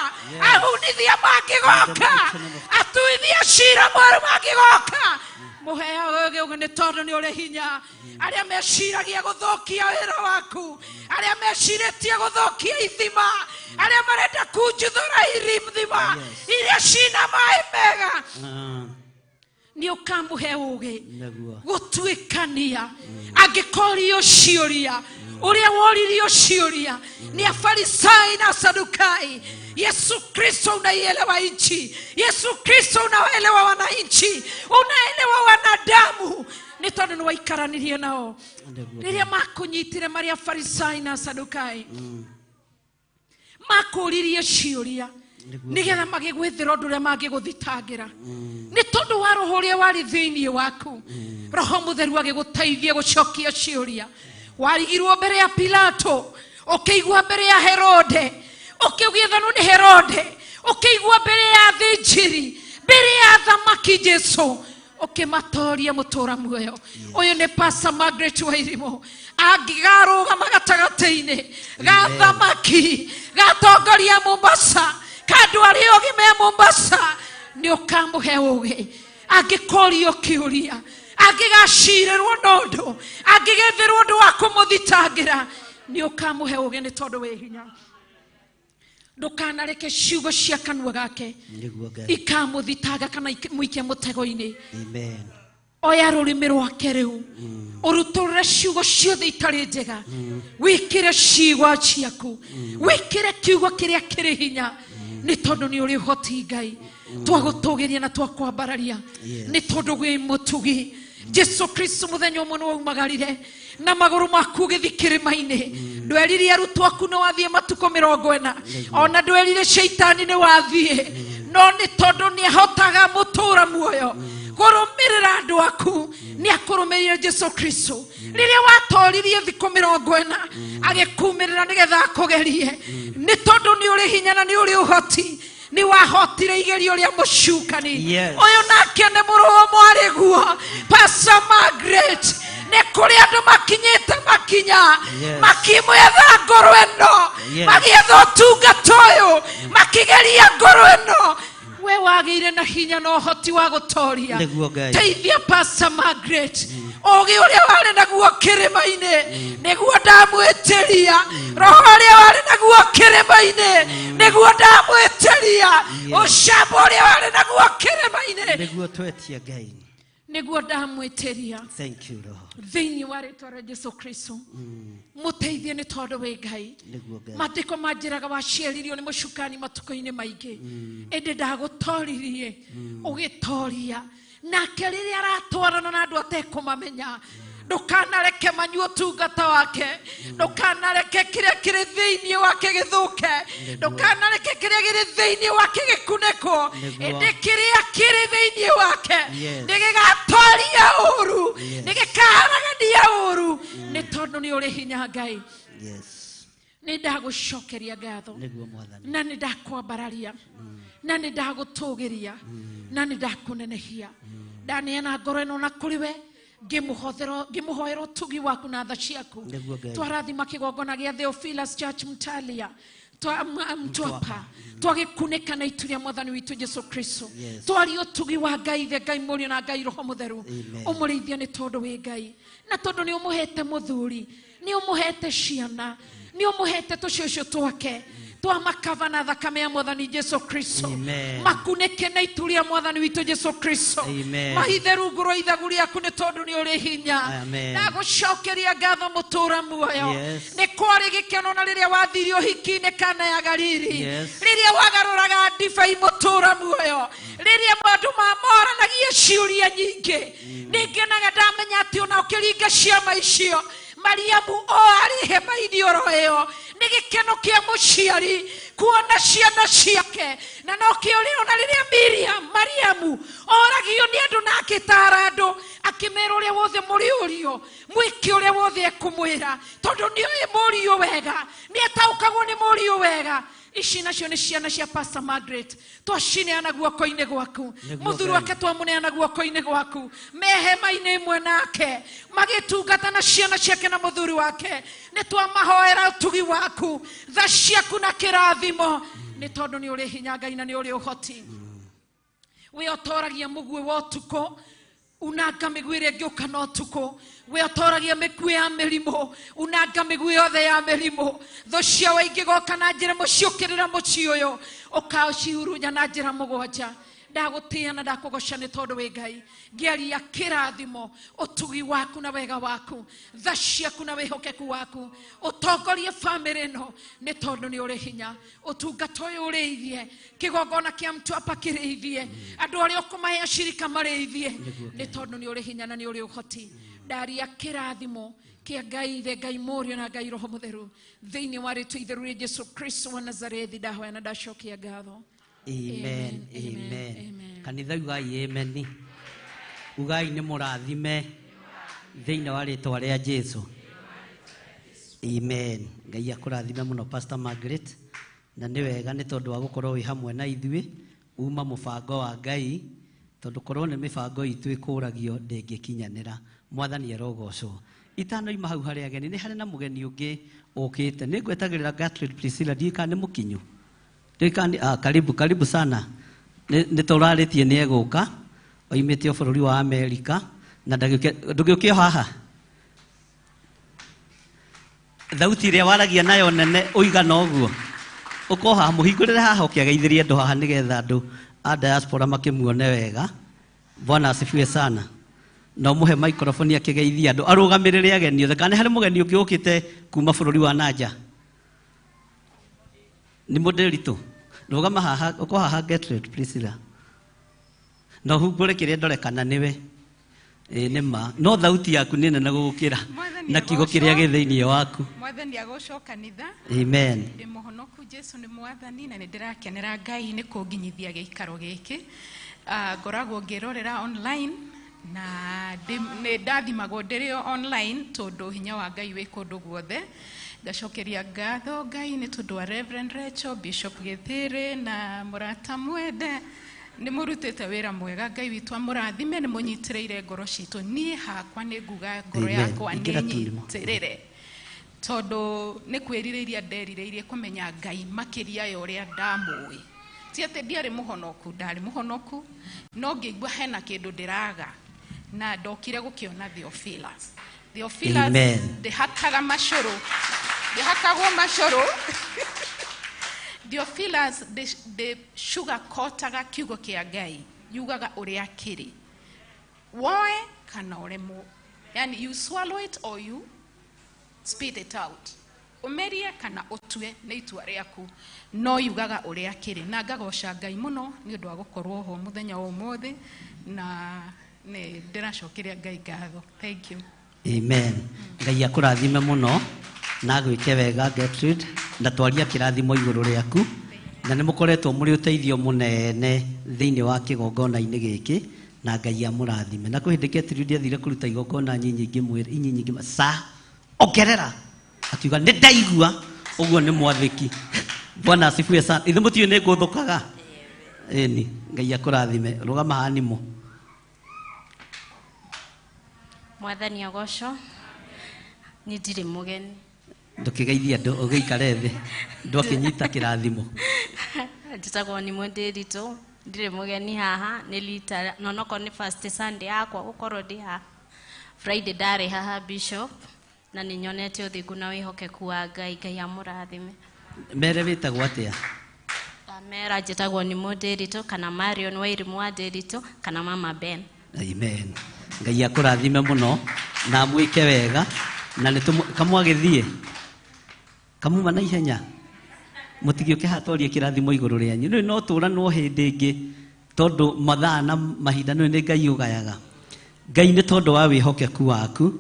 ahunithia mangĩgoka, atuithia cira mwerũ mangĩgoka, mũheage ũũgĩ nĩ tondũ nĩ ũrĩ hinya. Arĩa meciragia gũthũkia wĩra waku, arĩa mecirĩtie gũthũkia ithima, arĩa marenda kunjuthũra ithima iria cina maĩ mega, nĩ ũkamũhe ũũgĩ Nĩguo. gũtuĩkania. Angĩkorio ciũria ũrĩa woririo ciũria nĩ Afarisai na Sadukai, Yesu Kristo unaielewa nchi, Yesu Kristo unaelewa wananchi, unaelewa wanadamu, nĩ tondũ nĩ waikaranirie nao. Nĩguo. Rĩrĩa makũnyitire marĩ Afarisai na Sadukai, makũririe ciũria nĩgetha magĩgwĩthĩra ũndũ ũrĩa mangĩgũthitangĩra, nĩ tondũ wa roho ũrĩa warĩ thĩinĩ waku. Roho mũtheru agĩgũteithia gũcokia ciũria. Warigirwo mbere ya Pilato, ũkĩigua mbere ya Herode, ũkĩgĩthanwo nĩ Herode, ũkĩigua mbere ya athĩnjĩri, mbere ya athamaki. Jesu Ũkĩmatoria mũtũra muoyo. Ũyũ nĩ Pastor Margaret Wairimu angĩgarũgama gatagatĩ-inĩ ga thamaki gatongoria Mombasa ka andũ arĩa ogĩ me Mombasa nĩ ũkamũhe ũgĩ angĩkorio kĩũria angĩgacirĩrwo na ũndũ angĩgethĩrwo ũndũ wa kũmũthitangĩra nĩ ũkamũhe ũgĩ nĩ tondũ wĩ hinya. Ndũkanareke ciugo cia kanua gake Nĩguo Ngai. ikamũthitanga kana mũikie mũtego-inĩ. Amen. Oya rũrĩmĩ rwake rĩu ũrutũrũre ciugo ciothe itarĩ njega wĩkĩre ciugo ciaku wĩkĩre kiugo kĩrĩa kĩrĩ hinya nĩ tondũ nĩ ũrĩ ũhoti Ngai twagũtũgĩria na twakwambararia Yes. nĩ tondũ wĩ mũtugi. Jesu Kristo mũthenya ũmwe nĩ waumagarire na magũrũ maku ũgĩthiĩ kĩrĩma-inĩ ndwerire arutwo aku nĩ wathiĩ matukũ 40 ona ndwerire caitani nĩ wathiĩ no nĩ tondũ nĩ ahotaga mũtũra muoyo kũrũmĩrĩra andũ aku nĩ akũrũmĩrĩire Jesu Kristo rĩrĩa watoririe thikũ 40 agĩkumĩrĩra nĩgetha akũgerie nĩ tondũ nĩ ũrĩ hinya na nĩ ũrĩ ũhoti nĩ wahotire igerio rĩa mũcukani. Yes. Ũyũ nake nĩ mũrũ wa mwarĩguo Pastor Margaret nĩ kũrĩ andũ makinyĩte makinya Yes. makĩmwetha ngoro ĩno Yes. magĩetha ũtungata ũyũ makĩgeria ngoro ĩno we wagĩire na hinya na ũhoti wa gũtoria. Nĩguo Ngai. Teithia Pastor Margaret ũgĩ ũrĩa warĩ naguo kĩrĩma-inĩ nĩguo ndamwĩtĩria roho ũrĩa warĩ naguo kĩrĩma-inĩ nĩguo ndamwĩtĩria ũcamba ũrĩa warĩ naguo kĩrĩma-inĩ Nĩguo twetia Ngai. nĩguo ndamwĩtĩria. Thank you Lord. Thĩinĩ wa rĩtwa rĩa Jesu Kristo mũteithie nĩ tondũ wĩ Ngai. Nĩguo Ngai. Maandĩko manjĩraga waciaririo nĩ mũcukani matukũ-inĩ maingĩ ĩndĩ ndagũtoririe ũgĩtoria nake rĩrĩa aratwarana na andũ atekũmamenya ndũkanareke manyue ũtungata wake ndũkanareke kĩrĩa kĩrĩ thĩinĩ wake gĩthũke ndũkanareke kĩrĩa kĩrĩ thĩinĩ wake gĩkunĩkwo Nĩguo. ĩndĩ kĩrĩa kĩrĩ thĩinĩ wake Yes. nĩ gĩgatoria ũru Yes. nĩ gĩkaharagania ũru nĩ tondũ nĩ ũrĩ hinya Ngai. Yes. Nĩ ndagũcokeria ngatho Nĩguo Mwathani. na nĩ ndakwambararia na nĩ ndagũtũgĩria na nĩ ndakũnenehia ndaneana ngoro ĩno na kũrĩ we ngĩmũhoera ũtugi waku na tha ciaku. Nĩguo Ngai. Twarathima kĩgongona gĩa Theophilus Church Mtalia Mtwapa twagĩkunĩka na itu rĩa Mwathani witũ Jesu Kristo. Yes. Twaria ũtugi wa Ngai Ithe Ngai Mũriũ na Ngai Roho Mũtheru Amen. ũmũrĩithie nĩ tondũ wĩ Ngai na tondũ nĩ ũmũhete mũthuri nĩ ũmũhete ciana nĩ ũmũhete tũcũcũ twake twamakava na thakame ya Mwathani Jesu Kristo Amen. makunĩke na itu rĩa Mwathani witũ Jesu Kristo Amen. mahithe rungu rwa ithagu rĩaku nĩ tondũ nĩ ũrĩ hinya. Amen. Ndagũcokeria ngatho mũtũra muoyo. Yes. Nĩ kwarĩ gĩkeno na rĩrĩa wathirie ũhiki-inĩ Kana ya Galili Yes. rĩrĩa wagarũraga ndibei mũtũra muoyo rĩrĩa andũ mamoranagia ciũria nyingĩ nĩ ngenaga ndamenya atĩ ona ũkĩringa ciama icio Mariamu o arĩ hema-inĩ oro ĩyo nĩ gĩkeno kĩa mũciari kuona ciana ciake na no kĩo ona rĩrĩa Miriam Mariamu oragio nĩ andũ na akĩtara andũ akĩmera ũrĩa wothe mũrĩũrio mwĩke ũrĩa wothe ekũmwĩra tondũ nĩoĩ mũriũ wega nĩ ataũkagwo nĩ mũriũ wega. Ici nacio nĩ ciana cia Pastor Margaret twacineana guoko-inĩ gwaku Nĩguo mũthuri Ngai. wake twamũneana guoko-inĩ gwaku me hema-inĩ ĩmwe nake magĩtungata na ciana ciake na mũthuri wake nĩ twamahoera ũtugi waku tha ciaku na kĩrathimo nĩ tondũ nĩ ũrĩ hinya Ngai na nĩ ũrĩ ũhoti. We ũtoragia mũguĩ wa ũtukũ unanga mĩguĩ ĩrĩa ĩngĩũka na ũtukũ we ũtoragia mĩguĩ ya mĩrimũ unanga mĩguĩ yothe ya mĩrimũ thũ ciao ingĩgoka na njĩra mũciũkĩrĩra mũciĩ ũyũ ũkacihurunya na njĩra mũgwanja. Ndagũtĩĩa na ndakũgoca nĩ tondũ wĩ Ngai ngĩaria kĩrathimo ũtugi waku na wega waku tha ciaku na wĩhokeku waku ũtongorie bamĩrĩ ĩno nĩ tondũ nĩ ũrĩ hinya ũtungata ũyũ ũrĩithie kĩgongona kĩa Mtwapa kĩrĩithie andũ arĩa ũkũmahe acirika marĩithie nĩ tondũ nĩ ũrĩ hinya na nĩ ũrĩ ũhoti. Ndaria kĩrathimo kĩa Ngai Ithe Ngai Mũriũ na Ngai Roho Mũtheru thĩinĩ wa rĩtwa itheru rĩa Jesu Kristo wa Nazarethi ndahoya na ndacokia ngatho. Amen. Amen. Kanitha ugai amen. Ugai nĩ mũrathime thĩinĩ wa rĩtwa rĩa Jesu. Amen. Ngai akũrathime mũno Pastor Margaret na nĩ wega nĩ tondũ wa gũkorwo wĩ hamwe na ithuĩ uma mũbango wa Ngai Tondũ korwo nĩ mĩbango itũ ĩkũragio ndĩngĩkinyanĩra. Mwathani arogocwo. Itano ima hau harĩ ageni nĩ harĩ na mũgeni ũngĩ ũkĩte. Nĩ ngwetagĩrĩra Gertrude Priscilla, ndiũĩ kana nĩ mũkinyu. Ndiũĩ kana karibu, karibu sana. Nĩ tũrarĩtie nĩ egũka oimĩte o bũrũri wa Amerika na ndũgĩũke o haha. Thauti ĩrĩa waragia nayo nene ũigana ũguo. Ũko haha, mũhingũrĩre haha ũkĩageithĩria andũ haha nĩgetha andũ a diaspora makĩmuone wega. Bwana asifiwe sana. Na ũmũhe microphone akĩgeithia andũ, arũgamĩrĩre ageni othe. Kana nĩ harĩ mũgeni ũngĩ ũkĩte kuma bũrũri wa nanja? Nĩ mũndĩritũ. Rũgama haha, ũko haha Gertrude Priscilla. Na ũhungũre kĩrĩa ndore kana nĩwe. Ĩĩ nĩ ma. No thauti yaku nĩ nene gũgũkĩra na kiugo kĩrĩa gĩ thĩinĩ waku. Mwathani agocwo kanitha. Amen. Ndĩ mũhonoku, Jesu nĩ mwathani na nĩ ndĩrakenera Ngai nĩ kũnginyithia gĩikaro gĩkĩ. Ngoragwo ngĩrorera online na nĩ ndathimagwo ndĩrĩ o online tondũ hinya wa Ngai wĩ kũndũ guothe. Ngacokeria ngatho Ngai nĩ tondũ wa Reverend Rachel, Bishop Gĩthĩrĩ na mũrata mwende. Nĩ mũrutĩte wĩra mwega, Ngai witũ amũrathime, nĩ mũnyitĩrĩire ngoro citũ. Niĩ hakwa nĩ nguga ngoro Amen. yakwa nĩ Ingĩra tu nĩmo. nyitĩrĩre, tondũ nĩ kwĩrirĩria nderirĩirie kũmenya Ngai makĩria ya ũrĩa ndamũĩ. Ti atĩ ndiarĩ mũhonoku, ndarĩ mũhonoku, no ngĩigua hena kĩndũ ndĩraga na ndokire gũkĩona Theophilus. Theophilus Amen. ndĩhakaga macũrũ, ndĩhakagwo macũrũ. Theophilus ndĩ sugarcoataga kiugo kĩa Ngai, yugaga ũrĩa kĩrĩ, woe kana ũremwo, yani you swallow it or you spit it out, ũmerie kana ũtue, nĩ itua rĩaku, no yugaga ũrĩa kĩrĩ. Na ngagoca Ngai mũno nĩ ũndũ wa gũkorwo ho mũthenya wa ũmũthĩ, na nĩ ndĩracokeria Ngai ngatho. Thank you. Amen. Ngai akũrathime mũno na agwĩke wega Gertrude, na twaria kĩrathimo igũrũ rĩaku, na nĩ mũkoretwo mũrĩ ũteithio mũnene thĩinĩ wa kĩgongona-inĩ gĩkĩ, na Ngai amũrathime. Na kwĩ hĩndĩ Gertrude athire kũruta igongona nyinyi ngĩmwĩra, inyinyi ngĩmwĩra, sa ongerera, akiuga nĩ ndaigua ũguo nĩ mwathĩki. Bwana asifiwe sana. Ithuĩ mũtiũĩ nĩ ngũthũkaga. Ĩni, Ngai akũrathime. Rũgama haha nĩmo. Mwathani agocwo. Niĩ ndirĩ mũgeni. Ndũkĩgeithie andũ ũgĩikare thĩ, ndwakĩnyita kĩrathimo. Njĩtagwo nĩ Mũndĩritũ, ndirĩ mũgeni haha, nĩ rita no nokorwo nĩ first Sunday yakwa gũkorwo ndĩ haha. Friday ndarĩ haha Bishop, na nĩ nyonete ũthingu na wĩhokeku wa Ngai. Ngai amũrathime. Mere wĩtagwo atĩa? Mera njĩtagwo nĩ Mũndĩritũ kana Marion Wairimu wa Ndĩritũ kana Mama Ben. Amen. Ngai akũrathime mũno na amwĩke wega, na nĩ kamwagĩthiĩ kamuma na ihenya, mũtigĩũke haha twarie kĩrathimo igũrũ rĩanyu. Nĩ no tũranwo hĩndĩ ĩngĩ, tondũ mathaa na mahinda nĩ Ngai ũgayaga. Ngai nĩ tondũ wa wĩhokeku waku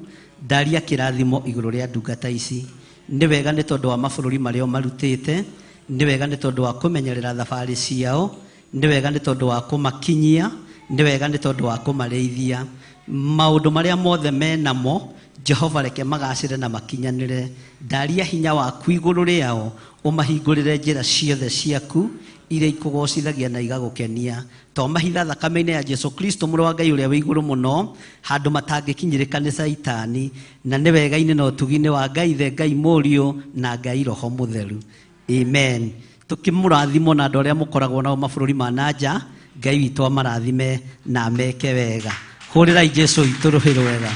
ndaria kĩrathimo igũrũ rĩa ndungata ici. Nĩ wega nĩ tondũ wa mabũrũri marĩa marutĩte, nĩ wega nĩ tondũ wa kũmenyerera thabarĩ ciao, nĩ wega nĩ tondũ wa kũmakinyia, nĩ wega nĩ tondũ wa kũmarĩithia. Maũndũ marĩa mothe menamo, Jehova reke magacĩre na makinyanĩre. Ndaria hinya waku igũrũ rĩao, ũmahingũrĩre njĩra ciothe ciaku iria ikũgocithagia na igagũkenia. To mahitha thakame-inĩ ya Jesu Kristo mũrũ wa Ngai ũrĩa wĩ igũrũ mũno, handũ matangĩkinyĩrĩka nĩ Caitani, na nĩ wega-inĩ na ũtugi-inĩ wa Ngai Ithe, Ngai Mũriũ na Ngai Roho Mũtheru. Amen. Tũkĩmũrathimo na andũ arĩa mũkoragwo nao mabũrũri ma na nja, Ngai witũ amarathime na ameke wega. Hũrĩrai Jesu witũ rũhĩ rwega.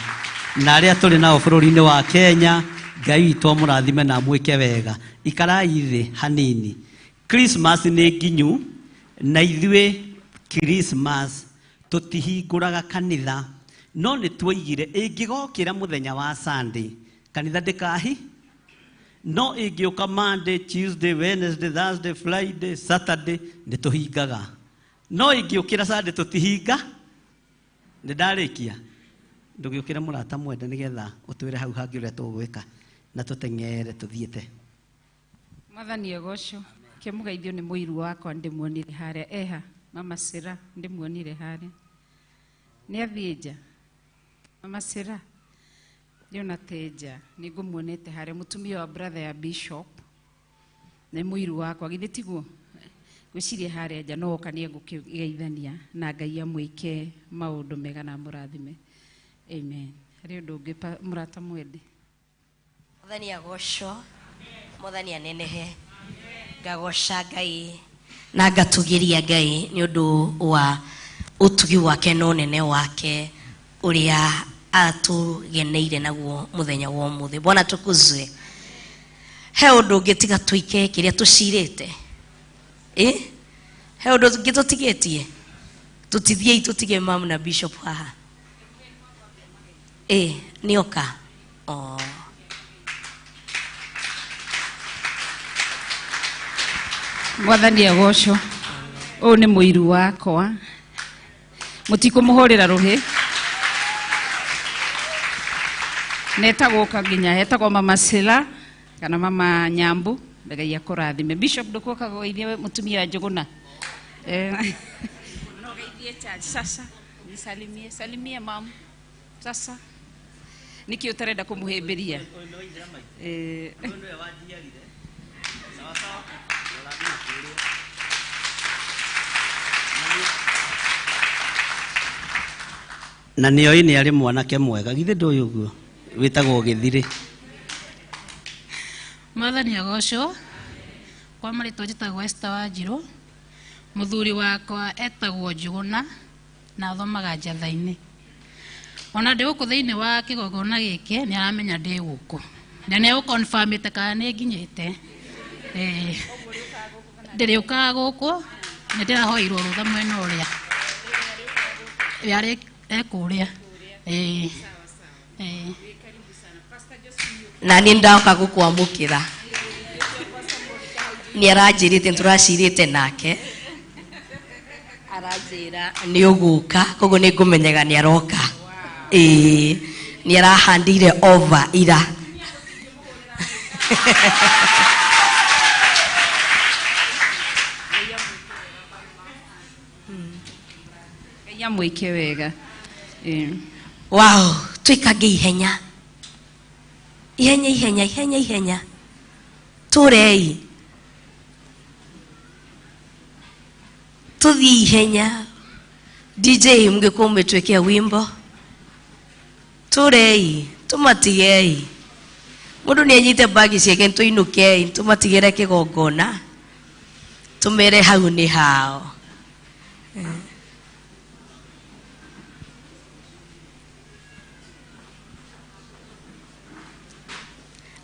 Na arĩa tũrĩ nao bũrũri-inĩ wa Kenya, Ngai witũ amũrathime na amwĩke wega. Ikarai thĩ hanini. Christmas nĩ nginyu, na ithuĩ Christmas tũtihingũraga kanitha, no nĩ tuoigire ĩngĩgokĩra mũthenya wa Sunday kanitha ndĩkahi, no ĩngĩũka Monday, Tuesday, Wednesday, Thursday, Friday, Saturday nĩ tũhingaga, no ĩngĩũkĩra Sunday tũtihinga. Nĩ ndarĩkia. Ndũgĩũkĩre mũrata mwende nĩgetha ũtwĩre hau hangĩ ũrĩa tũgwĩka na tũteng'ere tũthiĩte. Mwathani agocwo. Kĩmũgeithio nĩ mũiru wakwa, ndĩmuonire harĩa eha Mama Sira, ndĩmuonire harĩa nĩ athiĩ nja. Mama Sira ndĩona te nja, nĩ ngũmuonete harĩa, mũtumia wa brother ya Bishop, nĩ mũiru wakwa, githĩ tiguo? Gwĩciria harĩa nja no oka nĩ egũkĩgeithania na Ngai amwĩke maũndũ mega na amũrathime. Amen. Harĩ ũndũ ũngĩ mũrata mwende? Mwathani agocwo, Mwathani anenehe. Ngagoca Ngai na ngatugiria Ngai nĩ ũndũ wa ũtugi wake na ũnene wake ũrĩa atũgeneire naguo mũthenya wa ũmũthĩ. Bwana tukuzwe. He ũndũ ũngĩ tiga tũike kĩrĩa tũcirĩte. He ũndũ ũngĩ tũtigĩtie? Tũtithiĩi tũtige mamu na bishop haha. Nĩoka. Oh. Mwathani agocwo. Ũyũ nĩ mũiru wakwa. Mũtikũmũhũrĩra rũhĩ. Netagwo nginya etagwo Mama Sila kana Mama Nyambu. Ngai akũrathime. Bishop ndũkũka gũgeithia mũtumia wa Njũgũna. No geithie church sasa. Nisalimie, salimie mam. Sasa. Nĩkĩ ũtarenda kũmũhĩmbĩria? Na nĩoĩ nĩ arĩ mwanake mwega githĩ ndũĩ ũguo wĩtagwo Gĩthirĩ. Mwathani agocwo. Kwa marĩtwa njĩtagwo Esther Wanjirũ. Mũthuri wakwa etagwo Njũgũna na athomaga Njatha-inĩ. Ona ndĩ gũkũ thĩinĩ wa kĩgongona gĩkĩ nĩ aramenya ndĩ gũkũ. Na nĩ egũconfirmĩte kana nĩ nginyĩte. Ndĩrĩũkaga gũkũ, nĩ ndĩrahoirwo rũtha mwena ũrĩa. Yarĩ ekũrĩa. Na niĩ ndoka gũkwamũkĩra. Nĩ aranjĩrĩte nĩtũracirĩte nake. Aranjĩra nĩ ũgũka, koguo nĩ ngũmenyaga nĩ aroka. Nĩ arahandire over ira. Ngai amwĩke wega. Wow, twĩkange ihenya. Ihenya, ihenya, ihenya, ihenya. Tũrei. Tũthiĩ ihenya. DJ mngekuwa umetuwekea wimbo. Tũrei, tũmatigei. Mũndũ nĩ anyite bagi ciake tũinũkei, tũmatigĩre kĩgongona. Tũmere hau nĩ hao.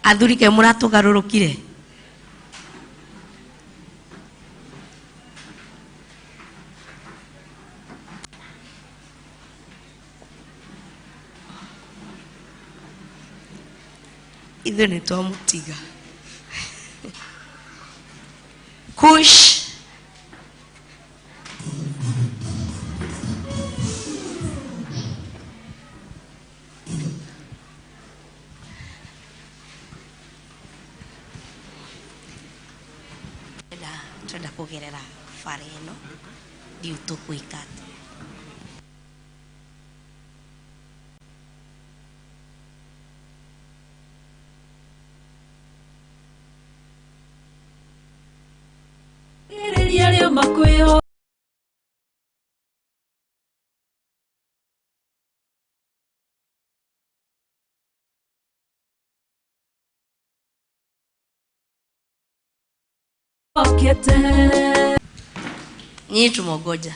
Athuri ke mũratũgarũrũkire. Ithuĩ nĩ twamũtiga. Kush. Twenda kũgerera bara ĩno ndiũ tũgwĩka atĩa. Nyinyi tumongoja.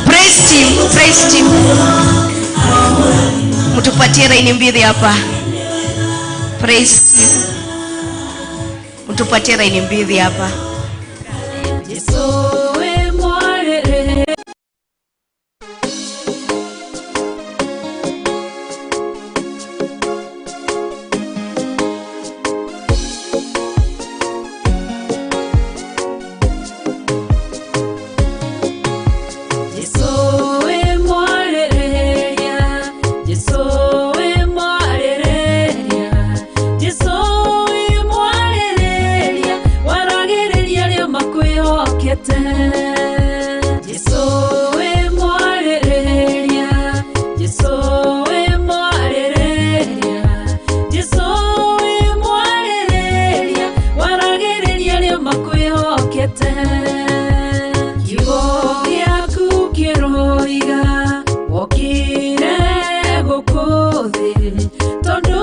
Praise team, praise team. Mtupatie raini mbili hapa. Praise team. Mtupatie raini mbili hapa. Jesu. arĩa makwĩhokete. Kiugo gĩaku kĩroiga wokire gũkũ thĩ tondũ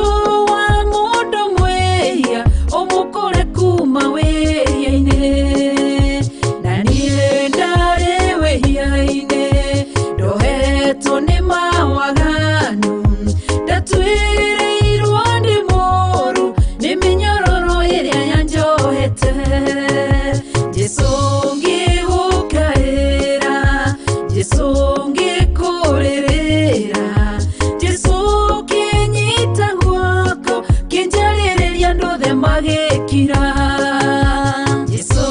wa mũndũ mwĩhia ũmũkũre kuma wĩhia-inĩ. Na niĩ ndarĩ wĩhia-inĩ ndohetwo nĩ mawaganu ndatuĩrĩirwo nĩ mũũru nĩ mĩnyororo ĩrĩa yanjohete. Jesũ ngĩgũkaĩra, Jesũ ngĩkũrĩrĩra, Jesũ kĩnyita guoko kĩnjarĩrĩria andũ othe magĩkira. Jesũ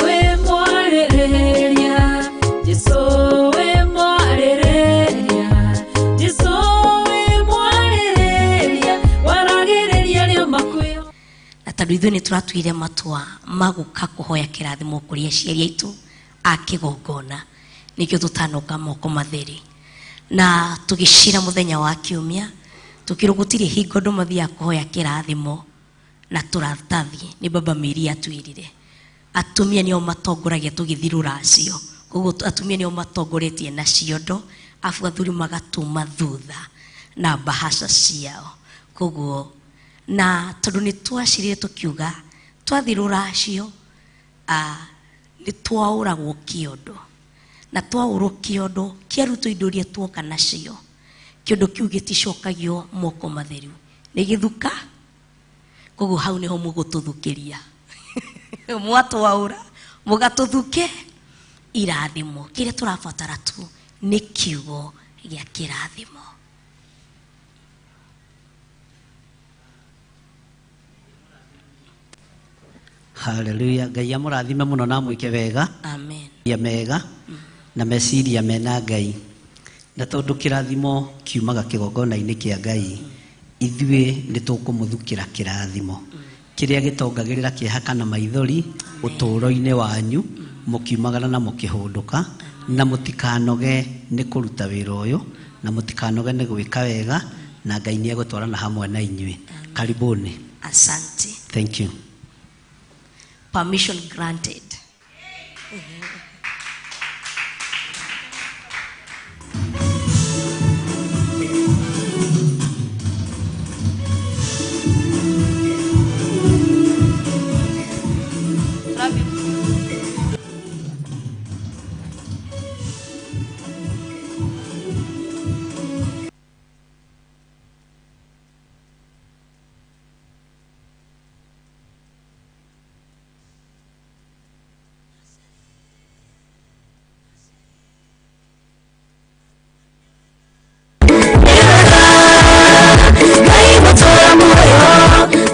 wĩ mwarĩrĩria, Jesũ wĩ mwarĩrĩria, Jesũ wĩ mwarĩrĩria, waragĩrĩria arĩa makwĩho. Na tondũ ithuĩ nĩ tũratuire matua ma gũka kũhoya kĩrathimo kũrĩ aciari aitũ a kĩgongona, nĩkĩo tũtanoka moko matheri. Na tũgĩcira mũthenya wa kiumia tũkĩrwo gũtirĩ hingo andũ mathiaga kũhoya kĩrathimo na tũratathi nĩ baba Mary atwĩrire atumia nĩo matongoragia tũgĩthiĩ rũracio, koguo atumia nĩo matongoretie na ciondo afu athuri magatũma thutha na bahasha ciao. Koguo na tondũ nĩ twacirire tũkiuga twathiĩ rũracio nĩ twaũragwo kĩondo, na twaũrwo kĩondo kĩarutwo indo iria tuoka nacio, kĩondo kĩu gĩticokagio moko matheru nĩ gĩthuka. Koguo hau nĩho mũgũtũthukĩria mwatwaũra mũgatũthuke irathimo. Kĩrĩa tũrabatara tu nĩ kiugo gĩa kĩrathimo. Haleluya. Ngai amũrathime mũno na amwĩke wega. Amen. Ya mega na meciria mena Ngai. Na tondũ kĩrathimo kiumaga kĩgongona-inĩ kĩa Ngai, ithuĩ nĩ tũkũmũthukĩra kĩrathimo kĩrĩa gĩtongagĩrĩra kĩeha kana maithori ũtũũro-inĩ wanyu, mũkiumagara na mũkĩhũndũka, na mũtikanoge nĩ kũruta wĩra ũyũ, na mũtikanoge nĩ gwĩka wega, na Ngai nĩ egũtwarana hamwe na inyuĩ. Karibuni. Asante. Thank you. Permission granted.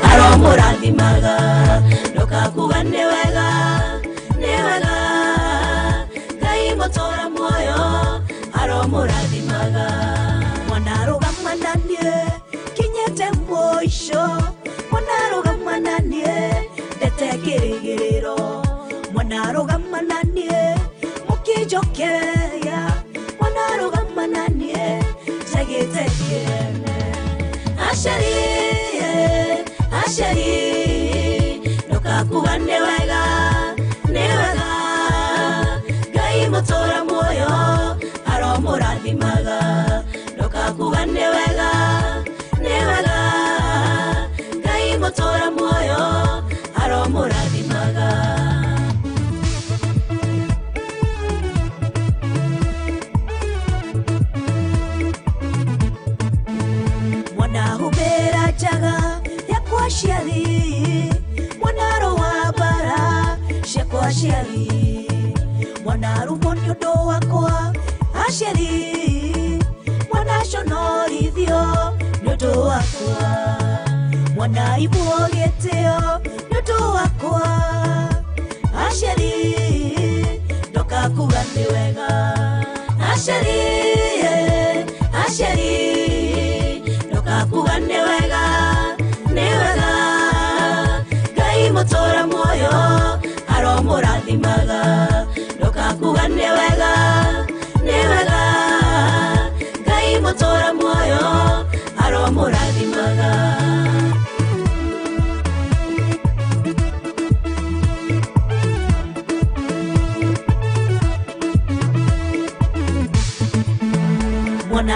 Aromorathimaga.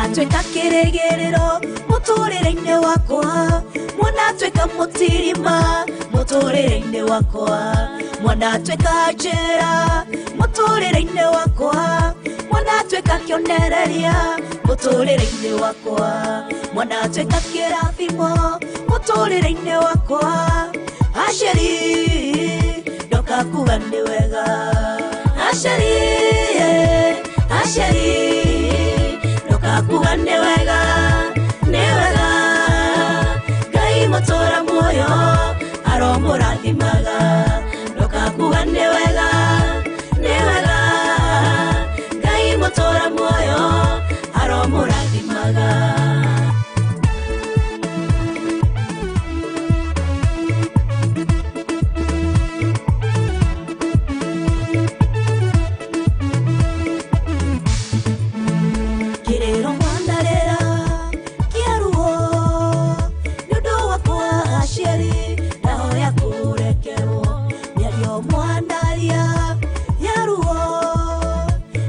Mwana atuĩka kĩrĩgĩrĩro mũtũrĩre-inĩ wakwa, mwana atuĩka mũtirima mũtũrĩre-inĩ wakwa, mwana atuĩka njĩra mũtũrĩre-inĩ wakwa, mwana atuĩka kĩonereria mũtũrĩre-inĩ wakwa, mwana atuĩka kĩrathimo mũtũrĩre-inĩ wakwa. Asheri ndoka kuga nĩ wega, asheri asheri ndoka kuga nĩ wega, nĩ wega. Ngai mũtũra muoyo aromũrathimaga, ndoka kuga nĩ wega, nĩ wega. Ngai mũtũra muoyo aromũrathimaga. Kĩrĩro mwandarĩra kĩa ruo nĩ ũndũ wakwa aciari, ndahoya kũrekerwo. Mĩario mwandaria ya ruo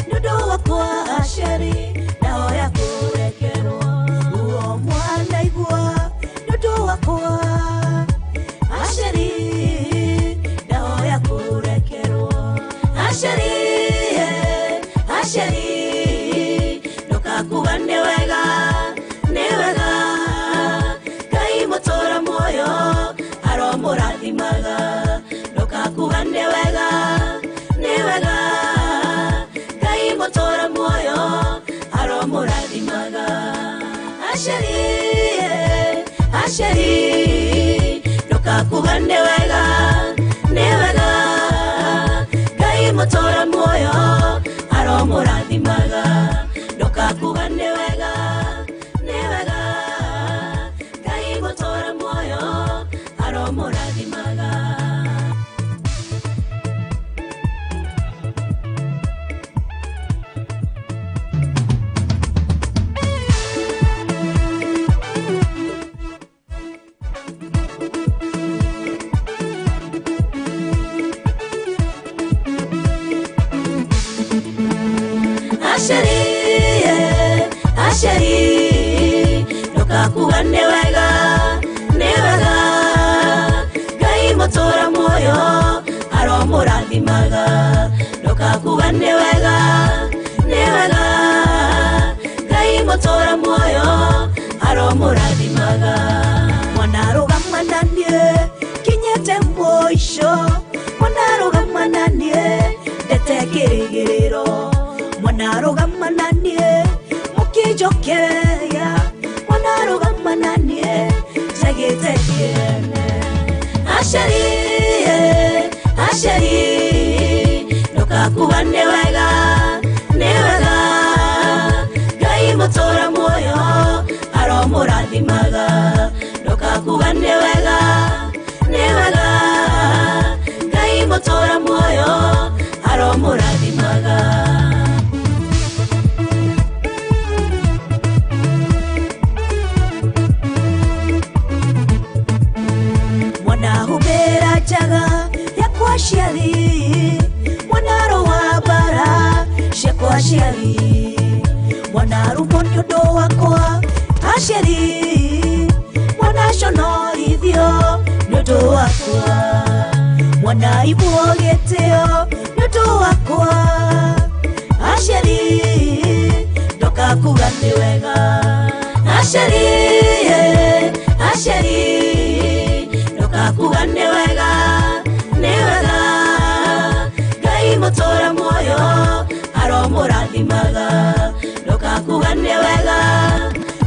nĩ ũndũ wakwa aciari, ndahoya kũrekerwo. Ruo mwanaigua nĩ ũndũ wakwa aciari, ndahoya kũrekerwo. Aciari aciari ndoka kuga nĩ wega, nĩ wega. Ngai mũtũra muoyo aromũrathimaga, ndoka kuga nĩ wega, nĩ wega. Ngai mũtũra muoyo aromũrathimaga. Aciari aciari ndoka kuga nĩ wega, nĩ wega. Ngai mũtũra muoyo aromũrathimaga, ndoka kuga nĩ wega, nĩ wega. Ngai mũtũra muoyo aromũrathimaga. Asheri asheri ndoka kuga nĩ wega, nĩ wega. Ngai mũtũra muoyo aromũrathimaga, ndoka kuga nĩ wega, nĩ wega. Ngai mũtũra muoyo aromũrathimaga. Mwana rũgama na niĩ kinyĩte mũico, mwana rũgama na niĩ ndete kĩrĩgĩrĩro, mwana rũgama na niĩ mũkĩnjokeria, mwana rũgama na niĩ njagĩte kĩene. Asheri asheri ndoka kuga nĩ wega, nĩ wega. Ngai mũtũra muoyo aromũrathimaga, ndoka kuga nĩ wega, nĩ wega. Ngai mũtũra muoyo aromũrathimaga. Mwana humbĩra njaga yakwa aciari, mwana rũa mbara ciakwa aciari, mwana rumwo nĩ ũndũ wakwa aciari, mwana conorithio nĩ ũndũ wakwa, mwana imwo gĩtĩo nĩ ũndũ wakwa aciari, ndoka kuga nĩ wega. Aciari aciari ndoka kuga nĩ wega, nĩ wega. Ngai mũtũra muoyo aromũrathimaga, ndoka kuga nĩ wega,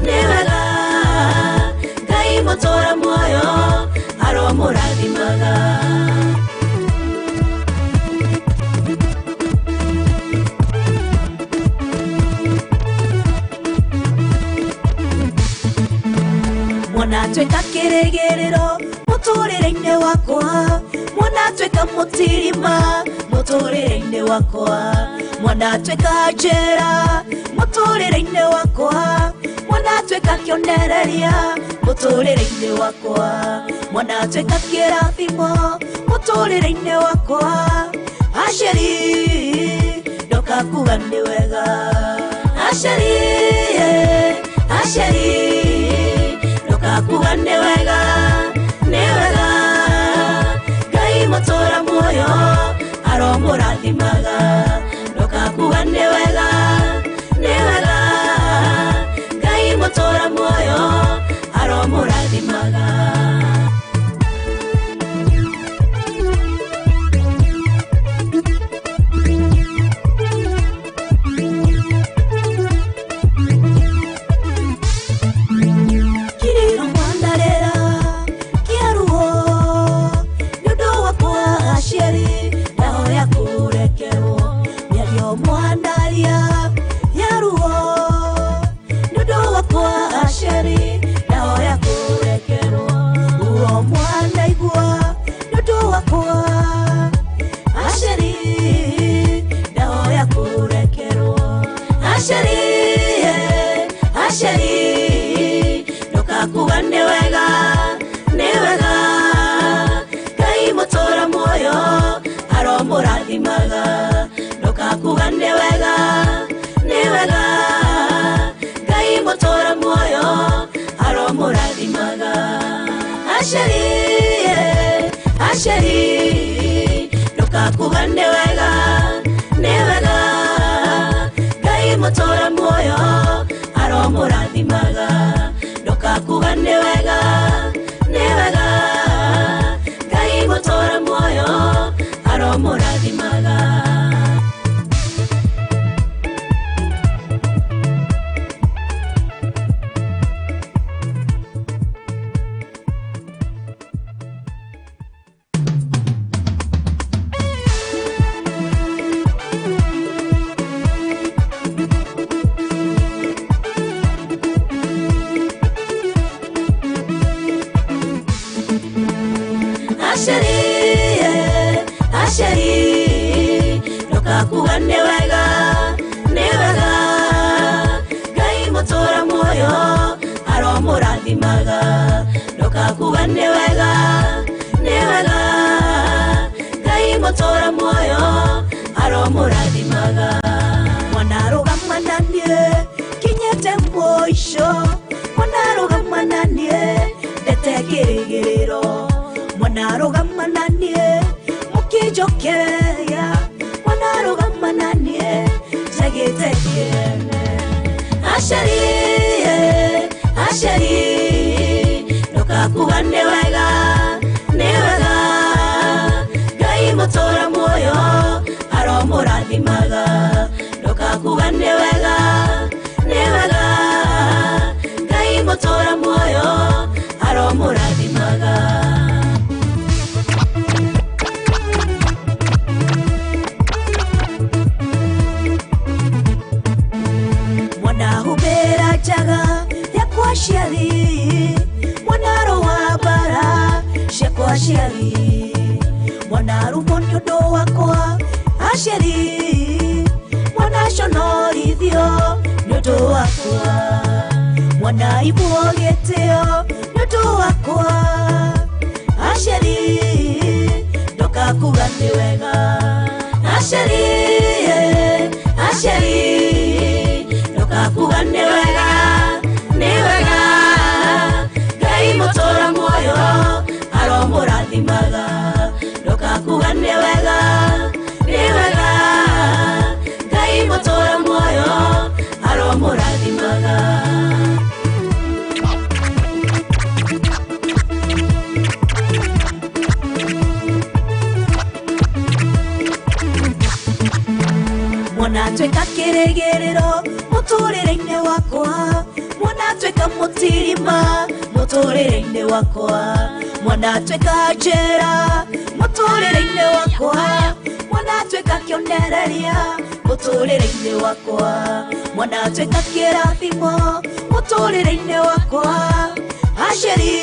nĩ wega. Ngai mũtũra muoyo aromũrathimaga. Mwana atuĩka kĩrĩgĩrĩro mũtũrĩre-inĩ wakwa, mwana atuĩka mũtirima mũtũrĩre-inĩ wakwa, mwana atuĩka njĩra mũtũrĩre-inĩ wakwa, mwana atuĩka kĩonereria mũtũrĩre-inĩ wakwa, mwana atuĩka kĩrathimo mũtũrĩre-inĩ wakwa. Asheri ndoka kuga nĩ wega, asheri. Aciari ndokakuga nĩ wega nĩ wega Ngai mũtũra muoyo aromũrathimaga ndokakuga nĩ wega nĩ wega Ngai mũtũra muoyo aromũrathimaga. Kiriro mwandarera kĩaruo nĩ ũndũ wakwa aciari ndahoya kũrekerwo mĩario mwandaria ya ruo nĩ ũndũ wakwa aciari ndahoya kũrekerwo ruo mwanaigua nĩ ũndũ wakwa aciari ndahoya kũrekerwo aciari aciari ndokakuga nĩ wega nĩ wega Ngai mũtũra muoyo aromũrathimaga ndokakuga nĩ wega nĩ wega Ngai mũtũra muoyo aromũrathimaga aciari aciari ndokakuga nĩ wega nĩ wega Ngai mũtũra muoyo aromũrathimaga ndokakuga nĩ wega nĩ wega Ngai mũtũra muoyo aromũrathimaga. Aciari aciari ndokakuga nĩ wega nĩ wega Ngai mũtũra muoyo aromũrathimaga ndokakuga nĩ wega nĩ wega Ngai mũtũra muoyo aromũrathimaga. Mwana rũgama na niĩ kinyĩte mũico mwana rũgama na niĩ ndete kĩrĩgĩrĩro mwana rũgama na niĩ mũkĩnjokeria mwana rũgama na niĩ njagĩte kĩene aciari aciari ndokakuga nĩ wega nĩ wega Ngai mũtũra muoyo aromũrathimaga ndokakuga nĩ wega nĩ wega Ngai mũtũra muoyo aromũrathimaga. Mwana humbĩra njaga yakwa aciari mwana rũa mbara ciakwa aciari mwana rumwo nĩ ũndũ wakwa aciari mwana conorithio nĩ ũndũ wakwa mwana imwo gĩtĩo nĩ ũndũ wakwa aciari ndokakuga nĩ wega aciari aciari ndokakuga nĩ wega nĩ wega Ngai mũtũra muoyo aromũrathimaga ndokakuga nĩ wega nĩ wega Ngai mũtũra muoyo aromũrathimaga. Mwana tuĩka kĩrĩgĩrĩro mũtũrĩre-inĩ wakwa mwana tuĩka mũtirima mũtũrĩre-inĩ wakwa mwana tuĩka njĩra mũtũrĩre-inĩ wakwa mwana tuĩka kĩonereria mũtũrĩre-inĩ wakwa mwana tuĩka kĩrathimo mũtũrĩre-inĩ wakwa aciari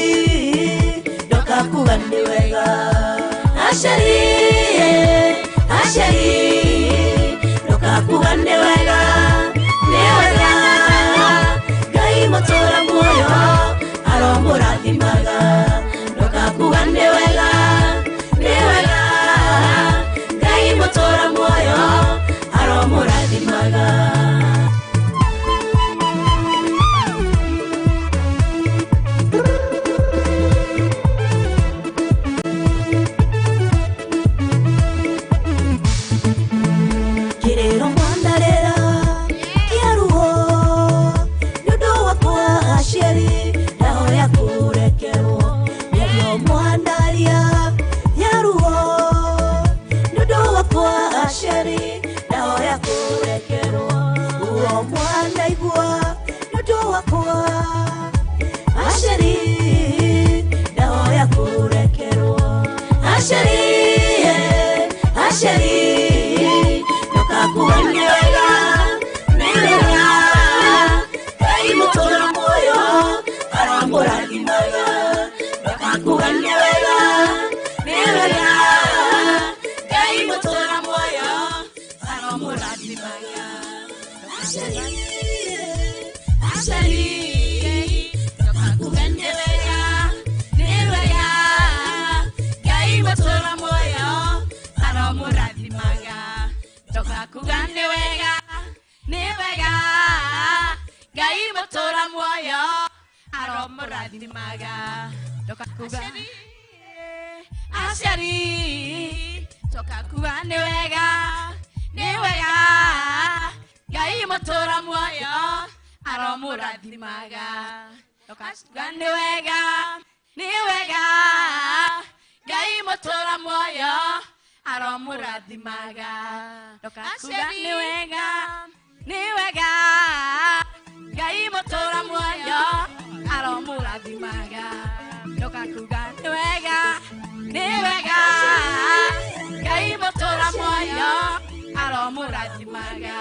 ndokakuga nĩ wega aciari aciari ndokakuga nĩ wega nĩ wega Ngai mũtũra muoyo aromũrathimaga ndokakuga nĩ wega nĩ wega Ngai mũtũra muoyo aromũrathimaga. Aciari ndokakuga nĩ wega, nĩ wega Ngai mũtũra muoyo aromũrathimaga. Ndokakuga nĩ wega, nĩ wega Ngai mũtũra muoyo aromũrathimaga. Aciari, aciari ndokakuga nĩ wega, nĩ wega Ngai mũtũra muoyo aromũrathimaga. Ndokakuga nĩ wega, nĩ wega Ngai mũtũra muoyo aromũrathimaga. Ndokakuga aciari ndokakuga nĩ wega, nĩ wega Ngai mũtũra muoyo aromũrathimaga. Ndokakuga nĩ wega, nĩ wega Ngai mũtũra muoyo aromũrathimaga. Ndokakuga nĩ wega, nĩ wega Ngai mũtũra muoyo aromũrathimaga. Ndokakuga nĩ wega, nĩ wega Ngai mũtũra muoyo aromũrathimaga.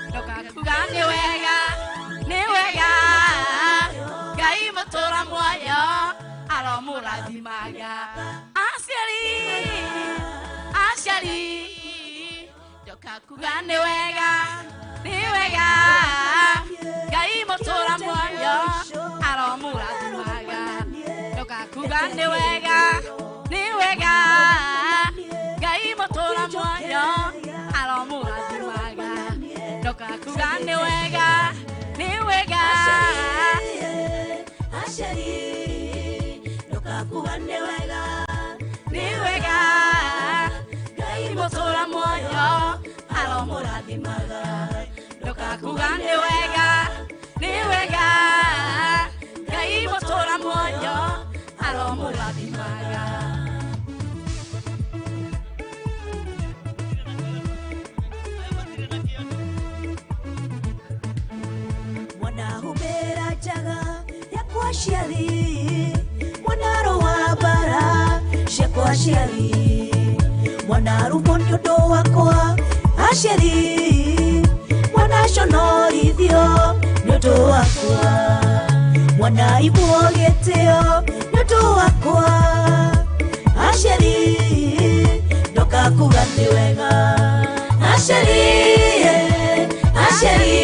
Ndokakuga nĩ wega, nĩ wega Ngai mũtũra muoyo aromũrathimaga. Aciari, aciari ndokakuga nĩ wega, nĩ wega Ngai mũtũra muoyo aromũrathimaga. Ndokakuga nĩ wega, nĩ wega Ngai mũtũra muoyo aromũrathimaga. Ndokakuga nĩ wega, nĩ wega Aciari ndokakuga nĩ wega, nĩ wega Ngai mũtũra muoyo aromũrathimaga. Ndokakuga nĩ wega, nĩ wega Ngai mũtũra muoyo aromũrathimaga. Mwana humbĩra njaga yakwa aciari, mwana arũa mbara ciakwa aciari, mwana arumwo nĩ ũndũ wakwa aciari, mwana aconorithio nĩ ũndũ wakwa, mwana aimwo gĩtĩo nĩ ũndũ wakwa aciari ndokakuga nĩ wega. Aciari, aciari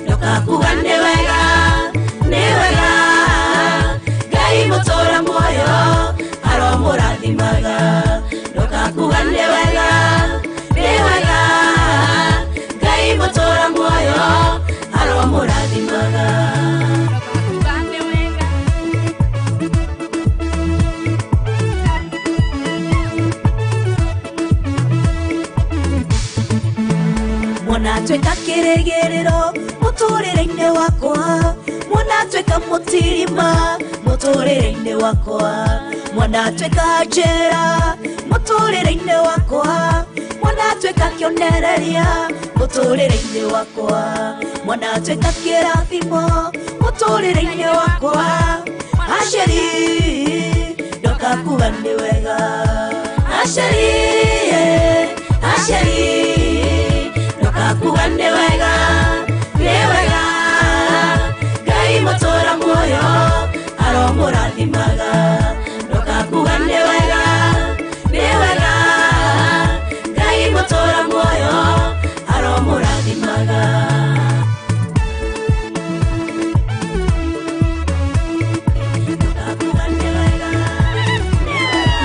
ndokakuga nĩ wega, nĩ wega Ngai mũtũra muoyo aromũrathimaga. Ndokakuga nĩ wega, nĩ wega Ngai mũtũra muoyo aromũrathimaga. Ndokakuga nĩ wega. Mwana atuĩka kĩrĩgĩrĩro mũtũrĩre-inĩ wakwa, mwana atuĩka mũtirima mũtũrĩre-inĩ wakwa, mwana atuĩka njĩra mũtũrĩre-inĩ wakwa, mwana atuĩka kĩonereria mũtũrĩre-inĩ wakwa, mwana atuĩka kĩrathimo mũtũrĩre-inĩ wakwa. Aciari ndokakuga nĩ wega. Aciari, aciari ndokakuga nĩ wega, nĩ wega Ngai mũtũra muoyo aromũrathimaga. Ndokakuga nĩ wega, nĩ wega Ngai mũtũra muoyo aromũrathimaga. Ndokakuga nĩ wega, nĩ wega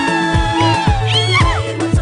Ngai mũtũra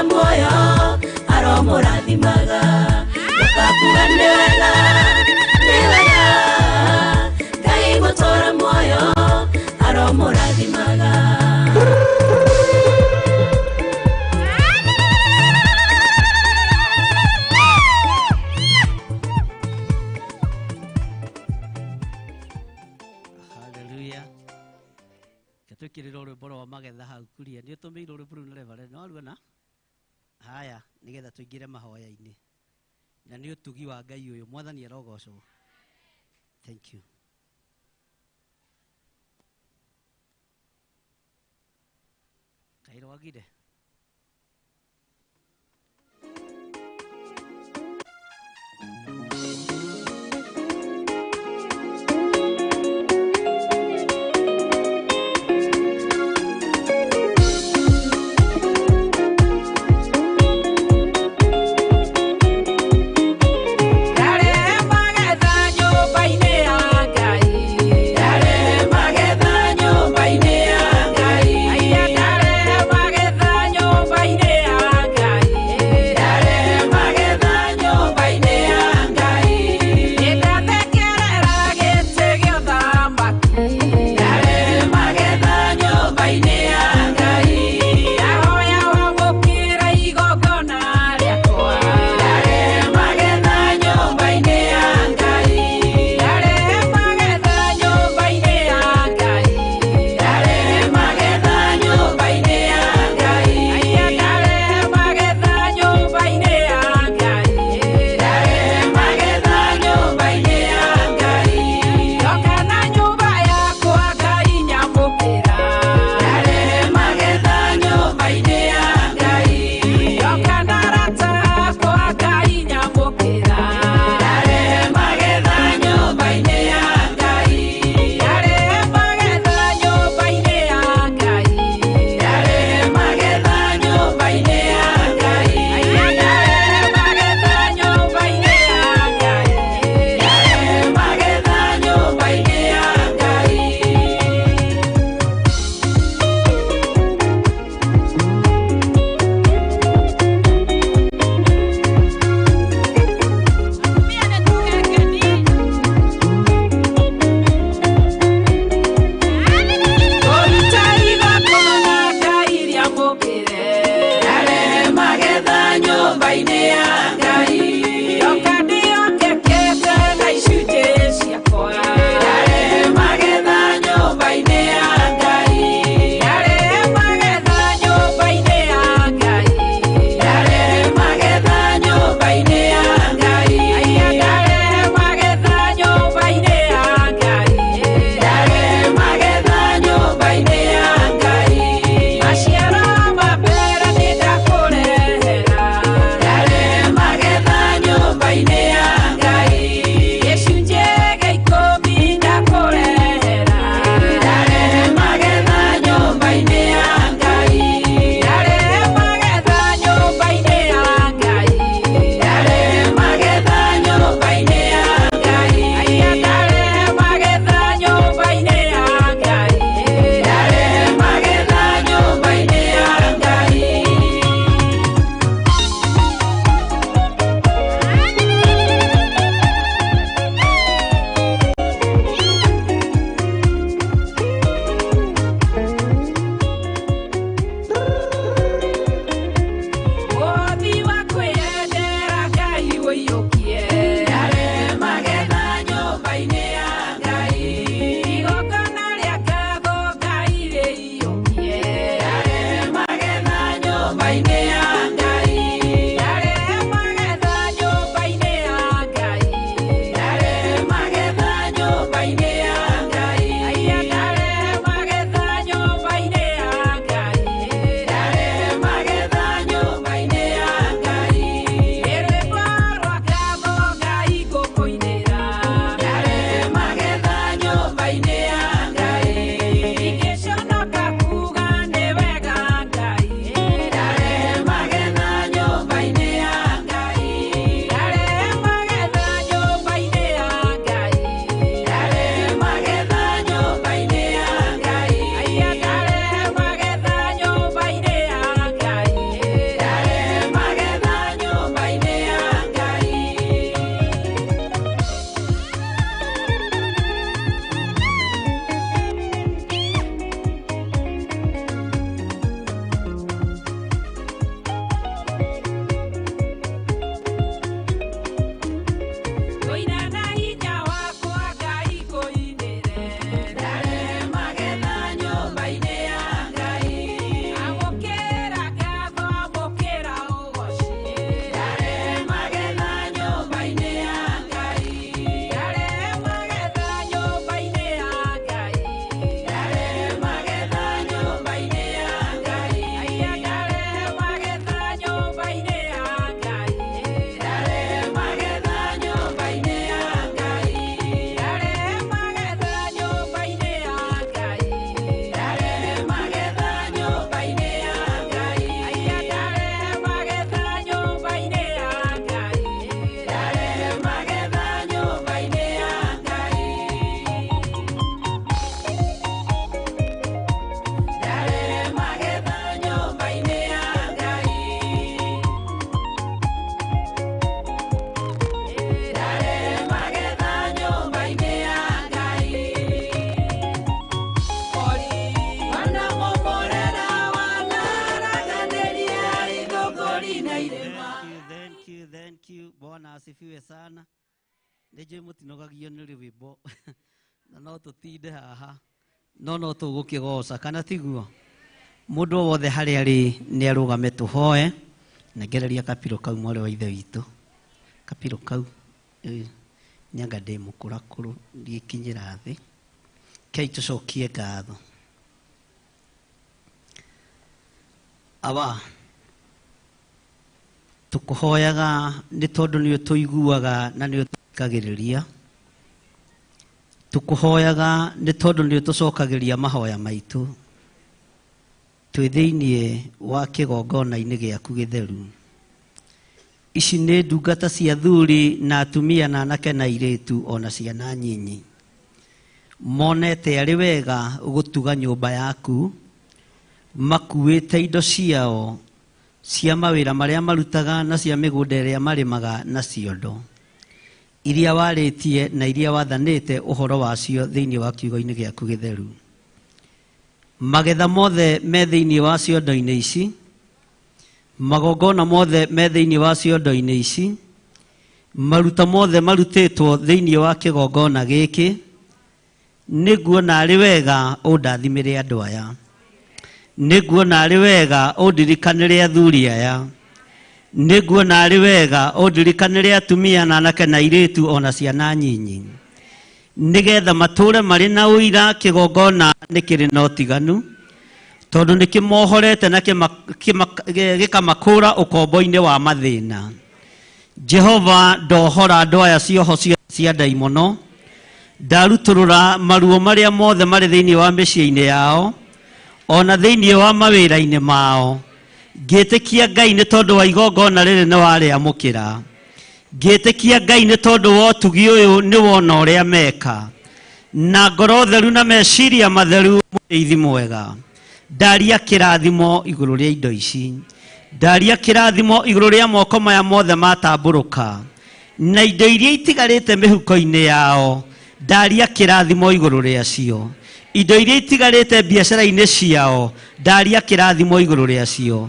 muoyo aromũrathimaga. Ndũgakuga nĩ wega, nĩ wega, Ngai gũtũũra muoyo aromũrathimaga. Hallelujah. Twikirira rwimbo rwa magetha hau kuria ni utumiirwo rwimbo rũu na reverend no ruona haya nigetha tuingire mahoya-inĩ na nĩ ũtugi wa Ngai ũyũ mwathani arogocwo. Thank you. Kairo wagire Maciaro ma mbere nĩ ndakũrehera. irĩma. Thank you, thank you. Bwana asifiwe sana. Nĩ njũĩ mũtinogagio nĩ rwĩmbo na no tũtinde haha no no tũgũkĩgoca kana tiguo. Mũndũ o wothe harĩa arĩ nĩ arũgame tũhoe. Nengereria kapiro kau mwarĩ wa ithe witũ. Kapiro kau nyanga ndĩ mũkũrakũrũ ndiĩkinyĩra thĩ. Kei tũcokie ngatho. Awa tũkũhoyaga nĩ tondũ nĩ ũtũiguaga na nĩ ũtũthikagĩrĩria. Tũkũhoyaga nĩ tondũ nĩ ũtũcokagĩria mahoya maitũ. Twĩ thĩiniĩ wa kĩgongona-inĩ gĩaku gĩtheru. Ici nĩ ndungata cia athuri na atumia na anake na airĩtu ona ciana nyinyi. Monete arĩ wega gũtuga nyũmba yaku, makuĩte indo ciao cia mawĩra marĩa marutaga na cia mĩgũnda ĩrĩa marĩmaga na ciondo iria warĩtie na iria wathanĩte ũhoro wacio thĩinĩ wa kiugo-inĩ gĩaku gĩtheru. Magetha mothe me thĩinĩ wa ciondo-inĩ ici, magongona mothe me thĩinĩ wa ciondo-inĩ ici, maruta mothe marutĩtwo thĩinĩ wa kĩgongona gĩkĩ, nĩnguona arĩ wega ũndathimĩre andũ aya. Nĩnguona arĩ wega ũndirikanĩre athuri aya. Nĩnguona arĩ wega ũndirikanĩre atumia na anake na airĩtu ona ciana nyinyi. Nĩgetha matũre marĩ na ũira kĩgongona nĩ kĩrĩ na ũtiganu, tondũ nĩkĩmohorete na gĩkamakũra ũkombo-inĩ wa mathĩna. Jehova ndohora andũ aya cioho cia ndaimono, ndarutũrũra maruo marĩa mothe marĩ thĩinĩ wa mĩciĩ-inĩ yao ona thĩinĩ wa mawĩra-inĩ mao. Ngĩtĩkia Ngai nĩ tondũ wa igongona rĩrĩ nĩ warĩamũkĩra. Ngĩtĩkia Ngai nĩ tondũ wa ũtugi ũyũ nĩ wona ũrĩa meka. Na ngoro theru na meciria matheru mũrĩithi mwega. Ndaria kĩrathimo igũrũ rĩa indo ici. Ndaria kĩrathimo igũrũ rĩa moko maya mothe matambũrũka. Na indo iria itigarĩte mĩhuko-inĩ yao, ndaria kĩrathimo igũrũ rĩacio. Indo iria itigarĩte biacara-inĩ ciao, ndaria kĩrathimo igũrũ rĩacio.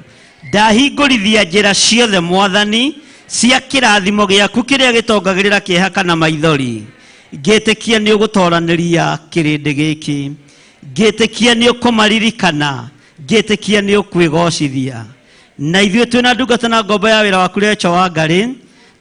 Ndahingũrithia njĩra ciothe mwathani cia kĩrathimo gĩaku kĩrĩa gĩtongagĩrĩra kĩeha kana maithori. Ngĩtĩkia nĩ ũgũtoranĩria kĩrĩndĩ gĩkĩ. Ngĩtĩkia nĩ ũkũmaririkana. Ngĩtĩkia nĩ ũkwĩgocithia. Na ithuĩ twĩna ndungata na ngombo ya wĩra waku Recho wa Ngarĩ,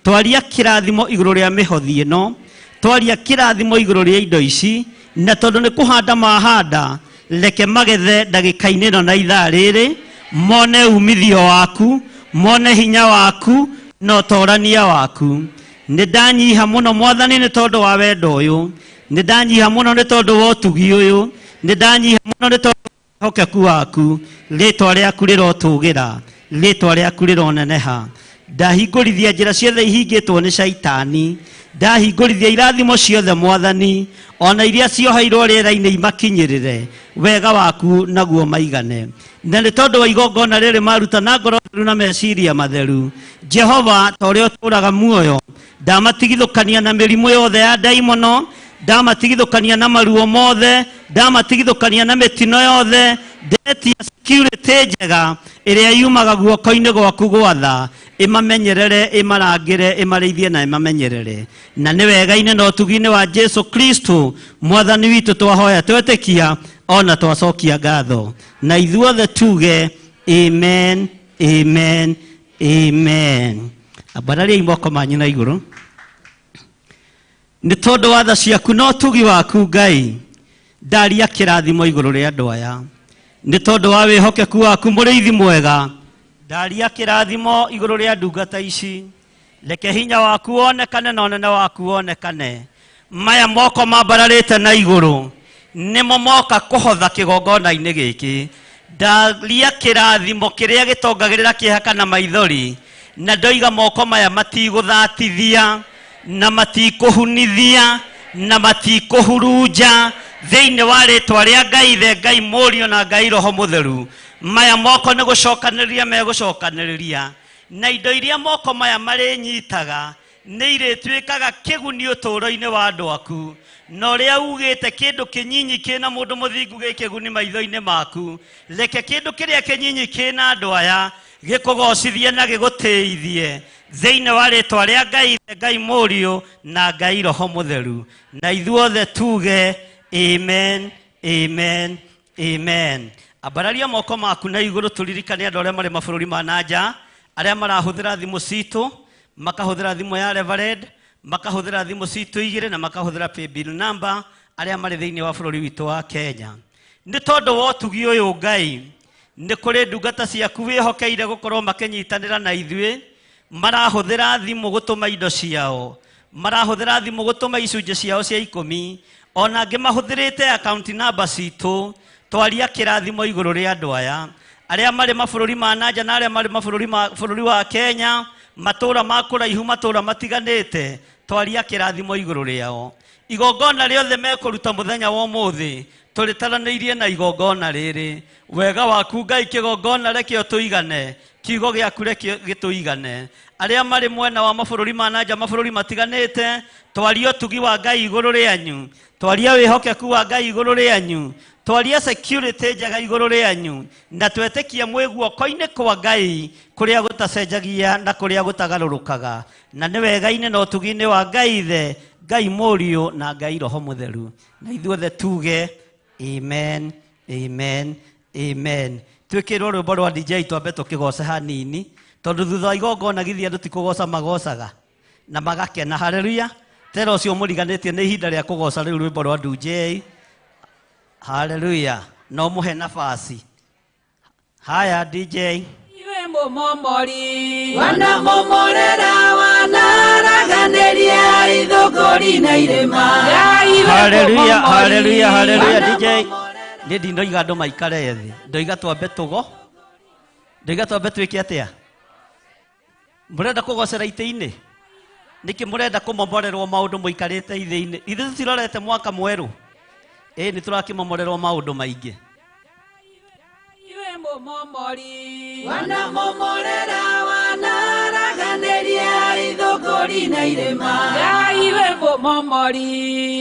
twaria kĩrathimo igũrũ rĩa mĩhothi ĩno, twaria kĩrathimo igũrũ rĩa indo ici, na tondũ nĩ kũhanda mahanda, reke magethe ndagĩka-inĩ ĩno na ithaa rĩrĩ, mone umithio waku, mone hinya waku, na ũtorania waku. Nĩ ndanyiha mũno mwathani nĩ tondũ wa wendo ũyũ, nĩ ndanyiha mũno nĩ tondũ wa ũtugi ũyũ, nĩ ndanyiha mũno nĩ tondũ wa ũhokeku waku. Rĩtwa rĩaku rĩrotũgĩra, rĩtwa rĩaku rĩroneneha. Ndahingũrithia njĩra ciothe ihingĩtwo nĩ caitani, ndahingũrithia irathimo ciothe mwathani, ona iria cioheirwo rĩera-inĩ imakinyĩrĩre, wega waku naguo maigane. Na nĩ tondũ wa igongona rĩrĩ maruta na ngoro theru na meciria matheru, Jehova ta ũrĩa ũtũũraga muoyo, ndamatigithũkania na mĩrimũ yothe ya ndaimono, ndamatigithũkania na maruo mothe, ndamatigithũkania na mĩtino yothe, ndetia security njega ĩrĩa yumaga guoko-inĩ gwaku gwatha, ĩmamenyerere, ĩmarangĩre, ĩmarĩithie na ĩmamenyerere. Na nĩ wega-inĩ na ũtugi-inĩ wa Jesu Kristo mwathani witũ twahoya twetĩkia ona twacokia ngatho. Na ithuothe tuge amen, amen, amen. Ambarariai moko manyu na igũrũ. Nĩ tondũ wa tha ciaku na ũtugi waku Ngai, ndaria kĩrathimo igũrũ rĩa andũ aya. Nĩ tondũ wa wĩhokeku waku mũrĩithi mwega, ndaria kĩrathimo igũrũ rĩa ndungata ici. Reke hinya waku wonekane na ũnene waku wonekane. Maya moko mambararĩte na igũrũ nĩmo moka kũhotha kĩgongona-inĩ gĩkĩ. Ndaria kĩrathimo kĩrĩa gĩtongagĩrĩra kĩeha kana maithori, na ndoiga moko maya matigũthatithia na matikũhunithia na matikũhurunja thĩinĩ wa rĩtwa rĩa Ngai Ithe, Ngai Mũriũ na Ngai Roho Mũtheru. Maya moko nĩ gũcokanĩrĩria megũcokanĩrĩria, na indo iria moko maya marĩnyitaga nĩ irĩtuĩkaga kĩguni ũtũũro-inĩ wa andũ aku. Na ũrĩa ugĩte kĩndũ kĩnyinyi kĩna mũndũ mũthingu gĩ kĩguni maitho-inĩ maku, reke kĩndũ kĩrĩa kĩnyinyi kĩna andũ aya Gĩkũgocithie na gĩgũtĩithie thĩinĩ wa rĩtwa rĩa Ngai, Ngai Mũriũ na Ngai Roho Mũtheru. Na ithuothe tuge amen, amen, amen. Ambararia moko maku na igũrũ tũririkane andũ arĩa marĩ mabũrũri ma na nja, arĩa marahũthĩra thimũ citũ, makahũthĩra thimũ ya Reverend, makahũthĩra thimũ citũ igĩrĩ na makahũthĩra paybill number, arĩa marĩ thĩinĩ wa bũrũri witũ wa Kenya. Nĩ tondũ wa ũtugi ũyũ Ngai, nĩ kũrĩ ndungata ciaku wĩhokeire gũkorwo makĩnyitanĩra na ithuĩ, marahũthĩra thimũ gũtũma indo ciao, marahũthĩra thimũ gũtũma icunjĩ ciao cia 10, ona angĩ mahũthĩrĩte account number citũ. Twaria kĩrathimo igũrũ rĩa andũ aya arĩa marĩ mabũrũri ma na nja na arĩa marĩ mabũrũri ma bũrũri wa Kenya, matũra ma kũraihu, matũra matiganĩte, twaria kĩrathimo igũrũ rĩao. Igongona rĩothe mekũruta mũthenya wa ũmũthĩ tũrĩtaranĩirie na igongona rĩrĩ. Wega waku Ngai, kĩgongona rekĩo tũigane, kiugo gĩaku rekĩo gĩtũigane. Arĩa marĩ mwena wa mabũrũri ma na nja, mabũrũri matiganĩte, twaria ũtugi wa Ngai igũrũ rĩanyu, twaria wĩhokeku wa Ngai igũrũ rĩanyu, twaria security njega igũrũ rĩanyu, na twetĩkie mwĩ guoko-inĩ kwa Ngai kũrĩa gũtacenjagia na kũrĩa gũtagarũrũkaga. Na nĩ wega-inĩ na ũtugi-inĩ wa Ngai Ithe, Ngai Mũriũ na Ngai Roho Mũtheru. Na ithuothe tuge amen, amen, amen. Twĩkĩrwo rwĩmbo rwa DJ twambe tũkĩgoce hanini, tondũ thutha wa igongona githĩ andũ ti kũgoca magocaga na magakena. Haleluya. Tera ũcio mũriganĩtie nĩ ihinda rĩa kũgoca rĩu rwĩmbo rwa DJ. Haleluya. No mũhe nafasi. Haya DJ. Iwe mũmomori, wanamomorera, wanaraganĩria ithũngũri na irĩma. Haleluya, haleluya, haleluya. DJ. Niĩ ndinoiga andũ maikare thĩ, ndoiga twambe tũgo, ndoiga twambe twĩke atĩa? Mũrenda kũgocera itĩ-inĩ? Nĩkĩ mũrenda kũmomorerwo maũndũ mũikarĩte ithĩ-inĩ? Ithuĩ tũtirorete mwaka mwerũ. Ĩĩ nĩ tũrakĩmomorerwo maũndũ maingĩ. Iwe mũmomori, wanamomorera, wanaraganĩria ithũngũri na irĩma. Iwe mũmomori,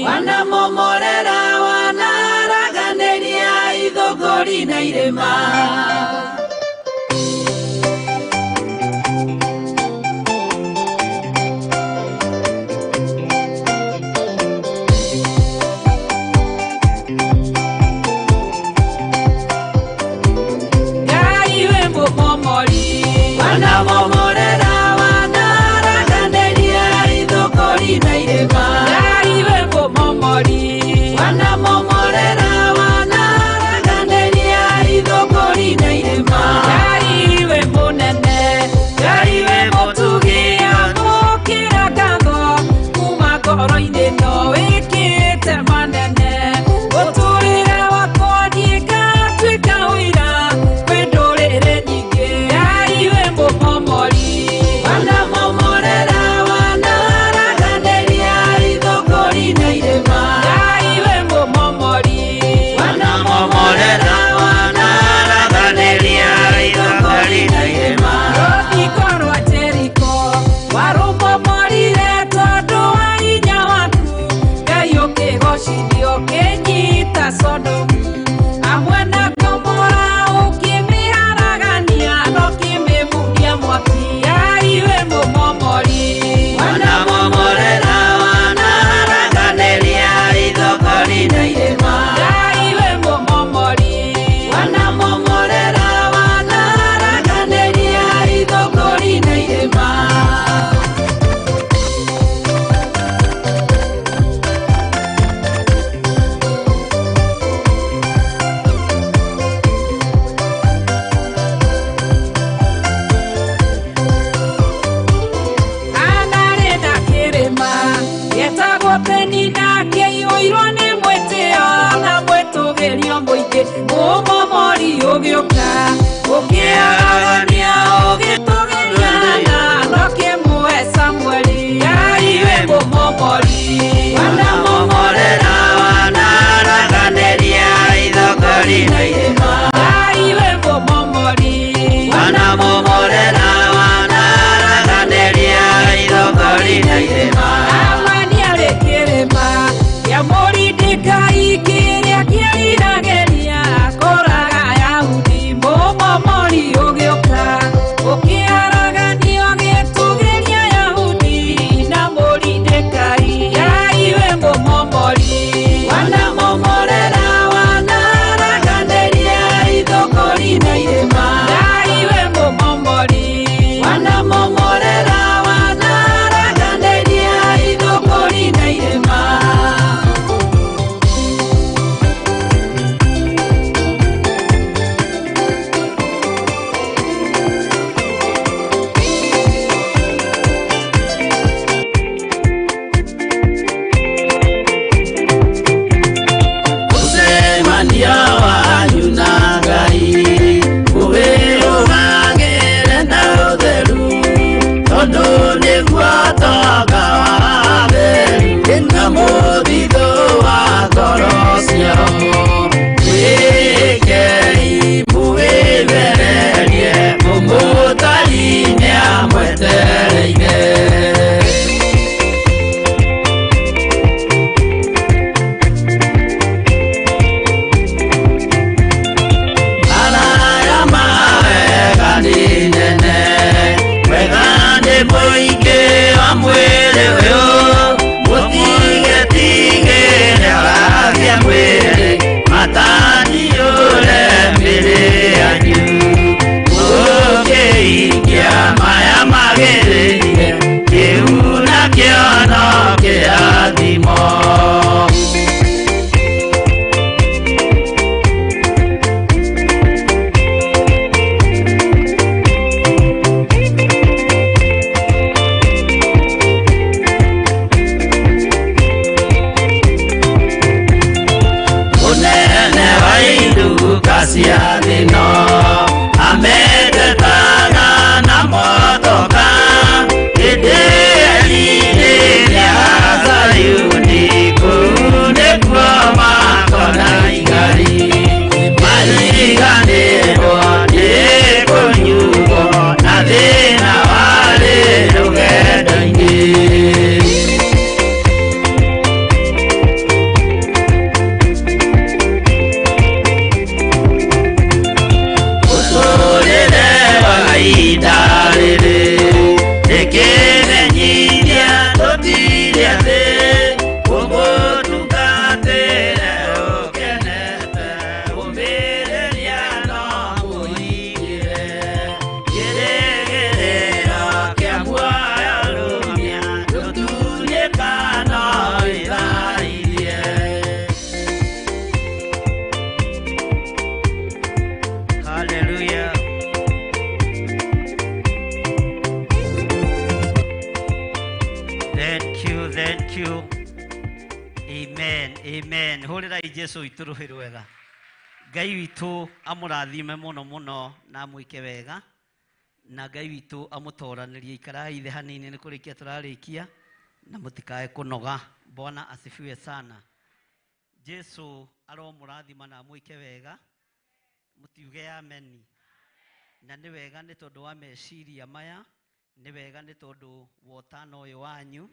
wanamomorera, wanaraganĩria ithũngũri na irĩma. Wanamomorera, wanaraganĩria ithũngũri na irĩma. Iwe mũmomori, wanamomorera, wanaraganĩria ithũngũri na irĩma. Iwe mũnene, Ngai we mũtugi, amũkĩra ngatho kuma ngoro-inĩ, no wĩkĩte manene. Mũtũrĩre wakwa niĩ ngatuĩka ũira kwĩ ndũrĩrĩ nyingĩ. Iwe mũmomori, wanamomorera, wanaraganĩria ithũngũri na irĩma. Iwe mũmomori, wanamomorera, wanaraganĩria ithũngũri na irĩma. Rũthingo rwa Jeriko warũmomorire tondũ wa hinya waku, Ngai ũkĩgocithio ũkĩnyita Sodomu hamwe na Gomora, ũkĩmĩharagania na ũkĩmĩmundia mwaki. Iwe mũmomori, wanamomorera, wanaraganĩria ithũngũri na irĩma. Iwe mũmomori, wanamomorera, wanaraganĩria ithũngũri na irĩma. Anarĩ na kĩrĩma gĩtagwo Penina, kĩiyũirwo nĩ mwĩtĩo na mwĩtũgĩrio mũingĩ. Mũmomori ũgĩũka ũkĩaragania, ũgĩtũgĩria na ũkĩmũhe Samueli. Iwe mũmomori, wanamomorera, wanaraganĩria ithũngũri na irĩma. Iwe mũmomori, wanamomorera, wanaraganĩria ithũngũri na irĩma. Amani arĩ kĩrĩma kĩa Moridekai kĩrĩa kĩeriragĩria kũraga Ayahudi. Mũmomori ũgĩũka thank you. Amen, amen. Hũrĩrai Jesu witũ rũhĩ rwega. Ngai witũ amũrathime mũno mũno na amwĩke wega, na Ngai witũ amũtoranĩrie. Ikarai thĩ hanini, nĩ kũrĩkia tũrarĩkia, na mũtikae kũnoga. Bwana asifiwe sana. Jesu aromũrathima na amwĩke wega. Mũtiuge ameni. Na nĩ wega nĩ tondũ wa meciria maya, nĩ wega nĩ tondũ wa ũtana ũyũ wanyu,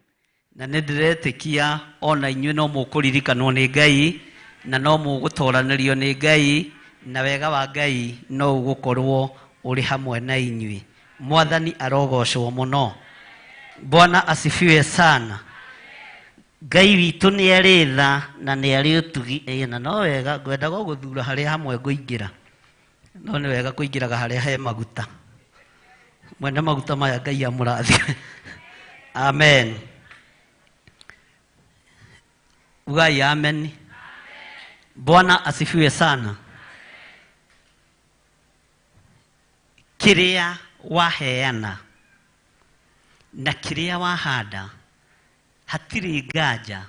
na nĩ ndĩretĩkia ona inyuĩ no mũkũririkanwo nĩ Ngai, na no mũgũtoranĩrio nĩ Ngai, na wega wa Ngai no ũgũkorwo ũrĩ hamwe na inyuĩ. Mwathani arogocwo mũno. Bwana asifiwe sana. Ngai witũ nĩ arĩ tha na nĩ arĩ ũtugi. Ĩĩ, na no wega ngwendaga gũthura harĩa hamwe ngũingĩra, no nĩ wega kũingĩraga harĩa he maguta. Mwene maguta maya Ngai amũrathime. Amen. Ugai amen. Bwana asifiwe sana. Kĩrĩa waheana na kĩrĩa wahanda hatirĩ nganja,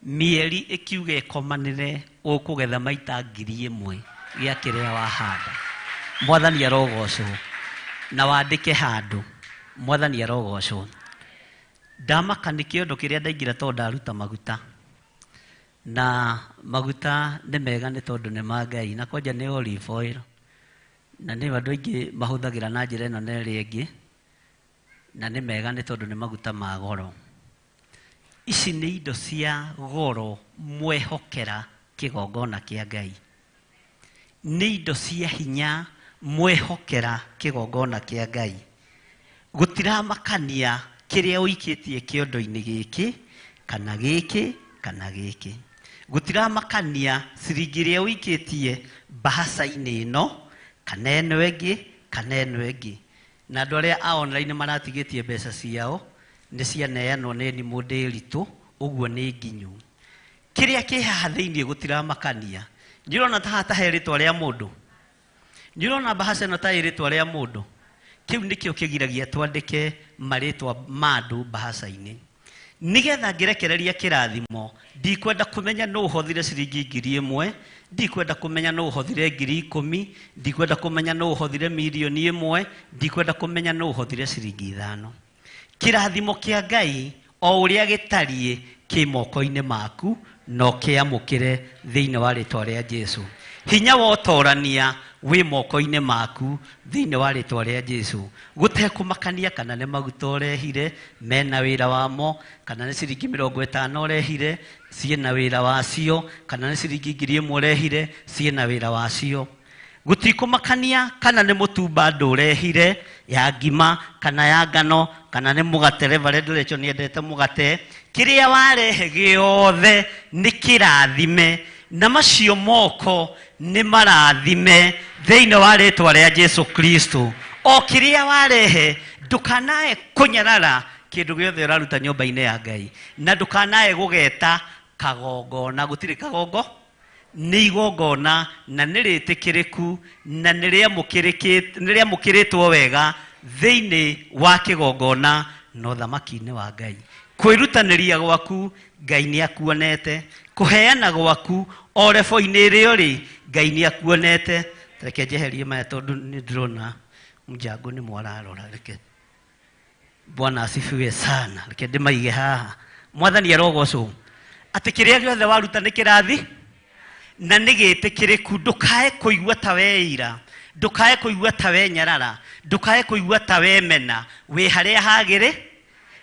mĩeri ĩkiuga ĩkomanĩre ũkũgetha maita 1000 gĩa kĩrĩa wahanda. Mwathani arogocwo. Na wandĩke handũ. Mwathani arogocwo. Ndamaka nĩ kĩondo kĩrĩa ndaingĩra tondũ ndaruta maguta, na maguta nĩ mega nĩ tondũ nĩ ma Ngai, na kwanja nĩ olive oil, na nĩ andũ aingĩ mahũthagĩra na njĩra ĩno na ĩrĩa ĩngĩ, na nĩ mega nĩ tondũ nĩ maguta ma goro. Ici nĩ indo cia goro mwehokera kĩgongona kĩa Ngai, nĩ indo cia hinya mwehokera kĩgongona kĩa Ngai. Gũtiramakania kĩrĩa ũikĩtie kĩondo-inĩ gĩkĩ kana gĩkĩ kana gĩkĩ, gũtiramakania ciringi ĩrĩa ũikĩtie mbahaca-inĩ ĩno kana ĩno ĩngĩ kana ĩno ĩngĩ. Na andũ arĩa a online maratigĩtie mbeca ciao nĩ cianeanwo nĩ Nimũ Ndĩritũ, ũguo nĩ nginyu. Kĩrĩa kĩ haha thĩinĩ gũtiramakania. Nĩ ũrona ta haha ta he rĩtwa rĩa mũndũ, nĩ ũrona mbahaca ĩno ta ĩ rĩtwa rĩa mũndũ. Kĩu nĩkĩo kĩgiragia twandĩke marĩtwa ma andũ mbahaca-inĩ, nĩgetha ngĩrekereria kĩrathimo. Ndikwenda kũmenya nũ ũhothire ciringi 1000, ndikwenda kũmenya nũ ũhothire 10,000, ndikwenda kũmenya nũ ũhothire 1,000,000, ndikwenda kũmenya nũ ũhothire ciringi 5. Kĩrathimo kĩa Ngai o ũrĩa gĩtariĩ kĩ moko-inĩ maku, no kĩamũkĩre thĩinĩ wa rĩtwa rĩa Jesu. Hinya wa ũtorania wĩ moko-inĩ maku thĩinĩ wa rĩtwa rĩa Jesu. Gũtekũmakania kana nĩ maguta ũrehire mena wĩra wamo, kana nĩ ciringi 50 ũrehire ciĩna wĩra wacio, kana nĩ ciringi 1000 ũrehire ciĩna wĩra wacio. Gũtikũmakania kana nĩ mũtumba andũ ũrehire ya ngima kana ya ngano kana nĩ mũgate. Reverend Rachel nĩendete mũgate. Kĩrĩa warehe gĩothe nĩ kĩrathime, na macio moko nĩ marathime thĩinĩ wa rĩtwa rĩa Jesu Kristo. O kĩrĩa warehe ndũkanae kũnyarara kĩndũ gĩothe ũraruta nyũmba-inĩ ya Ngai, na ndũkanae gũgeta kagongona. Gũtirĩ kagongo, nĩ igongona na nĩ rĩtĩkĩrĩku na nĩ rĩamũkĩrĩtwo wega thĩinĩ wa kĩgongona na ũthamaki-inĩ wa Ngai. Kwĩrutanĩria gwaku Ngai nĩ akuonete, kũheana gwaku o rebo-inĩ ĩrĩa ũrĩ Ngai nĩ akuonete. Reke njeherie maya tondũ nĩ ndĩrona mjango nĩ mwararora. Reke Bwana asifiwe sana. Reke ndĩmaige haha. Mwathani arogocwo. Atĩ kĩrĩa gĩothe waruta nĩ kĩrathi na nĩ gĩtĩkĩrĩku. Ndũkae kũigua ta weira, ndũkae kũigua ta wenyarara, ndũkae kũigua ta wemena. Wĩ harĩa hagĩrĩ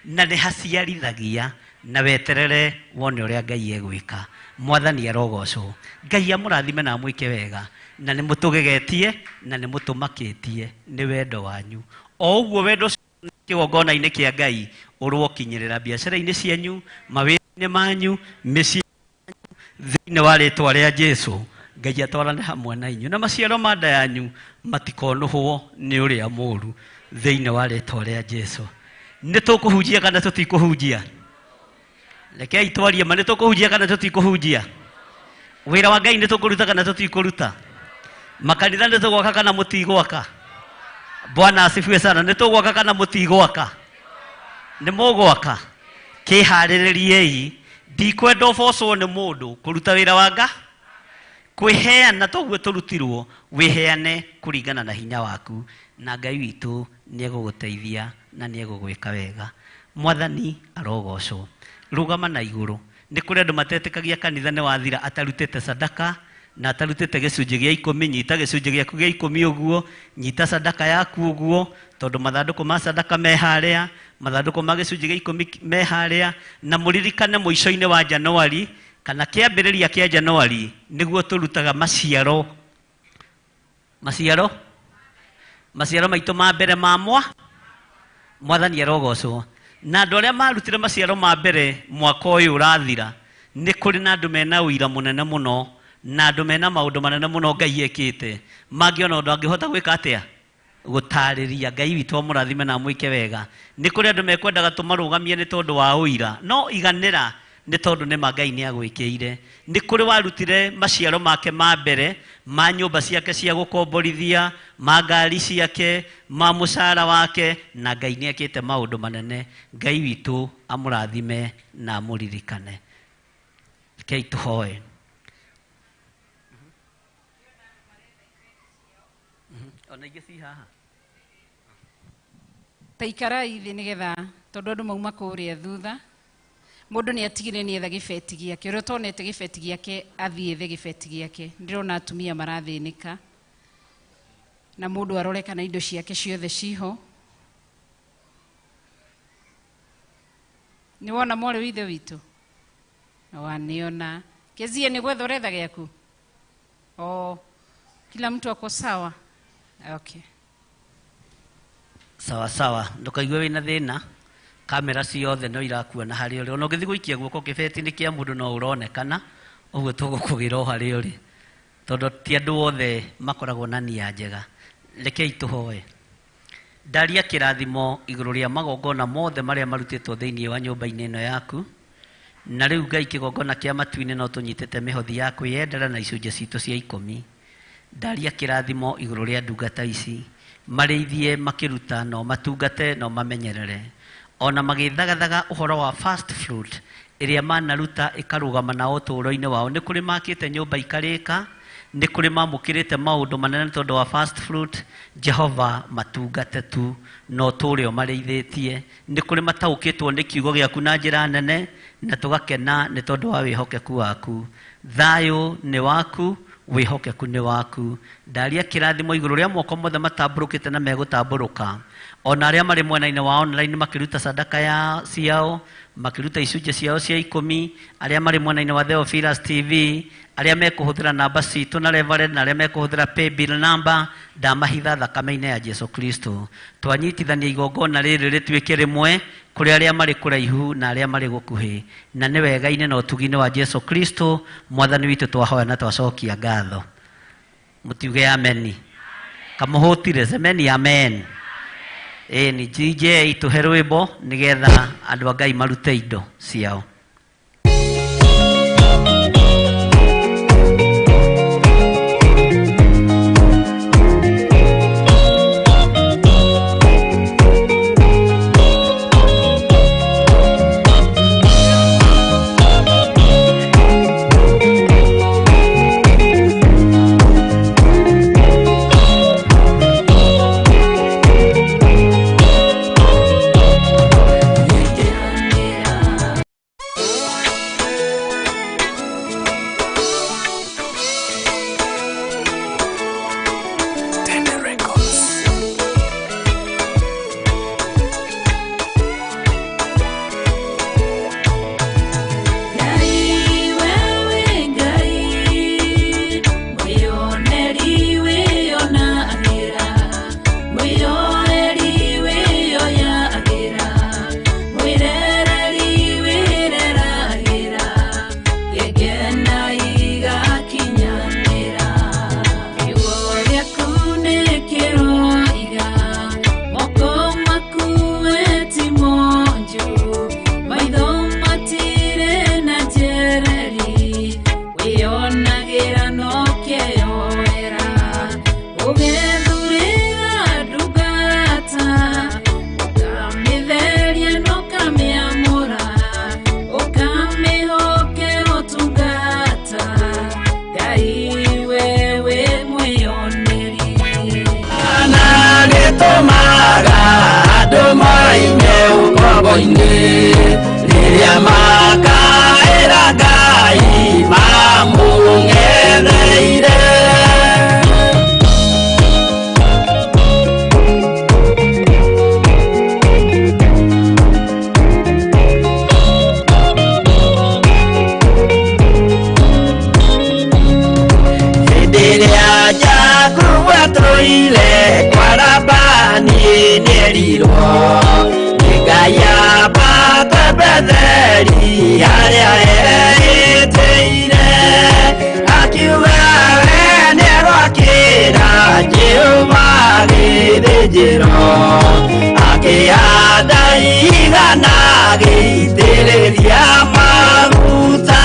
na nĩ haciarithagia, na weterere wone ũrĩa Ngai egwĩka. Mwathani arogocwo. Ngai amũrathime na amwĩke wega, na nĩ mũtũgegetie na nĩ mũtũmakĩtie nĩ wendo wanyu. O ũguo wendo ũcio kĩgongona-inĩ kĩa Ngai ũrokinyĩrĩra biacara-inĩ cianyu, mawĩra-inĩ manyu, mĩciĩ thĩinĩ wa rĩtwa rĩa Jesu. Ngai atwarane hamwe na inyuĩ, na maciaro ma nda yanyu matikonũhwo nĩ ũrĩa mũũru thĩinĩ wa rĩtwa rĩa Jesu. Nĩ tũkũhunjia kana tũtikũhunjia? Rekei twarie ma, nĩ tũkũhunjia kana tũtikũhunjia? Wĩra wa Ngai nĩ tũkũruta kana tũtikũruta? Makanitha nĩ tũgwaka kana mũtigwaka? Bwana asifiwe sana. Nĩ tũgwaka kana mũtigwaka? Nĩ mũgwaka? Kĩharĩrĩriei, ndikwenda ũbocwo nĩ mũndũ kũruta wĩra wa nga kwĩheana toguo tũrutirwo, wĩheane kũringana na hinya waku, na Ngai witũ nĩegũgũteithia na nĩegũgwĩka wega. Mwathani arogocwo. Rũgama na igũrũ. Nĩ kũrĩ andũ matetĩkagia kanitha nĩ wathira atarutĩte sadaka na atarutĩte gĩcunjĩ gĩa ikũmi. Nyita gĩcunjĩ gĩaku gĩa ikũmi ũguo, nyita sadaka yaku ũguo, tondũ mathandũkũ ma sadaka me harĩa, mathandũkũ ma gĩcunjĩ gĩa ikũmi me harĩa. Na mũririkane mũico-inĩ wa Januari kana kĩambĩrĩria kĩa Januari nĩguo tũrutaga maciaro, maciaro, maciaro maitũ ma mbere ma mwa. Mwathani arogocwo. Na andũ arĩa marutire maciaro ma mbere mwaka ũyũ ũrathira, nĩ kũrĩ na andũ mena ũira mũnene mũno, na andũ mena maũndũ manene mũno Ngai ekĩte, mangĩona ũndũ angĩhota gwĩka atĩa gũtarĩria. Ngai witũ amũrathime na amwĩke wega. Nĩ kũrĩ andũ mekwendaga tũmarũgamie nĩ tondũ wa ũira, no iganĩra nĩ tondũ nĩma Ngai nĩ agwĩkĩire. Nĩ kũrĩ warutire maciaro make ma mbere ma nyũmba ciake cia gũkomborithia, ma ngari ciake, ma mũcara wake, na Ngai nĩ ekĩte maũndũ manene. Ngai witũ amũrathime na amũririkane. Rekei tũhoe. Ona ingĩ ci haha. Ta ikarai thĩ nĩgetha, tondũ andũ mauma kũrĩa thutha, mũndũ nĩ atigire nĩ etha gĩbeti gĩake. Ũrĩa ũtonete gĩbeti gĩake athiĩ ethe gĩbeti gĩake. Ndĩrona atumia marathĩnĩka, na mũndũ arore kana indo ciake ciothe ciho. Nĩ wona mwarĩ wa ithe witũ? Wanĩona. Kezie, nĩ gwetha ũretha gĩaku? Oh, kila mtu ako sawa? Okay. Sawa sawa, ndũkaigue wĩna thĩna. Kamera ciothe no irakuona harĩa ũrĩ. Ona ũngĩthiĩ gũikia guoko kĩbeti-inĩ kĩa mũndũ no ũronekana, ũguo tũgũkũgĩra o harĩa ũrĩ, tondũ ti andũ othe makoragwo na nia njega. Rekei tũhoe. Ndaria kĩrathimo igũrũ rĩa magongona mothe marĩa marutĩtwo thĩinĩ wa nyũmba-inĩ ĩno yaku. Na rĩu Ngai, kĩgongona kĩa matu-inĩ no tũnyitĩte mĩhothi ya kwĩyendera na icunjĩ citũ cia ikũmi. Ndaria kĩrathimo igũrũ rĩa ndungata ici, marĩithie makĩruta, no matungate, no mamenyerere, ona magĩthagathaga ũhoro wa first fruit ĩrĩa manaruta ĩkarũgama nao ũtũũro-inĩ wao. Nĩ kũrĩ makĩte nyũmba ikarĩka, nĩ kũrĩ mamũkĩrĩte maũndũ manene tondũ wa first fruit. Jehova, matungate tu no ũtũũre ũmarĩithĩtie. Nĩ kũrĩ mataũkĩtwo nĩ kiugo gĩaku na njĩra nene, na tũgakena nĩ tondũ wa wĩhokeku waku. Thayũ nĩ waku, wĩhokeku nĩ waku. Ndaria kĩrathimo igũrũ rĩa moko mothe matambũrũkĩte na megũtambũrũka, ona arĩa marĩ mwena-inĩ wa online makĩruta sadaka ya ciao, makĩruta icunjĩ ciao cia ikũmi, arĩa marĩ mwena-inĩ wa Theophilus TV, arĩa mekũhũthĩra namba citũ na Reverend, na arĩa mekũhũthĩra paybill number, ndamahitha thakame-inĩ ya Jesu Kristo. Twanyitithania igongona rĩrĩ rĩtuĩke rĩmwe kũrĩ arĩa marĩ kũraihu na arĩa marĩ gũkuhĩ, na nĩ wega-inĩ na ũtugi-inĩ wa Jesu Kristo mwathani witũ twahoya na twacokia ngatho. Mũtiuge ameni. Kamũhũtire, semeni amen. Ĩĩ ni DJ tũhe rwĩmbo nĩgetha andũ a Ngai marute indo ciao. ũkombo-inĩ rĩrĩa makaĩra Ngai mamũng'etheire. Hĩndĩ ĩrĩa Jakubu atũire kwa Labani nĩerirwo nĩ Ngai ambate Betheli harĩa eĩtĩire, akiuga we nĩegwakĩra Jehova gĩthĩnjĩro, akĩhanda igana agĩitĩrĩria maguta.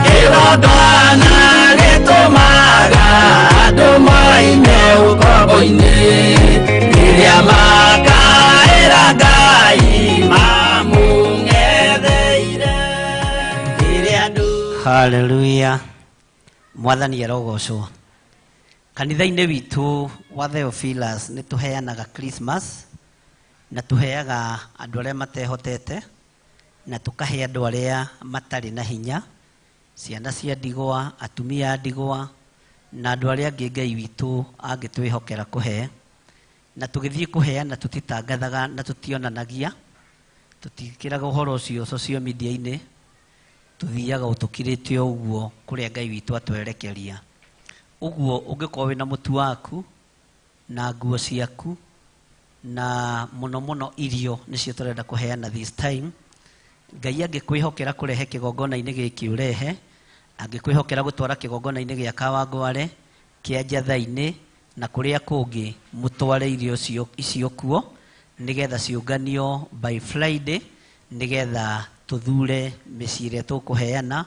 Kĩgongona gĩtũmaga andũ moime ũkombo-inĩ rĩrĩa makaĩra Ngai mamũng'etheire. Rĩrĩa andũ Haleluya. Mwathani arogocwo. Kanitha-inĩ witũ wa Theophilus nĩ tũheanaga Christmas na tũheaga andũ arĩa matehotete na tũkahe andũ arĩa matarĩ na hinya, ciana cia ndigwa, atumia a ndigwa na andũ arĩa angĩ Ngai witũ angĩtwĩhokera kũhe. Na tũgĩthiĩ kũheana tũtitangathaga na tũtionanagia, tũtiĩkĩraga ũhoro ũcio social media-inĩ, tũthiaga ũtũkirĩte o ũguo kũrĩa Ngai witũ atwerekeria. Ũguo ũngĩkorwo wĩna mũtu waku na nguo ciaku na mũno mũno irio nĩcio tũrenda kũheana this time, Ngai angĩkwĩhokera kũrehe kĩgongona-inĩ gĩkĩ ũrehe, angĩkwĩhokera gũtwara kĩgongona-inĩ gĩa Kawangware, kĩa Njatha-inĩ na kũrĩa kũngĩ, mũtware irio icio kuo nĩgetha ciũnganio by Friday, nĩgetha tũthure mĩciĩ ĩrĩa tũkũheana,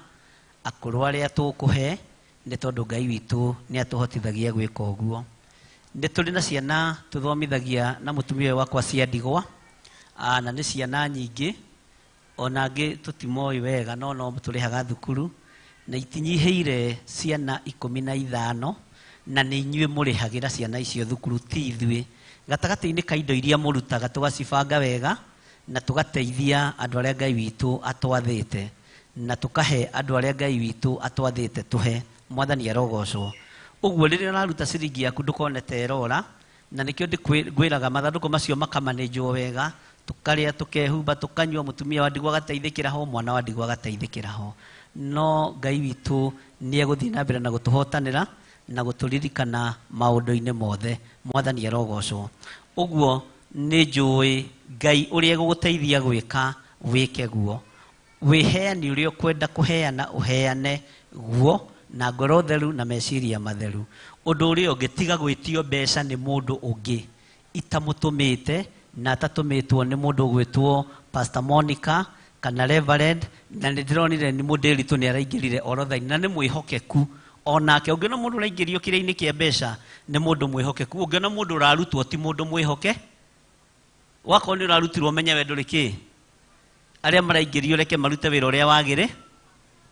akũrũ arĩa tũkũhe, nĩ tondũ Ngai witũ nĩ atũhotithagia gwĩka ũguo. Nĩ tũrĩ na ciana tũthomithagia na mũtumia ũyũ wakwa cia ndigwa, na nĩ ciana nyingĩ, ona angĩ tũtimoĩ wega no no tũrĩhaga thukuru, na itinyihĩire ciana 15, na nĩ inyuĩ mũrĩhagĩra ciana icio thukuru, ti ithuĩ. Gatagatĩ-inĩ ka indo iria mũrutaga tũgacibanga wega na tũgateithia andũ arĩa Ngai witũ atwathĩte, na tũkahe andũ arĩa Ngai witũ atwathĩte tũhe. Mwathani arogocwo. Ũguo rĩrĩa ũraruta ciringi yaku ndũkone ta ĩrora, na nĩkĩo ngwĩraga mathandũkũ macio makamanĩnjwo wega, tũkarĩa tũkehumba tũkanyua, mũtumia wa ndigwa agateithĩkĩra ho, mwana wa ndigwa agateithĩkĩra ho. No Ngai witũ nĩ egũthiĩ na mbere na gũtũhotanĩra na gũtũririkana maũndũ-inĩ mothe. Mwathani arogocwo. Ũguo nĩ njũĩ Ngai ũrĩa egũgũteithia gwĩka wĩke guo, wĩheane ũrĩa ũkwenda kũheana ũheane guo na ngoro theru na meciria matheru. Ũndũ ũrĩa ũngĩ, tiga gwĩtio mbeca nĩ mũndũ ũngĩ itamũtũmĩte na atatũmĩtwo nĩ mũndũ ũgwĩtwo Pastor Monica kana Reverend, na nĩ ndĩronire nĩ mũndĩritũ nĩ araingĩrire orodha-inĩ na nĩ mwĩhokeku onake. Ũngĩona mũndũ ũraingĩrio kĩrĩa-inĩ kĩa mbeca nĩ mũndũ mwĩhokeku, ũngĩona mũndũ ũrarutwo ti mũndũ mwĩhoke. Wakorwo nĩ ũrarutirwo menye we ndũrĩ kĩ. Arĩa maraingĩrio reke marute wĩra ũrĩa wagĩrĩ,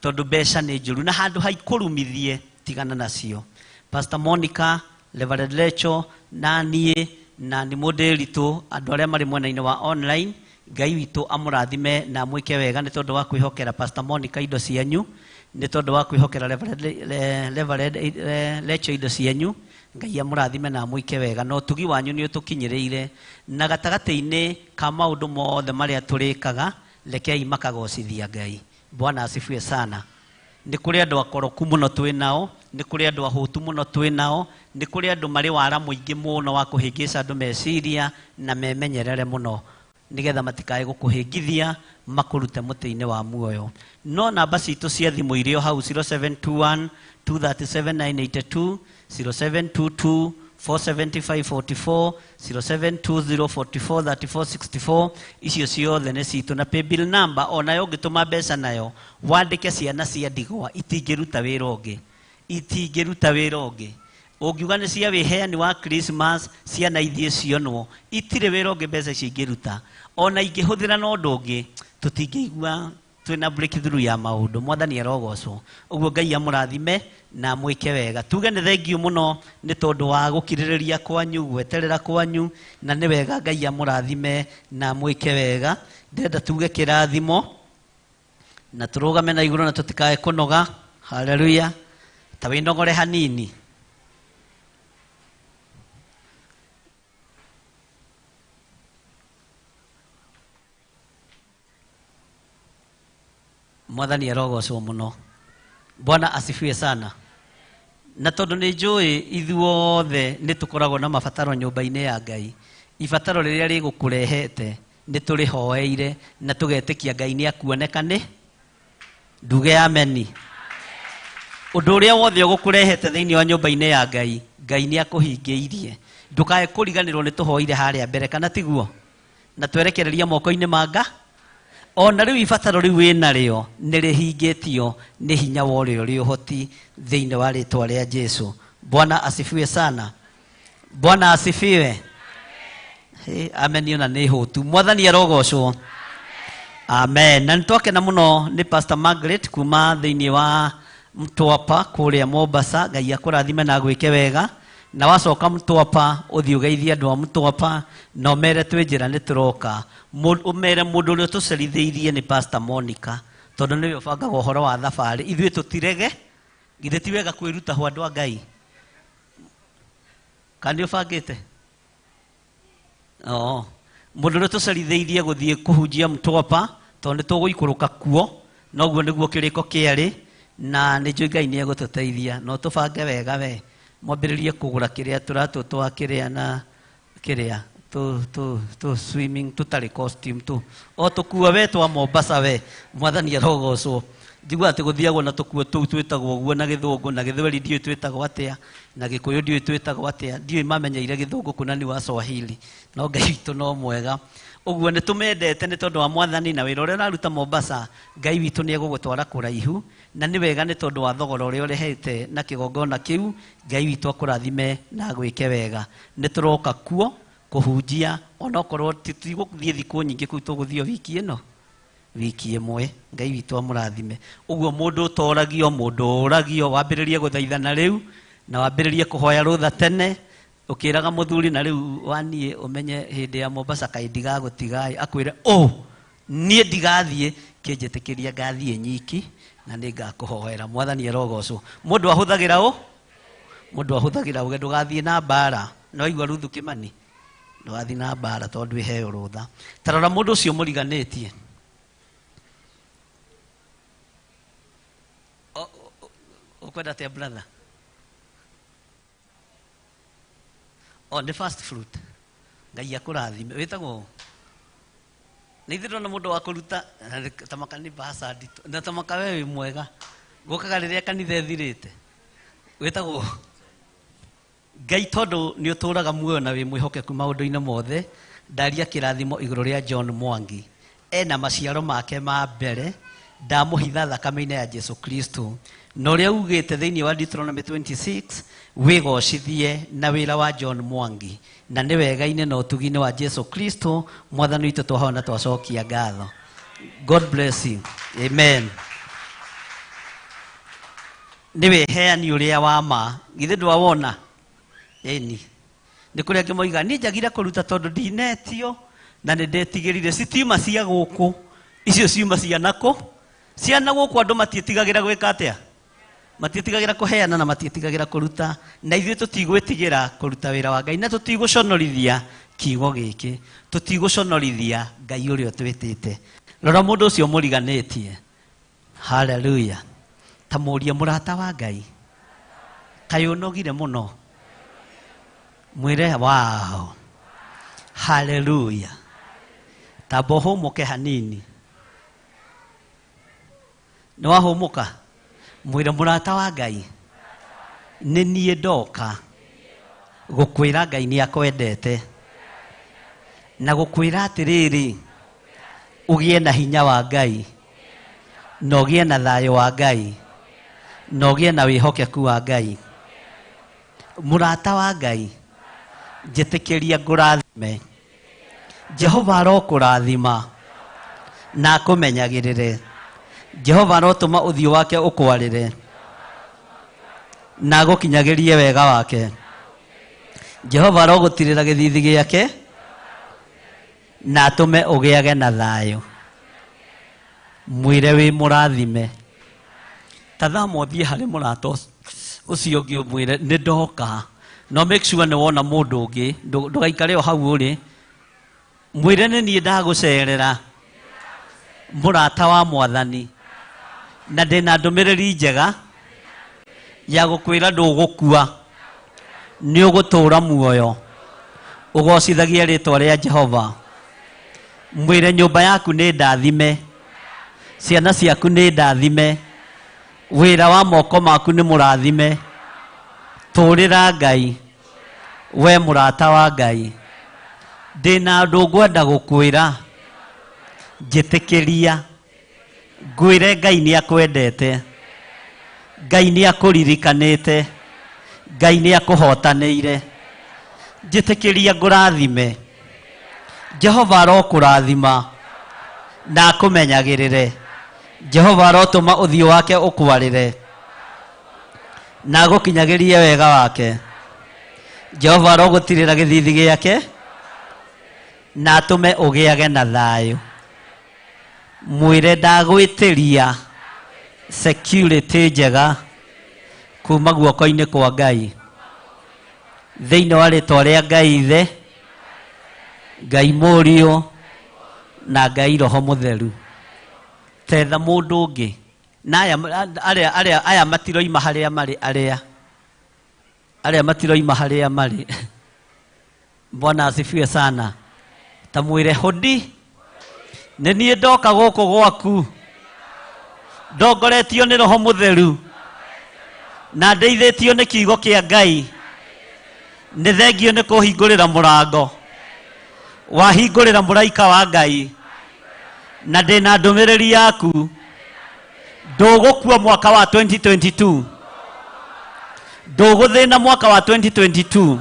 tondũ mbeca nĩ njũru na handũ ha ikũrumithie tigana nacio. Pastor Monica, Reverend Lecho na niĩ na nĩ mũndĩritũ, andũ arĩa marĩ mwena-inĩ wa online, Ngai witũ amũrathime na amwĩke wega nĩ tondũ wa kwĩhokera Pastor Monica indo cianyu, nĩ tondũ wa kwĩhokera Reverend Lecho indo cianyu. Ngai amũrathime na amwĩke wega, na ũtugi wanyu nĩ ũtũkinyĩrĩire, na gatagatĩ-inĩ ka maũndũ mothe marĩa tũrĩkaga, rekei makagocithia Ngai. Bwana asifiwe sana. Nĩ kũrĩ andũ akoroku mũno twĩ nao, nĩ kũrĩ andũ ahũtu mũno twĩ nao, nĩ kũrĩ andũ marĩ wara mũingĩ mũno wa kũhĩngĩca andũ meciria na memenyerere mũno nĩgetha matikae gũkũhĩngithia makũrute mũtĩ-inĩ wa muoyo. No namba citũ cia thimũ irĩ o hau 0721 237 982, 0722 475 44, 0720 44 34 64, icio ciothe nĩ citũ. Na paybill number onayo ũngĩtũma mbeca nayo wandĩke ciana cia ndigwa, itingĩruta wĩra ũngĩ, itingĩruta wĩra ũngĩ. Ũngiuga nĩ cia wĩheani wa Christmas, ciana ithiĩ cionwo, itirĩ wĩra ũngĩ mbeca icio ingĩruta. Ona ingĩhũthĩra na ũndũ ũngĩ, tũtingĩigua Twina breakthrough ya maundu. Mwathani arogocwo. Uguo Ngai amurathime na mwike wega. Tuge ni thengiũ muno ni tondu wa gukiririria kwanyu, gweterera kwanyu, na ni wega Ngai amurathime na mwike wega. Ndĩrenda tuge kirathimo na turugame na iguru na tutikae kunoga. Haleluya. Ta winogore hanini. Mwathani arogocwo muno. Bwana asifiwe sana. Na tondu ni njũĩ ithuothe nĩ tũkoragwo na mabataro nyũmba-inĩ ya Ngai, ibataro rĩrĩa rĩgũkũrehete nĩ tũrĩhoeire na tũgetĩkia Ngai nĩ akuoneka. Nĩ nduge ameni. Ũndũ ũrĩa wothe ũgũkũrehete thĩinĩ wa nyũmba-inĩ ya Ngai, Ngai nĩ akũhingĩirie. Ndũkae kũriganĩrwo nĩ tũhoire harĩa mbere, kana tiguo? Na twerekereria moko-inĩ ma Ngai. Ona rĩu ibataro rĩu wĩnarĩo nĩ rĩhingĩtio nĩ hinya wa ũrĩa ũrĩ ũhoti thĩinĩ wa rĩtwa rĩa Jesu. Bwana asifiwe sana. Bwana asifiwe. Hey, amen. Ona nĩ hũtu. Mwathani arogocwo. Amen. Na nĩtwakena mũno nĩ Pastor Margaret kuma thĩinĩ wa Mtwapa kũrĩa Mombasa. Ngai akũrathime na agwĩke wega. Na wacoka Mtwapa ũthiĩ ũgeithie andũ a Mtwapa na ũmere twĩ njĩra nĩ tũroka. Ũmere mũndũ ũrĩa ũtũcerithĩirie nĩ Pastor Monica, tondũ nĩwe ũbangaga ũhoro wa thabarĩ. Ithuĩ tũtirege, githĩ ti wega kwĩruta ho andũ a Ngai? Kana nĩ ũbangĩte? Oo. Mũndũ ũrĩa ũtũcerithĩirie gũthiĩ kũhunjia Mtwapa, tondũ nĩ tũgũikũrũka kuo, noguo nĩguo kĩrĩko kĩarĩ, na nĩ njũĩ Ngai nĩ egũtũteithia. No tũbange wega we. Mwambĩrĩrie kũgũra kĩrĩa tũratũ twa kĩrĩa na kĩrĩa tu swimming tũtarĩ costume tu o tũkuo we twa Mombasa we. Mwathani arogocwo. Njigua atĩ gũthiagwo na tũkuo tũu twĩtagwo ũguo na gĩthũngũ, na gĩthweri ndiũĩ twĩtagwo atĩa, na gĩkũyũ ndiũĩ twĩtagwo atĩa, ndiũĩ mamenyeire gĩthũngũ kũna nĩ wa Swahili, no Ngai witũ no mwega. Ũguo nĩ tũmendete nĩ tondũ wa Mwathani na wĩra ũrĩa ũraruta Mombasa. Ngai witũ nĩ egũgũtwara kũraihu, na nĩ wega nĩ tondũ wa thogora ũrĩa ũrehete na kĩgongona kĩu. Ngai witũ akũrathime na agwĩke wega. Nĩ tũroka kuo kũhunjia, onokorwo tũtigũthiĩ thikũ nyingĩ kũu, tũgũthiĩ o wiki ĩno, wiki ĩmwe. Ngai witũ amũrathime. Ũguo mũndũ ũtoragio, mũndũ ũragio, wambĩrĩrie gũthaithana rĩu na wambĩrĩrie kũhoya rũtha tene, ũkĩraga mũthuri na rĩu waniĩ ũmenye hĩndĩ ya Mombasa kaĩ ndigagũtiga, akwĩre ũ niĩ ndigathiĩ, kĩnjĩtĩkĩria ngathiĩ nyiki na nĩ ngakũhoera. Mwathani arogocwo. Mũndũ ahũthagĩra ũ? Mũndũ ahũthagĩra ũge ndũgathiĩ na mbara. No igua Ruthu Kĩmani, ndũgathiĩ na mbara tondũ ĩheo rũtha. Ta rora mũndũ ũcio mũriganĩtie. Ũkwenda atĩa brother? O nĩ first fruit. Ngai akũrathime. Wĩtagwo ũ? Nĩ ithuĩ ndona mũndũ wa kũruta ta maka nĩ mbaca nditũ. Na ta maka we wĩ mwega. Gũkaga rĩrĩa kanitha ĩthirĩte. Wĩtagwo ũ? Ngai tondũ nĩ ũtũũraga muoyo na wĩ mwĩhokeku maũndũ-inĩ mothe, ndaria kĩrathimo igũrũ rĩa John Mwangi. Ena maciaro make ma mbere, ndamũhitha thakame-inĩ ya Jesu Kristo. Na ũrĩa ugĩte thĩinĩ wa Deuteronomy 26, wĩgocithie na wĩra wa John Mwangi. Na nĩ wega-inĩ na ũtugi-inĩ wa Jesu Kristo, Mwathani witũ twahoya na twacokia ngatho. God bless you. Amen. Nĩ wĩheani ũrĩa wa ma. Githĩ ndwawona? Ĩni. Nĩ kũrĩ angĩ moigaga, niĩ njagire kũruta tondũ ndinetio na nĩ ndetigĩrire. Citiuma cia gũkũ, icio ciuma cia nakũ? Ciana gũkũ andũ matiĩtigagĩra gwĩka atĩa? Matiĩtigagĩra kũheana na matiĩtigagĩra kũruta. Na ithuĩ tũtigwĩtigĩra kũruta wĩra wa Ngai, na tũtigũconorithia kiugo gĩkĩ, tũtigũconorithia Ngai ũrĩa ũtwĩtĩte. Rora mũndũ ũcio mũriganĩtie. Haleluya. Ta mũrie mũrata wa Ngai, kaĩ ũnogire mũno? Mwĩre wow. Haleluya. Tamba ũhũmũke hanini. Nĩ wahũmũka? Mwĩre mũrata wa Ngai, nĩ niĩ ndoka gũkwĩra Ngai nĩ akwendete, na gũkwĩra atĩrĩrĩ, ũgĩe na hinya wa Ngai, na ũgĩe na thayũ wa Ngai, na ũgĩe na wĩhokeku wa Ngai. Mũrata wa Ngai, njĩtĩkĩria ngũrathime. Jehova arokũrathima na akũmenyagĩrĩre. Jehova arotũma ũthiũ wake ũkwarĩre na agũkinyagĩrie wega wake. Jehova arogũtirĩra gĩthithi gĩake na atũme ũgĩage na thayũ. Mwĩre wĩ mũrathime. Ta thama ũthiĩ harĩ mũrata ũcio ũngĩ ũmwĩre nĩ ndoka. No make sure nĩ wona mũndũ ũngĩ, ndũgaikare o hau ũrĩ. Mwĩre nĩ niĩ ndagũcerera mũrata wa mwathani, na ndĩna ndũmĩrĩri njega ya gũkwĩra ndũgũkua, nĩ ũgũtũũra muoyo, ũgocithagie rĩtwa rĩa Jehova. Mwĩre nyũmba yaku nĩ ndathime, ciana ciaku nĩ ndathime, wĩra wa moko maku nĩ mũrathime. Tũũrĩra Ngai, we mũrata wa Ngai. Ndĩna ũndũ ngwenda gũkwĩra, njĩtĩkĩria ngwĩre Ngai nĩ akwendete, Ngai nĩ akũririkanĩte, Ngai nĩ akũhotanĩire. Njĩtĩkĩria ngũrathime. Jehova arokũrathima na akũmenyagĩrĩre. Jehova arotũma ũthiũ wake ũkwarĩre na agũkinyagĩrie wega wake. Jehova arogũtirĩra gĩthithi gĩake na atũme ũgĩage na thayũ. Mwĩre ndagwĩtĩria security njega kuma guoko-inĩ kwa Ngai, thĩinĩ wa rĩtwa rĩa Ngai Ithe, Ngai Mũriũ na Ngai Roho Mũtheru. Tetha mũndũ ũngĩ na aya, arĩa, arĩa, aya matiroima harĩa marĩ, arĩa, arĩa matiroima harĩa marĩ. Bwana asifiwe sana. Ta mwĩre hodi, nĩ niĩ ndoka gũkũ gwaku ndongoretio nĩ Roho Mũtheru na ndeithĩtio nĩ kiugo kĩa Ngai. Nĩ thengio nĩ kũhingũrĩra mũrango, wahingũrĩra mũraika wa Ngai, na ndĩna ndũmĩrĩri yaku. Ndũgũkua mwaka wa 2022, ndũgũthĩna mwaka wa 2022,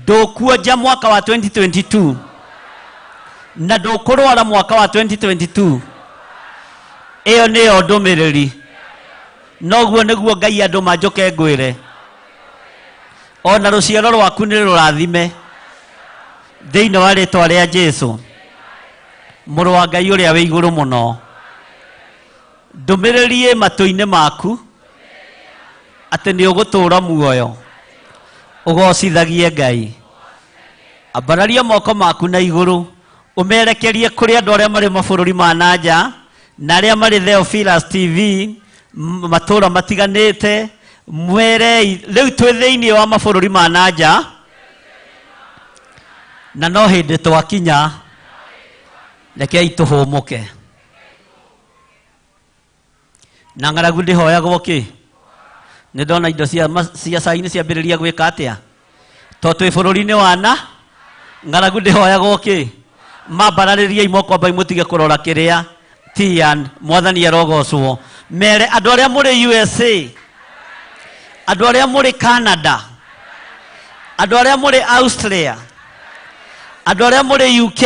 ndũkuonja mwaka wa 2022, na ndũkũrwara mwaka wa 2022. Ĩyo nĩyo ndũmĩrĩri. Noguo nĩguo Ngai andũma njũke ngwĩre, ona rũciaro rwaku nĩ rũrathime thĩinĩ wa rĩtwa rĩa Jesu, mũrũ wa Ngai ũrĩa wĩ igũrũ mũno. Ndũmĩrĩri ĩ matũ-inĩ maku atĩ nĩ ũgũtũũra muoyo ũgocithagie Ngai. Ambararia moko maku na igũrũ ũmerekerie kũrĩ andũ arĩa marĩ mabũrũri ma na nja na arĩa marĩ Theophilus TV matũũra matiganĩte. Mwerei rĩu twĩ thĩinĩ wa mabũrũri ma na nja na no hĩndĩ twakinya, rekei tũhũmũke. Na ng'aragu ndĩhoyagwo kĩ? Nĩ ndona indo cia cai nĩ ciambĩrĩria gwĩka atĩa? To twĩ bũrũri-inĩ wa na ng'aragu ndĩhoyagwo kĩ? Mambararĩriai moko ambai mũtige kũrora kĩrĩa tian. Mwathani arogocwo. Mere andũ arĩa mũrĩ USA, andũ arĩa mũrĩ Canada, andũ arĩa mũrĩ Austria, andũ arĩa mũrĩ UK,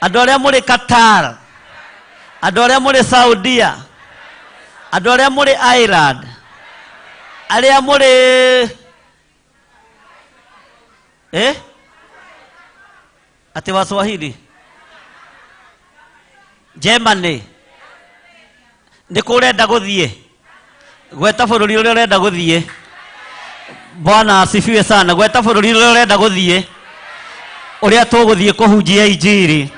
andũ arĩa mũrĩ Qatar, andũ arĩa mũrĩ Saudia, andũ arĩa mũrĩ Ireland, arĩa mũrĩ Ati Waswahili, Germany, nĩ kũ ũrenda gũthiĩ? Gweta bũrũri ũrĩa ũrenda gũthiĩ. Bwana asifiwe sana. Gweta bũrũri ũrĩa ũrenda gũthiĩ, ũrĩa tũgũthiĩ kũhunjia injiri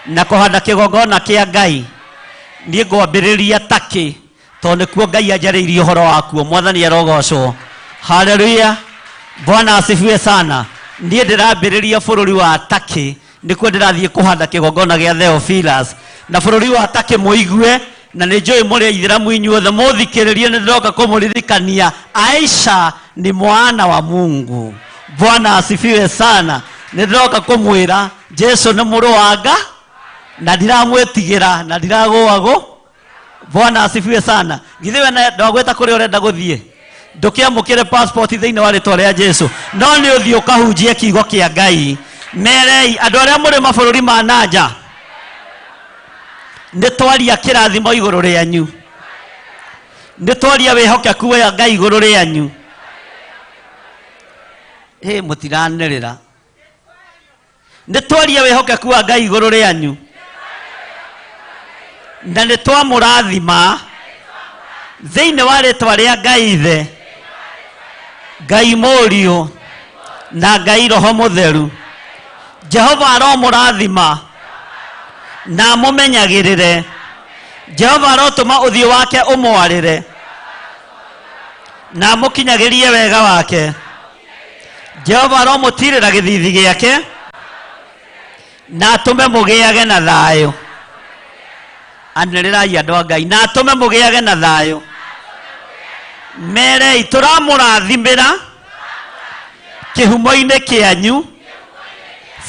na kũhanda kĩgongona kĩa Ngai. Niĩ ngwambĩrĩria Turkey tondũ nĩkuo Ngai anjarĩirie ũhoro wakuo. Mwathani arogocwo. Haleluya. Bwana asifiwe sana. Niĩ ndĩrambĩrĩria bũrũri wa Turkey, nĩkuo ndĩrathiĩ kũhanda kĩgongona gĩa Theophilus. Na bũrũri wa Turkey mũigue, na nĩ njũĩ mũrĩ aithĩramu inyuothe mũthikĩrĩrie, nĩ ndĩroka kũmũririkania Aisha ni mwana wa Mungu. Bwana asifiwe sana. Nĩ ndĩroka kũmwĩra Jesu nĩ mũrũ wa Nga na ndiramwĩtigĩra na ndiragũagũ. Bwana asifiwe sana. Githĩ we ndwagwĩta kũrĩa ũrenda gũthiĩ? Ndũkĩamũkĩre passport thĩinĩ wa rĩtwa rĩa Jesu, no nĩ ũthiĩ ũkahunjie kiugo kĩa Ngai. Merei andũ arĩa mũrĩ mabũrũri ma na nja, Nĩ twaria kĩrathimo igũrũ rĩanyu. Nĩ twaria wĩhokeku wa Ngai igũrũ rĩanyu. Hĩ mũtiranĩrĩra. Nĩ twaria wĩhokeku wa Ngai igũrũ rĩanyu. Na nĩ twamũrathima thĩinĩ wa rĩtwa rĩa Ngai Ithe, Ngai Mũriũ na Ngai Roho Mũtheru. Jehova aromũrathima na amũmenyagĩrĩre. Jehova arotũma ũthiũ wake ũmwarĩre na amũkinyagĩrie wega wake. Jehova aromũtirĩra gĩthithi gĩake na atũme mũgĩage na thayũ. Anĩrĩrai andũ a Ngai, na atũme mũgĩage na thayũ. Merei tũramũrathimĩra kĩhumo-inĩ kĩanyu,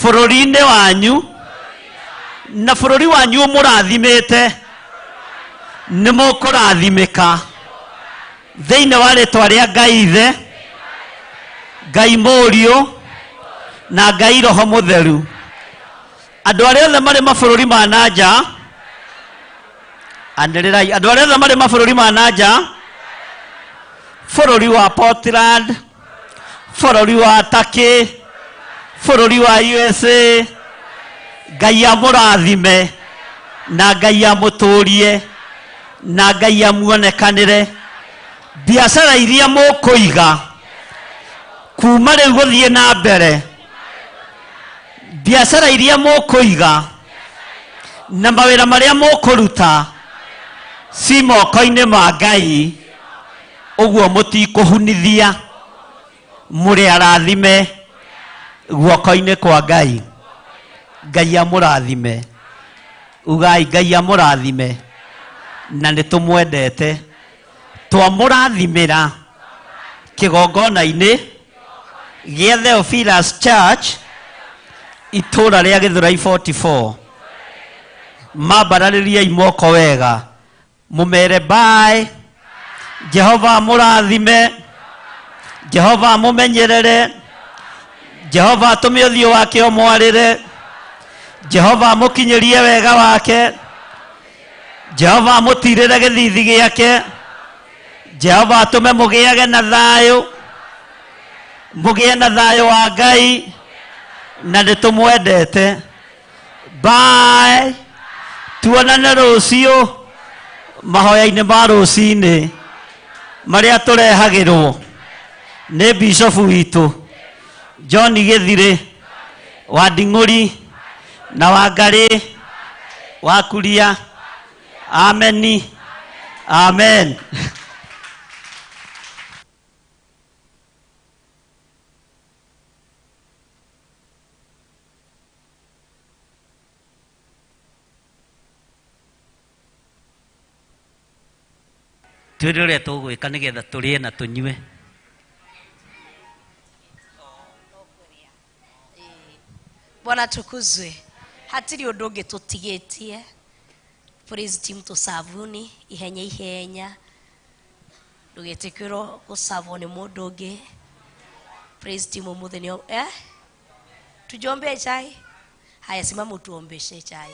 bũrũri-inĩ wanyu, na bũrũri wanyu ũmũrathimĩte nĩ mũkũrathimĩka thĩinĩ wa rĩtwa rĩa Ngai Ithe, Ngai Mũriũ na Ngai Roho Mũtheru. Andũ arĩa othe marĩ mabũrũri ma na nja, anĩrĩrai, andũ arĩa othe marĩ mabũrũri ma na nja, bũrũri wa Portland, bũrũri wa Turkey, bũrũri wa USA, Ngai amũrathime na Ngai amũtũrie na Ngai amuonekanĩre. Biacara iria mũkũiga kuma rĩu gũthiĩ na mbere, biacara iria mũkũiga na mawĩra marĩa mũkũruta ci moko-inĩ ma Ngai, ũguo mũtikũhunithia, mũrĩ arathime guoko-inĩ kwa Ngai. Ngai amũrathime. Ugai Ngai amũrathime na nĩ tũmwendete. Twamũrathimĩra kĩgongona-inĩ gĩa Theophilus Church itũra rĩa Gĩthũrai 44. Mambararĩriai moko wega, mũmere bye. Jehova amũrathime, Jehova amũmenyerere, Jehova atũme ũthiũ wake ũmwarĩre, Jehova amũkinyĩrie wega wake, Jehova amũtirĩre gĩthithi gĩake, Jehova atũme mũgĩage na thayũ, mũgĩe na thayũ wa Ngai, na nĩ tũmwendete. Bye. Tuonane rũciũ mahoya-inĩ ma rũcinĩ marĩa tũrehagĩrwo nĩ bishofu witũ John Gĩthirĩ wa Nding'ũri na wa Ngarĩ wa Kuria. Ameni. Amen. Twĩre ũrĩa tũgwĩka nĩgetha tũrĩe na tũnyue. Bwana tukuzwe. Hatirĩ ũndũ ũngĩ tũtigĩtie. Praise team tũcabuni ihenya ihenya. Ndũgetĩkĩrwo gũcabwo nĩ mũndũ ũngĩ. Praise team ũmũthĩ nĩ Tujombee chai. Haya, simama utuombeshe chai.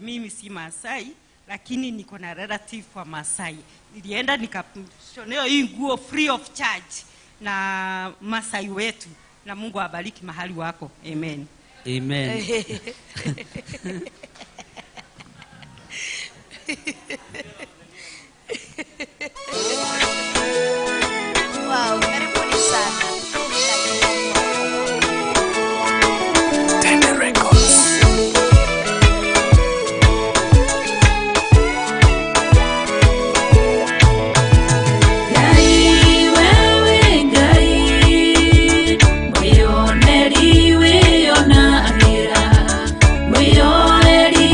Mimi si Masai, lakini niko na relative wa Masai. Nilienda nikashonewa hii nguo free of charge na Masai wetu, na Mungu awabariki mahali wako. Amen. Amen.